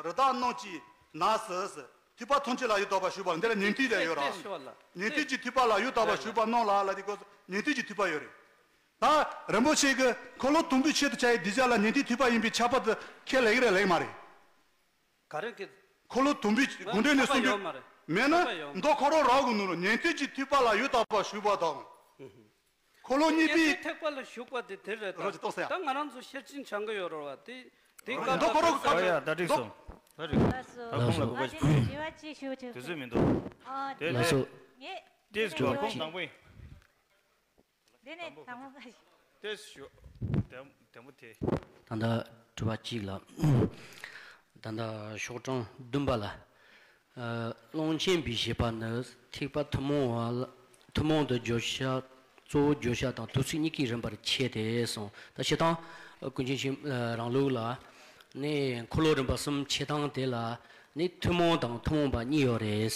རི་དྭགས་རྣམས་ཀྱི་ནང་གསེས་སུ་ཐེག་པ་ཐམས་ཅད་ལ་ཡང་དག་པར་ཞུགས་པ། འདི་ལ་ཉན་ཐོས་དེ་ཡོད་ར། དེ་ཞུ་བ་ལ། ཉན་ཐོས་ཀྱི་ཐེག་པ་ལ་ཡང་དག་པར་ཞུགས་པ་རྣམས་ལ་ལ་དེ་སྐོར་ཉན་ཐོས་ཀྱི་ཐེག་པ་ཡོད་རེད། ད་རིན་པོ་ཆེ་གིས་འཁོར་ལོ་དང་པོའི་ཆེད་དུ་བྱ་བའི་གདུལ་བྱ་ལ་ཉན་ཐོས་ཐེག་པ་ཡིན་པའི་ཁྱབ་པ་དེ་ཁས་ལེགས་རེད་ལེགས་མ་རེད། ག་རེ་གི། འཁོར་ལོ་དང་པོའི་དགོངས་འགྲེལ་ནས་གསུངས་པའི་ཁྱབ་པ་ཡོད་མ་རེད། མེད་ན། ཁྱབ་པ་ཡོད་མ་རེད། མདོ་ཁོ་རང་རང་གི་ནང་ལ་ཉན་ཐོས་ཀྱི་ཐེག་པ་ལ་ཡང་དག་པར་ཞུགས་པ་དང་། འཁོར་ལོ་གཉིས་པའི་ཉན་ཐོས་ཐེག་པ་ལ་ཞུགས་པ་དེ་དེ་རེད་ད། རང་གི་རྟོགས་ས་ཡ། ད་ང་རང་ཚོ་ཤེར་ཕྱིན་སྦྱང་གི་ཡོད་རེད་བ། དེ་དེ་སྐབས་མདོ་ཁོ་རང་གི་ཨ་ཡ་ད་འགྲིག་སོང་། ད་འགྲིག་ད་ཁོང་ལ་གོ་བ་ཞིག་ཨ་ཅེ་ཞུ་བ་ཅིག་ཞུ་ཆོག་དུས་ཚོད་མི་འདུག་ཨ་དེ་ལགས་སོ། ངས་ཏེས་དེ་ཞུ་བ་ཁོང་དང་པོ་ཡིན། འདི་ནས་དང་པོ་ཏེས་ཞུ་དེ་དེ་མོ་དེ། ད་ལྟ་དྲི་བ་གཅིག་ལ། ད་ལྟ་ཤོག་གྲངས་བདུན་པ་ལ། ཨ་ཀློང་ཆེན་པའི་བཞེད་པ་ནི་ཐེག་པ་ཐུན་མོང་བ་ལ། ཐུན་མོང་དུ་བརྗོད་བྱ། གཙོ་བོ་བརྗོད་བྱ་དང་དུས་ཚིགས་གཉིས་ཀའི་རིམ་པར་ཕྱེ་སྟེ་གསུངས། ད་སྤྱིར་བཏང་ཀུན་མཁྱེན་ཆེན་རང་ལུགས་ལ་ནི་འཁོར་ལོ་རིམ་པ་གསུམ་ཕྱེ་སྟངས་དེ་ལ་ནི་ཐུན་མོང་དང་ཐུན་མོང་བ་གཉིས་ཡོད་རེད།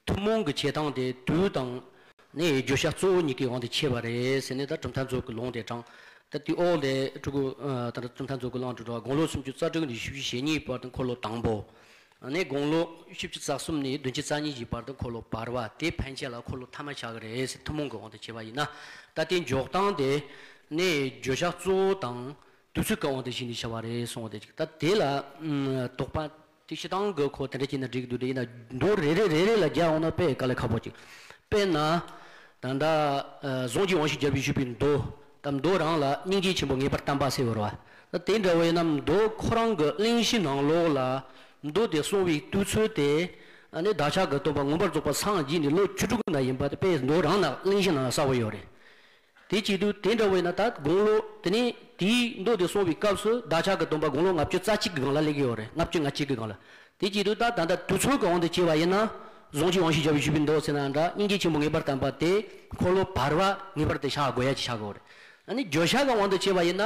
ཐུན་མོང་གི་ཕྱེ་སྟངས་དེ་དུས་དང་ནི་བརྗོད་བྱ་གཙོ་བོ་གཉིས་ཀའི་དབང་དུ་ཕྱེ་བ་རེད་ཟེར་ནས། ད་གྲུབ་མཐའ་མཛོད་ཀྱི་ལུང་དེ་དྲངས། ད་དེའི་འོག་ལས་སྤྲུལ་སྐུ་ད་གྲུབ་མཐའ་མཛོད་ཀྱི་ལུང་དུ་འགྲོ་བ། དགུང་ལོ་སུམ་ཅུ་རྩ་དྲུག་ནས་བཞི་བཅུ་ཞེ་གཉིས་བར་དུ་འཁོར་ལོ་དང་པོ། ནས་དགུང་ལོ་བཞི་བཅུ་རྩ་གསུམ་ནས་བདུན་ཅུ་རྩ་གཉིས་ཀྱི་བར་དུ་འཁོར་ལོ་བར་པ། དེ་ཕན་ཆད་ལ་འཁོར་ལོ་ཐ་མ་ཆགས་ཀྱི་རེད་ཟེར། ཐུན་མོང་གི་དབང་དུ་བྱས་པ་ཡིན་ན། ད་དེ་འཇོག་སྟངས་དེ་ནས་བརྗོད་བྱ་གཙོ་བོ་དང་དུས་ཚོད་ཀྱི་དབང་དུ་བྱས་ནས་བྱ་བ་རེད་གསུངས་པ་དེ་གཅིག་ད་དེ་ལ་ཨ་དོགས་པ་དེ་སྤྱིར་བཏང་གི་ཁོ་དེ་འདྲ་བྱས་ན་འགྲིག་གི་འདུག་དེ་ཡིན་ན་མདོ་རེ་རེ་རེ་རེ་ལ་རྒྱག་འོང་ན་དཔེ་དཀའ་ལས་ཁག་པོ་ཅིག་དཔེར་ན། ད་ལྟ་ཨ་གཟུངས་ཀྱི་དབང་ཕྱུག་རྒྱལ་པོས་ཞུས་པའི་མདོ། ད་མདོ་རང་ལ་སྙིང་རྗེ་ཆེན་པོ་ངེས་པར་བསྟན་པ་ཟེར་ཡོད་རེད་བ། ད་དེ་འདྲ་བས་ན་མདོ་ཁོ་རང་གི་གླེང་གཞི་ནང་ལོགས་ལ་མདོ་དེ་གསུངས་པའི་དུས་ཚོད་དེ། ཨ་ནི་བདག་ཅག་གི་སྟོན་པ་མངོན་པར་རྫོགས་པ་སངས་རྒྱས་ནས་ལོ་བཅུ་དྲུག་ན་ཡིན་པ་དེ་དཔེ་མདོ་རང་ན་གླེང་གཞི་ནང་ལ་གསལ་པོ་ཡོད་རེད། དེ་བྱེད་དུས་དེ་འདྲ་བས་ན་ད་དགུང་ལོ་དེ་ནས་དེའི་མདོ་དེ་གསུངས་པའི་སྐབས་སུ་བདག་ཅག་གི་སྟོན་པ་དགུང་ལོ་ལྔ་བཅུ་རྩ་གཅིག་གི་སྒང་ལ་སླེབས་ཀྱི་ཡོད་རེད། ལྔ་བཅུ་ང་གཅིག་གི་སྒང་ལ། དེ་བྱེད་དུས་ད་ད་ལྟ་དུས་ཚོད་ཀྱི་དབང་དུ་བྱས་པ་ཡིན་ན། གཟུངས་ཀྱི་དབང་ཕྱུག་རྒྱལ་པོས་ཞུས་པའི་མདོ་ཟེར་ན་འདྲ། སྙིང་རྗེ་ཆེན་པོ་ངེས་པར་བསྟན་པ་དེ་འཁོར་ལོ་བར་པ་ངེས་པར་དུ་བཞག་དགོས་ཡ་ཅིག་ཆགས་ཀྱི་ཡོད་རེད། ཨ་ནི་བརྗོད་བྱ་གི་དབང་དུ་བྱས་པ་ཡིན་ན།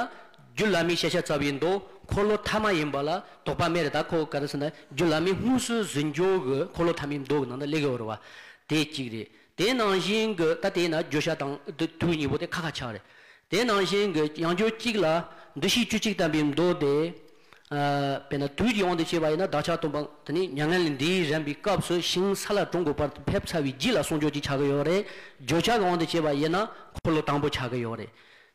རྒྱུད་བླ་མའི་ཤེས་བྱ་རྩ་བའི་མདོ་འཁོར་ལོ་ཐ་མ་ཡིན་པ་ལ་དོགས་པ་མེད་རེད། ད་ཁོ་ག་རེ་ཟེར་ན་རྒྱུད་བླ་མའི་དངོས་སུ་ཟིན་འཇོག་གི་འཁོར་ལོ་ཐ་མའི་མདོ་གི་ནང་དུ་སླེབས་ཀྱི་ཡོད་རེད་བ། དེ་གཅིག་རེད། དེ་ནང་བཞིན་གྱི་ད་དེ་ན་བརྗོད་བྱ་དང་དུས་གཉིས་པོ་དེ་ཁ་ཁ་ཆགས་རེད། དེ་ནང་བཞིན་གྱི་ཡང་བསྐྱར་གཅིག་ལ་འདུ་ཤེས་བཅུ་གཅིག་བསྟན་པའི་མདོ་དེ། ཨ། དཔེར་ན་དུས་ཀྱི་དབང་དུ་བྱས་པ་ཡིན་ན་བདག་ཅག་སྟོན་པ་དེ་ནི་མྱ་ངན་ལས་འདས་རན་པའི་སྐབས་སུ་ཞིང་ས་ལ་གྲོང་གི་བར་དུ་ཕེབས་ཚར་བའི་རྗེས་ལ་གསུང་ཆོས་ཅིག་ཆགས་ཀྱི་ཡོད་རེད། བརྗོད་བྱ་གི་དབང་དུ་བྱས་པ་ཡིན་ན་འཁོར་ལོ་དང་པོ་ཆགས་ཀྱི་ཡོད་རེད།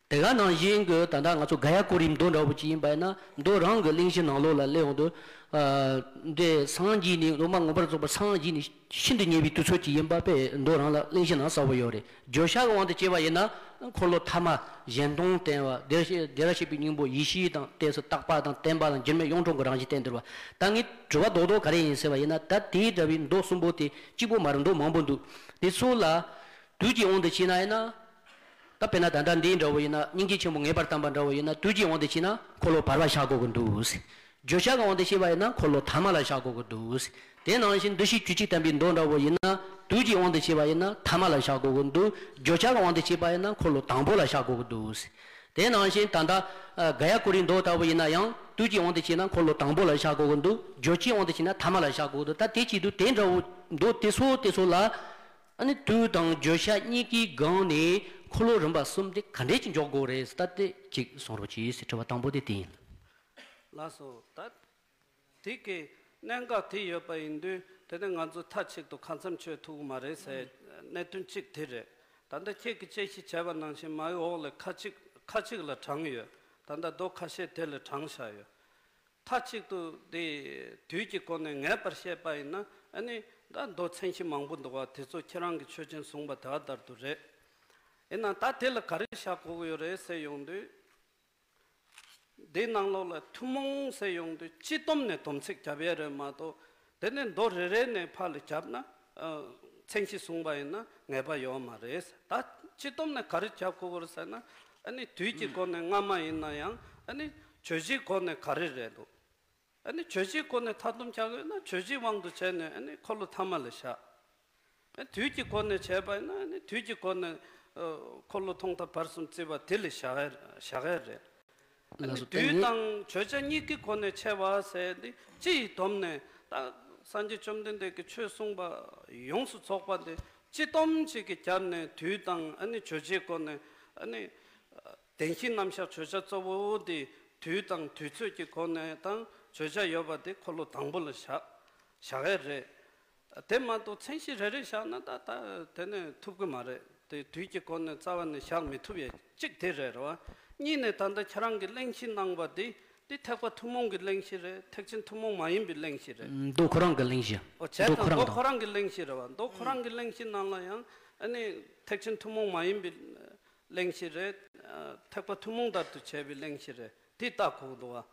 དེ་ག་ནང་བཞིན་གྱི་ད་ལྟ་ང་ཚོ་ག་ཡ་ཀོ་རིའི་མདོ་འདྲ་བོ་ཅིག་ཡིན་པ་ཡིན་ན་མདོ་རང་གི་གླེང་གཞི་ནང་ལོགས་ལ་སླེབས་ཡོང་དུས། ཨ། འདི་སངས་རྒྱས་ནས་སློབ་མ་མངོན་པར་རྫོགས་པར་སངས་རྒྱས་ནས་ཤིན་ཏུ་ཉེ་བའི་དུས་ཚོད་ཅིག་ཡིན་པ་དཔེ་མདོ་རང་ལ་གླེང་གཞི་ནང་གསལ་པོ་ཡོད་རེད། བརྗོད་བྱ་གི་དབང་དུ་བྱས་པ་ཡིན་ན་འཁོར་ལོ་ཐ་མ་གཞན་སྟོང་བསྟན་པ་བདེ་བདེ་བར་གཤེགས་པའི་སྙིང་པོ་ཡེ་ཤེས་དང་ཏོག་ཙམ་རྟག་པ་དང་བརྟན་པ་དང་འགྱུར་མེད་གཡུང་དྲུང་གི་རང་བཞིན་བསྟན་འདུག་པ། ད་ངས་དྲི་བ་རྡོག་རྡོག་ག་རེ་ཡིན་ཟེར་བ་ཡིན་ན། ད་དེའི་འདྲ་བའི་མདོ་གསུམ་པོ་དེ་གཅིག་པོ་མ་རེད། མདོ་མང་པོ་འདུག་དེ་ཚོ་ལ་དུས་ཀྱི་དབང་དུ་བྱས་ན་ཡིན་ན། ད་དཔེར་ན་ད་ལྟ་འདི་འདྲ་བོ་ཡིན་ན། སྙིང་རྗེ་ཆེན་པོ་ངེས་པར་དམ་པ་འདྲ་བོ་ཡིན་ན་དུས་ཀྱི་དབང་དུ་བྱས་ན་འཁོར་ལོ་བར་པ་བཞག་དགོས་ཀྱི་འདུག་བརྗོད་བྱ་གི་དབང་དུ་བྱས་པ་ཡིན་ན་འཁོར་ལོ་ཐ་མ་ལ་བཞག་དགོས་ཀྱི་འདུག་དེ་ནང་བཞིན་འདུ་ཤེས་བཅུ་གཅིག་བསྟན་པའི་མདོ་འདྲ་བོ་ཡིན་ན། དུས་ཀྱི་དབང་དུ་བྱས་པ་ཡིན་ན་ཐ་མ་ལ་བཞག་དགོས་ཀྱི་འདུག་བརྗོད་བྱ་གི་དབང་དུ་བྱས་པ་ཡིན་ན་འཁོར་ལོ་དང་པོ་ལ་བཞག་དགོས་ཀྱི་འདུག་དེ་ནང་བཞིན་ད་ལྟ་ཨ་ག་ཡ་ཀོ་རིའི་མདོ་ལྟ་བུ་ཡིན་ན་ཡང་དུས་ཀྱི་དབང་དུ་བྱས་ན་འཁོར་ལོ་དང་པོ་ལ་བཞག་དགོས་ཀྱི་འདུག་བརྗོད་བྱའི་དབང་དུ་བྱས་ན་ཐ་མ་ལ་བཞག་དགོས་ཀྱི་འདུག་ད་དེ་བྱེད་དུས་དེ་འདྲ་བོ་མདོ་དེ་ཚོ་དེ་ཚོ་ལ། ཨ་ནི་དུས་དང་བརྗོད་བྱ་གཉིས་ཀའི་སྒང་ནས་འཁོར་ལོ་རིམ་པ་གསུམ་དེ་ག་འདྲས་ཀྱིས་འཇོག་དགོས་རེད། ད་དེ་གཅིག་གསུང་རོགས་གྱིས་ཟེར། དྲི་བ་དང་པོ་དེ་དེ་ཡིན། ལགས་སོ། ད་དེ་གི་གནད་འགག་དེ་ཡོད་པ་ཡིན་དུས། དེ་ནས་ང་ཚོ་མཐའ་གཅིག་ཏུ་གང་འཚམ་ཆོད་ཐུབ་ཀྱི་མ་རེད་ཟེར་གནད་དོན་གཅིག་དེ་རེད། ད་ལྟ་ཁྱེད་ཀྱིས་དཔྱད་ཞིབ་བྱས་པ་ནང་བཞིན་མའི་འོག་ལ་ཁ་ཅིག་ཁ་ཅིག་ལ་དྲངས་ཡོད། ད་ལྟ་མདོ་ཁ་ཤས་དེ་ལ་དྲངས་བཞག་ཡོད། མཐའ་གཅིག་ཏུ་དེ་དུས་ཀྱི་སྒོ་ནས་ངེས་པར་བཤད་པ་ཡིན་ན། ཨ་ནི་ད་མདོ་མཚན་གཞི་མང་པོ་འདུག་པ། དེ་ཚོ་ཁྱེད་རང་གིས་ཆོས་ཅན་གསུངས་པ་དེ་ལྟར་དུ་རེད། ཡིན་ནའང་ད་དེ་ལ་ག་རེ་བཞག་དགོས་ཀྱི་ཡོད་རེད་ཟེར་ཡོང་དུས། དེའི་ནང་ལོགས་ལ་ཐུན་མོང་ཟེར་ཡོང་དུས་སྤྱི་བསྡོམས་ནས་སྡོམ་ཚིག་བརྒྱབ་ཡས་རེད་མ་གཏོགས། དེ་ནས་མདོ་རེ་རེ་ནས་ཕར་ལ་བརྒྱབ་ན། ཨ། མཚན་གཞི་བཟུང་བ་ཡིན་ན་ངེས་པ་ཡོད་མ་རེད། ད་སྤྱི་བསྡོམས་ནས་ག་རེ་བརྒྱབ་དགོས་ཀྱི་རེད་ཟེར་ན། ཨ་ནི་དུས་ཀྱི་སྒོ་ནས་སྔ་མ་ཡིན་ན་ཡང་། ཨ་ནི་བརྗོད་བྱའི་སྒོ་ནས་ག་རེ་རེད་འདུག་ཨ་ནི་བརྗོད་བྱའི་སྒོ་ནས་མཐའ་སྡོམ་བྱ་དགོས་ན་བརྗོད་བྱའི་དབང་དུ་བྱས་ནས། ཨ་ནི་འཁོར་ལོ་ཐ་མ་ལ་བཞག་ཨ། དུས་ཀྱི་སྒོ་ནས་བྱས་པ་ཡིན་ན། ཨ་ནི་དུས་ཀྱི་སྒོ་ནས། ཨ། འཁོར་ལོ་ཐོག་མཐའ་བར་གསུམ་བརྩི་བ་དེ་ལ་བཞག་ཡ་བཞག་ཡ་རེད། ཨ་ནི་ལགས་སོ། དུས་དང་བརྗོད་བྱ་གཉིས་ཀྱི་སྒོ་ནས་ཕྱེ་བ་ཟེར་འདི་སྤྱི་ཡི་སྡོམ་ནས། ད་སངས་རྒྱས་བཅོམ་ལྡན་འདས་ཀྱིས་ཆོས་གསུངས་པ་ཡོངས་སུ་རྫོགས་པ་འདི་སྤྱི་སྡོམ་ཅིག་གིས་བརྒྱབ་ནས། དུས་དང་ཨ་ནི་བརྗོད་བྱའི་སྒོ་ནས། ཨ་ནི་བདེན་བཞིའི་རྣམ་གཞག་བརྗོད་བྱ་གཙོ་བོ་དེ་དུས་དང་དུས་ཚོད་ཀྱི་སྒོ་ནས་དང་བརྗོད་བྱ་ཡོད་པ་དེ་འཁོར་ལོ་དང་པོ་ལ་བཞག་བཞག་ཡ་རེད། དེ་མ་གཏོགས་མཚན་གཞི་རེ་རེ་བཞག་ན་ད་ད་དེ་ནས་ཐུབ་ཀྱི་མ་རེད། དེ་དུས་ཀྱི་སྒོ་ནས་རྩ་བ་ནས་བཞག་མི་ཐུབ་ཡ་གཅིག་དེ་རེད། རེད་བ། གཉིས་ནས་ད་ལྟ་ཁྱེད་རང་གིས་གླེང་གཞི་གནང་བ་དེ། དེ་ཐེག་པ་ཐུན་མོང་གི་གླེང་གཞི་རེད། ཐེག་ཆེན་ཐུན་མོང་མ་ཡིན་པའི་གླེང་གཞི་རེད། མདོ་ཁོ་རང་གི་གླེང་གཞི། ཨོ། བྱས་མདོ་ཙང་ཁོ་རང་མདོ་དང་། ཁོ་རང་གི་གླེང་གཞི་རེད་བ། མདོ་ཁོ་རང་གི་གླེང་གཞི་ནང་ལ་ཡང་། ཨ་ནི་ཐེག་ཆེན་ཐུན་མོང་མ་ཡིན་པའི་གླེང་གཞི་རེད། ཨ། ཐེག་པ་ཐུན་མོང་ལྟར་དུ་བྱས་པའི་གླེང་གཞི་རེད། དེ་ལྟ་དགོས་འདུག་བ།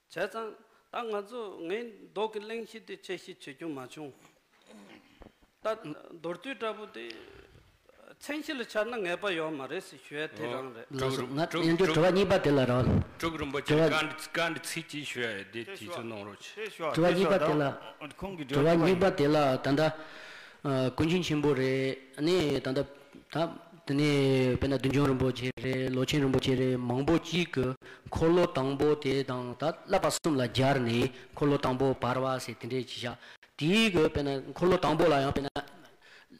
བྱས་ཙང་ད་ང་ཚོ་ངའི་མདོ་གི་གླེང་གཞི་དེ་དཔྱད་ཞིབ་བྱེད་རྒྱུ་མ་བྱུང་། ད་མདོར་བསྡུས་འདྲ་པོ་དེ་མཚན་གཞི་ལ་ཆགས་ན་ངེས་པ་ཡོད་མ་རེད་ཟེར་ཞུ་ཡ་དེ་རང་རེད། ལགས་སོ། ང་ཡང་བསྐྱར་དྲི་བ་གཉིས་པ་དེ་ལ་རང་། གྲུབ་རིན་པོ་ཆེ། དྲི་བ། བཀའ་འདྲི། བཀའ་འདྲི་ཚིག་གཅིག་ཞུ་ཡ་དེ་དེ་ཚོ་གནང་རོགས་བྱེད། དྲི་བ་གཉིས་པ་དེ་ལ། ཁོང་གི་དྲི་བ་གཉིས་པ་དེ་ལ་ད་ལྟ་ཀུན་མཁྱེན་ཆེན་པོ་རེད། ཨ་ནི་ད་ལྟ། ད་དེ་ནས་དཔེར་ན་བདུད་འཇོམས་རིན་པོ་ཆེ་རེད། ལོ་ཆེན་རིན་པོ་ཆེ་རེད། མང་པོ་གཅིག་གིས་འཁོར་ལོ་དང་པོ་དེ་དང་ད་བསླབ་པ་གསུམ་ལ་སྦྱར་ནས་འཁོར་ལོ་དང་པོ་བར་པ་ཟེར་དེ་འདྲས་ཅིག་བཞག་དེའི་གི་དཔེར་ན་འཁོར་ལོ་དང་པོ་ལ་ཡང་དཔེར་ན་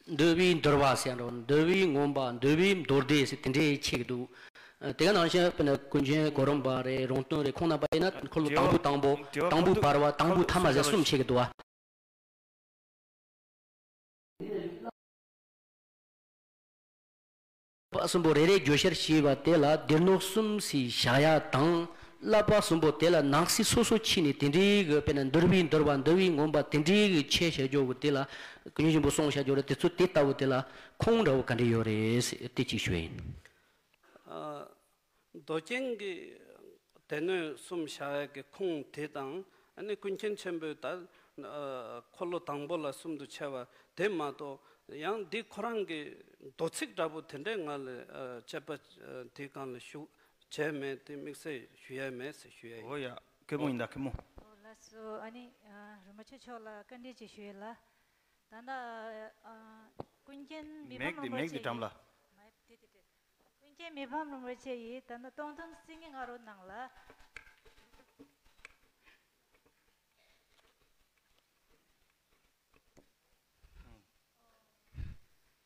འདུལ་བའི་འདུལ་བ་ཟེར་ཡ་འདྲ་བོ། འདུལ་བའི་མངོན་པ། འདུལ་བའི་མདོ་སྡེ་ཟེར་དེ་འདྲས་ཕྱེ་གི་འདུག་དེ་ག་ནང་བཞིན་དཔེར་ན་ཀུན་མཁྱེན་གོ་རམས་པ་རེད། རོང་སྟོན་རེད། ཁོང་རྣམ་པ་ཡིན་ན་འཁོར་ལོ་དང་པོ། དང་པོ། དང་པོ་བར་པ། དང་པོ་ཐ་མ་ཟེར་གསུམ་ཕྱེ་གི་འདུག་བ། བསླབ་པ་གསུམ་པོ་རེ་རེ་བརྗོད་བྱར་བྱས་པ་དེ་ལ་སྡེ་སྣོད་གསུམ་ཞེས་བཞག་ཡ་དང་། བསླབ་པ་གསུམ་པོ་དེ་ལ་ནང་གསེས་སོ་སོ་ཕྱེ་ནས་དེ་འདྲའི་གི་དཔེར་ན་འདུལ་བའི་འདུལ་བ། འདུལ་བའི་མངོན་པ། དེ་འདྲའི་གི་ཕྱེ་བྱ་རྒྱུ་གི་དེ་ལ་ཀུན་མཁྱེན་ཆེན་པོ་གསུངས་བྱ་རྒྱུ་རེད། དེ་ཚོ་དེ་ལྟ་བུ་དེ་ལ་ཁུངས་འདྲ་བོ་ག་འདྲ་ཡོད་རེད་ཟེར་དེ་གཅིག་ཞུ་ཡ་ཡིན། ཨ། མདོ་རྒྱན་གྱི་སྡེ་སྣོད་གསུམ་བཞག་ཡ་གི་ཁུངས་དེ་དང་། ཨ་ནི་ཀུན་མཁྱེན་ཆེན་པོས་ད་ཨ་འཁོར་ལོ་དང་པོ་ལ་གསུམ་དུ་ཕྱེ་བ་དེ་མ་གཏོགས། ཡང་འདི་ཁོ་རང་གི་མདོ་ཚིག་འདྲ་པོ་དེ་འདྲས་ང་ལ་ཨ་དཔྱད་པ་ཨ་དེའི་སྒང་ལ་ཞུ་བྱས་མེད། དེ་དམིགས་བསལ་ཞུ་ཡ་མེད་ཟེར་ཞུ་ཡ་ཡིན། འོ་ཡ། གད་མོ་ཡིན་ད། གད་མོ། ཨོ་ལགས་སོ། ཨ་ནི་ཨ་རིན་པོ་ཆེ་མཆོག་ལ་བཀའ་འདྲི་ཅིག་ཞུ་ཡ་ལ། ད་ལྟ་ཨ་ཀུན་མཁྱེན་མི་ཕམ་མེག་དེ། རིན་པོ་མེག་ཆེ་དེ་འགྲམ་ལ། ཡིས། མ་དེ་དེ་དེ། ཀུན་མཁྱེན་མི་ཕམ་རིན་པོ་ཆེ་ཡིས་ད་ལྟ་སྟོང་ཐུན་སེང་གེ་ང་རོ་ནང་ལ།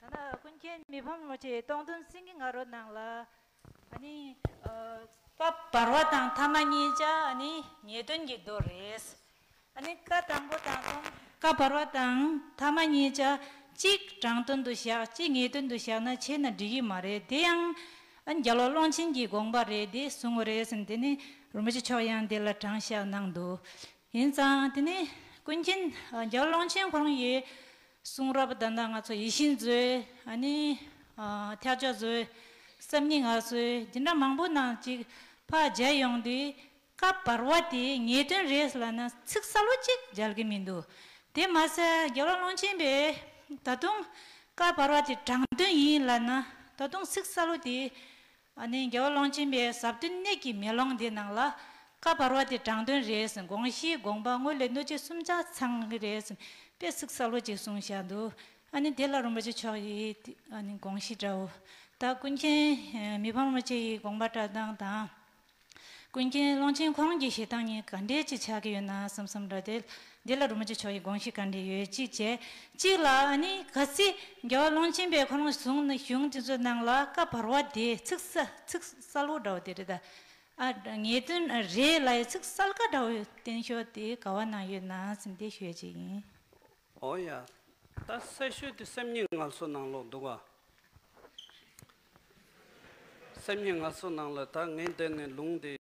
ད་ལྟ་ཀུན་མཁྱེན་མི་ཕམ་རིན་པོ་ཆེ་སྟོང་ཐུན་སེང་གེ་ང་རོ་ནང་ལ། ཨ་ནི་ཨ་ ཀ་བར་བ་དང་ཐ་མ་གཉིས་ཆ་ཨ་ནི་ངེས་དོན་གྱི་མདོ་རེད། ཨ་ནི་ཀ་དང་པོ་དང་གསུམ། ཀ་བར་བ་དང་ཐ་མ་གཉིས་ཆ་གཅིག་དྲང་དོན་དུ་བཞག་གཅིག་ངེས་དོན་དུ་བཞག་ན་ཆེ་ན་འགྲིག་གི་མ་རེད། དེ་ཡང་ཨ་ནི་རྒྱལ་བ་ཀློང་ཆེན་གྱི་དགོངས་པ་རེད། དེ་གསུང་གི་རེད་ཟེར་ནས་དེ་ནི་རིན་པོ་ཆེ་མཆོག་ཡང་དེ་ལ་དྲང་བཞག་གནང་འདུག་ཡིན་ཙང་དེ་ནི་ཀུན་མཁྱེན་རྒྱལ་བ་ཀློང་ཆེན་ཁོ་རང་ཡི་གསུང་རབ་ད་ལྟ་ང་ཚོ་ཡིད་བཞིན་མཛོད། ཨ་ནི་ཨ་ཐེག་མཆོག་མཛོད། སེམས་ཉིད་ངལ་གསོ། འདི་འདྲ་མང་པོ་ནང་ཅིག་ཕར་མཇལ་ཡོང་དུས་ཀ་བར་བ་དེ་ངེས་དོན་རེད་ལབ་ན་ཚིག་གསལ་པོ་ཅིག་མཇལ་གི་མི་འདུག་དེ་མ་ཟད་རྒྱལ་བ་ཀློང་ཆེན་པས་ད་དུང་ཀ་བར་བ་དེ་དྲང་དོན་ཡིན་ལབ་ན་ད་དུང་ཚིག་གསལ་པོ་དེ། ཨ་ནི་རྒྱལ་བ་ཀློང་ཆེན་པའི་ཟབ་དོན་གནད་ཀྱི་མེ་ལོང་འདི་ནང་ལ་ཀ་བར་བ་དེ་དྲང་དོན་རེད་ཟེར། དགོངས་གཞི་དགོངས་པ་དངོས་ལས་གནོད་བྱེད་གསུམ་ཆ་ཚང་གི་རེད་ཟེར། དཔེ་ཚིག་གསལ་པོ་ཅིག་གསུངས་བཞག་འདུག་ཨ་ནི་དེ་ལ་རིན་པོ་ཆེ་མཆོག་གིས་ཨ་ནི་དགོངས་གཞི་འདྲ་བོ། ད་ཀུན་མཁྱེན་མི་ཕམ་རིན་པོ་ཆེ་ཡི་དགོངས་པ་འགྲེལ་སྟངས་དང་། ཀུན་མཁྱེན་ཀློང་ཆེན་ཁོང་གི་བཞེད་སྟངས་གཉིས་ག་འདྲས་ཅིག་ཆགས་ཀྱི་ཡོད་ན་བསམ་བསམ་འདྲ་དེ། འདི་ལ་རིན་པོ་ཆེ་མཆོག་གི་དགོངས་གཞི་ག་འདྲས་ཡོད་གཅིག་བྱས། གཅིག་ལ་ཨ་ནི་གལ་སྲིད་རྒྱལ་བ་ཀློང་ཆེན་པས་ཁོ་རང་གཞུང་ནི་གཞུང་དེ་ཚོའི་ནང་ལ་ཀ་བར་བ་དེ་ཚིག་གསལ་ཚིག་གསལ་པོ་འདྲ་བོ་དེ་རེད་ད། ཨ་ངེས་དོན་རེད་ལབ་ཡའི་ཚིག་གསལ་ཁ་འདྲ་བོ་བསྟན་ཤོག་དེ་ག་བ་ན་ཡོད་ན་ཟིན་དེ་ཞུ་ཡ་ཅིག་ཡིན། ཨོ་ཡ། ད་གསལ་ཤོས་དེ་སེམས་ཉིད་ངལ་གསོ་ནང་ལོགས་འདུག་ག་སེམས་ཉིད་ངལ་གསོ་ནང་ལ་ད་ངས་འདི་ནས་ལུང་དེ།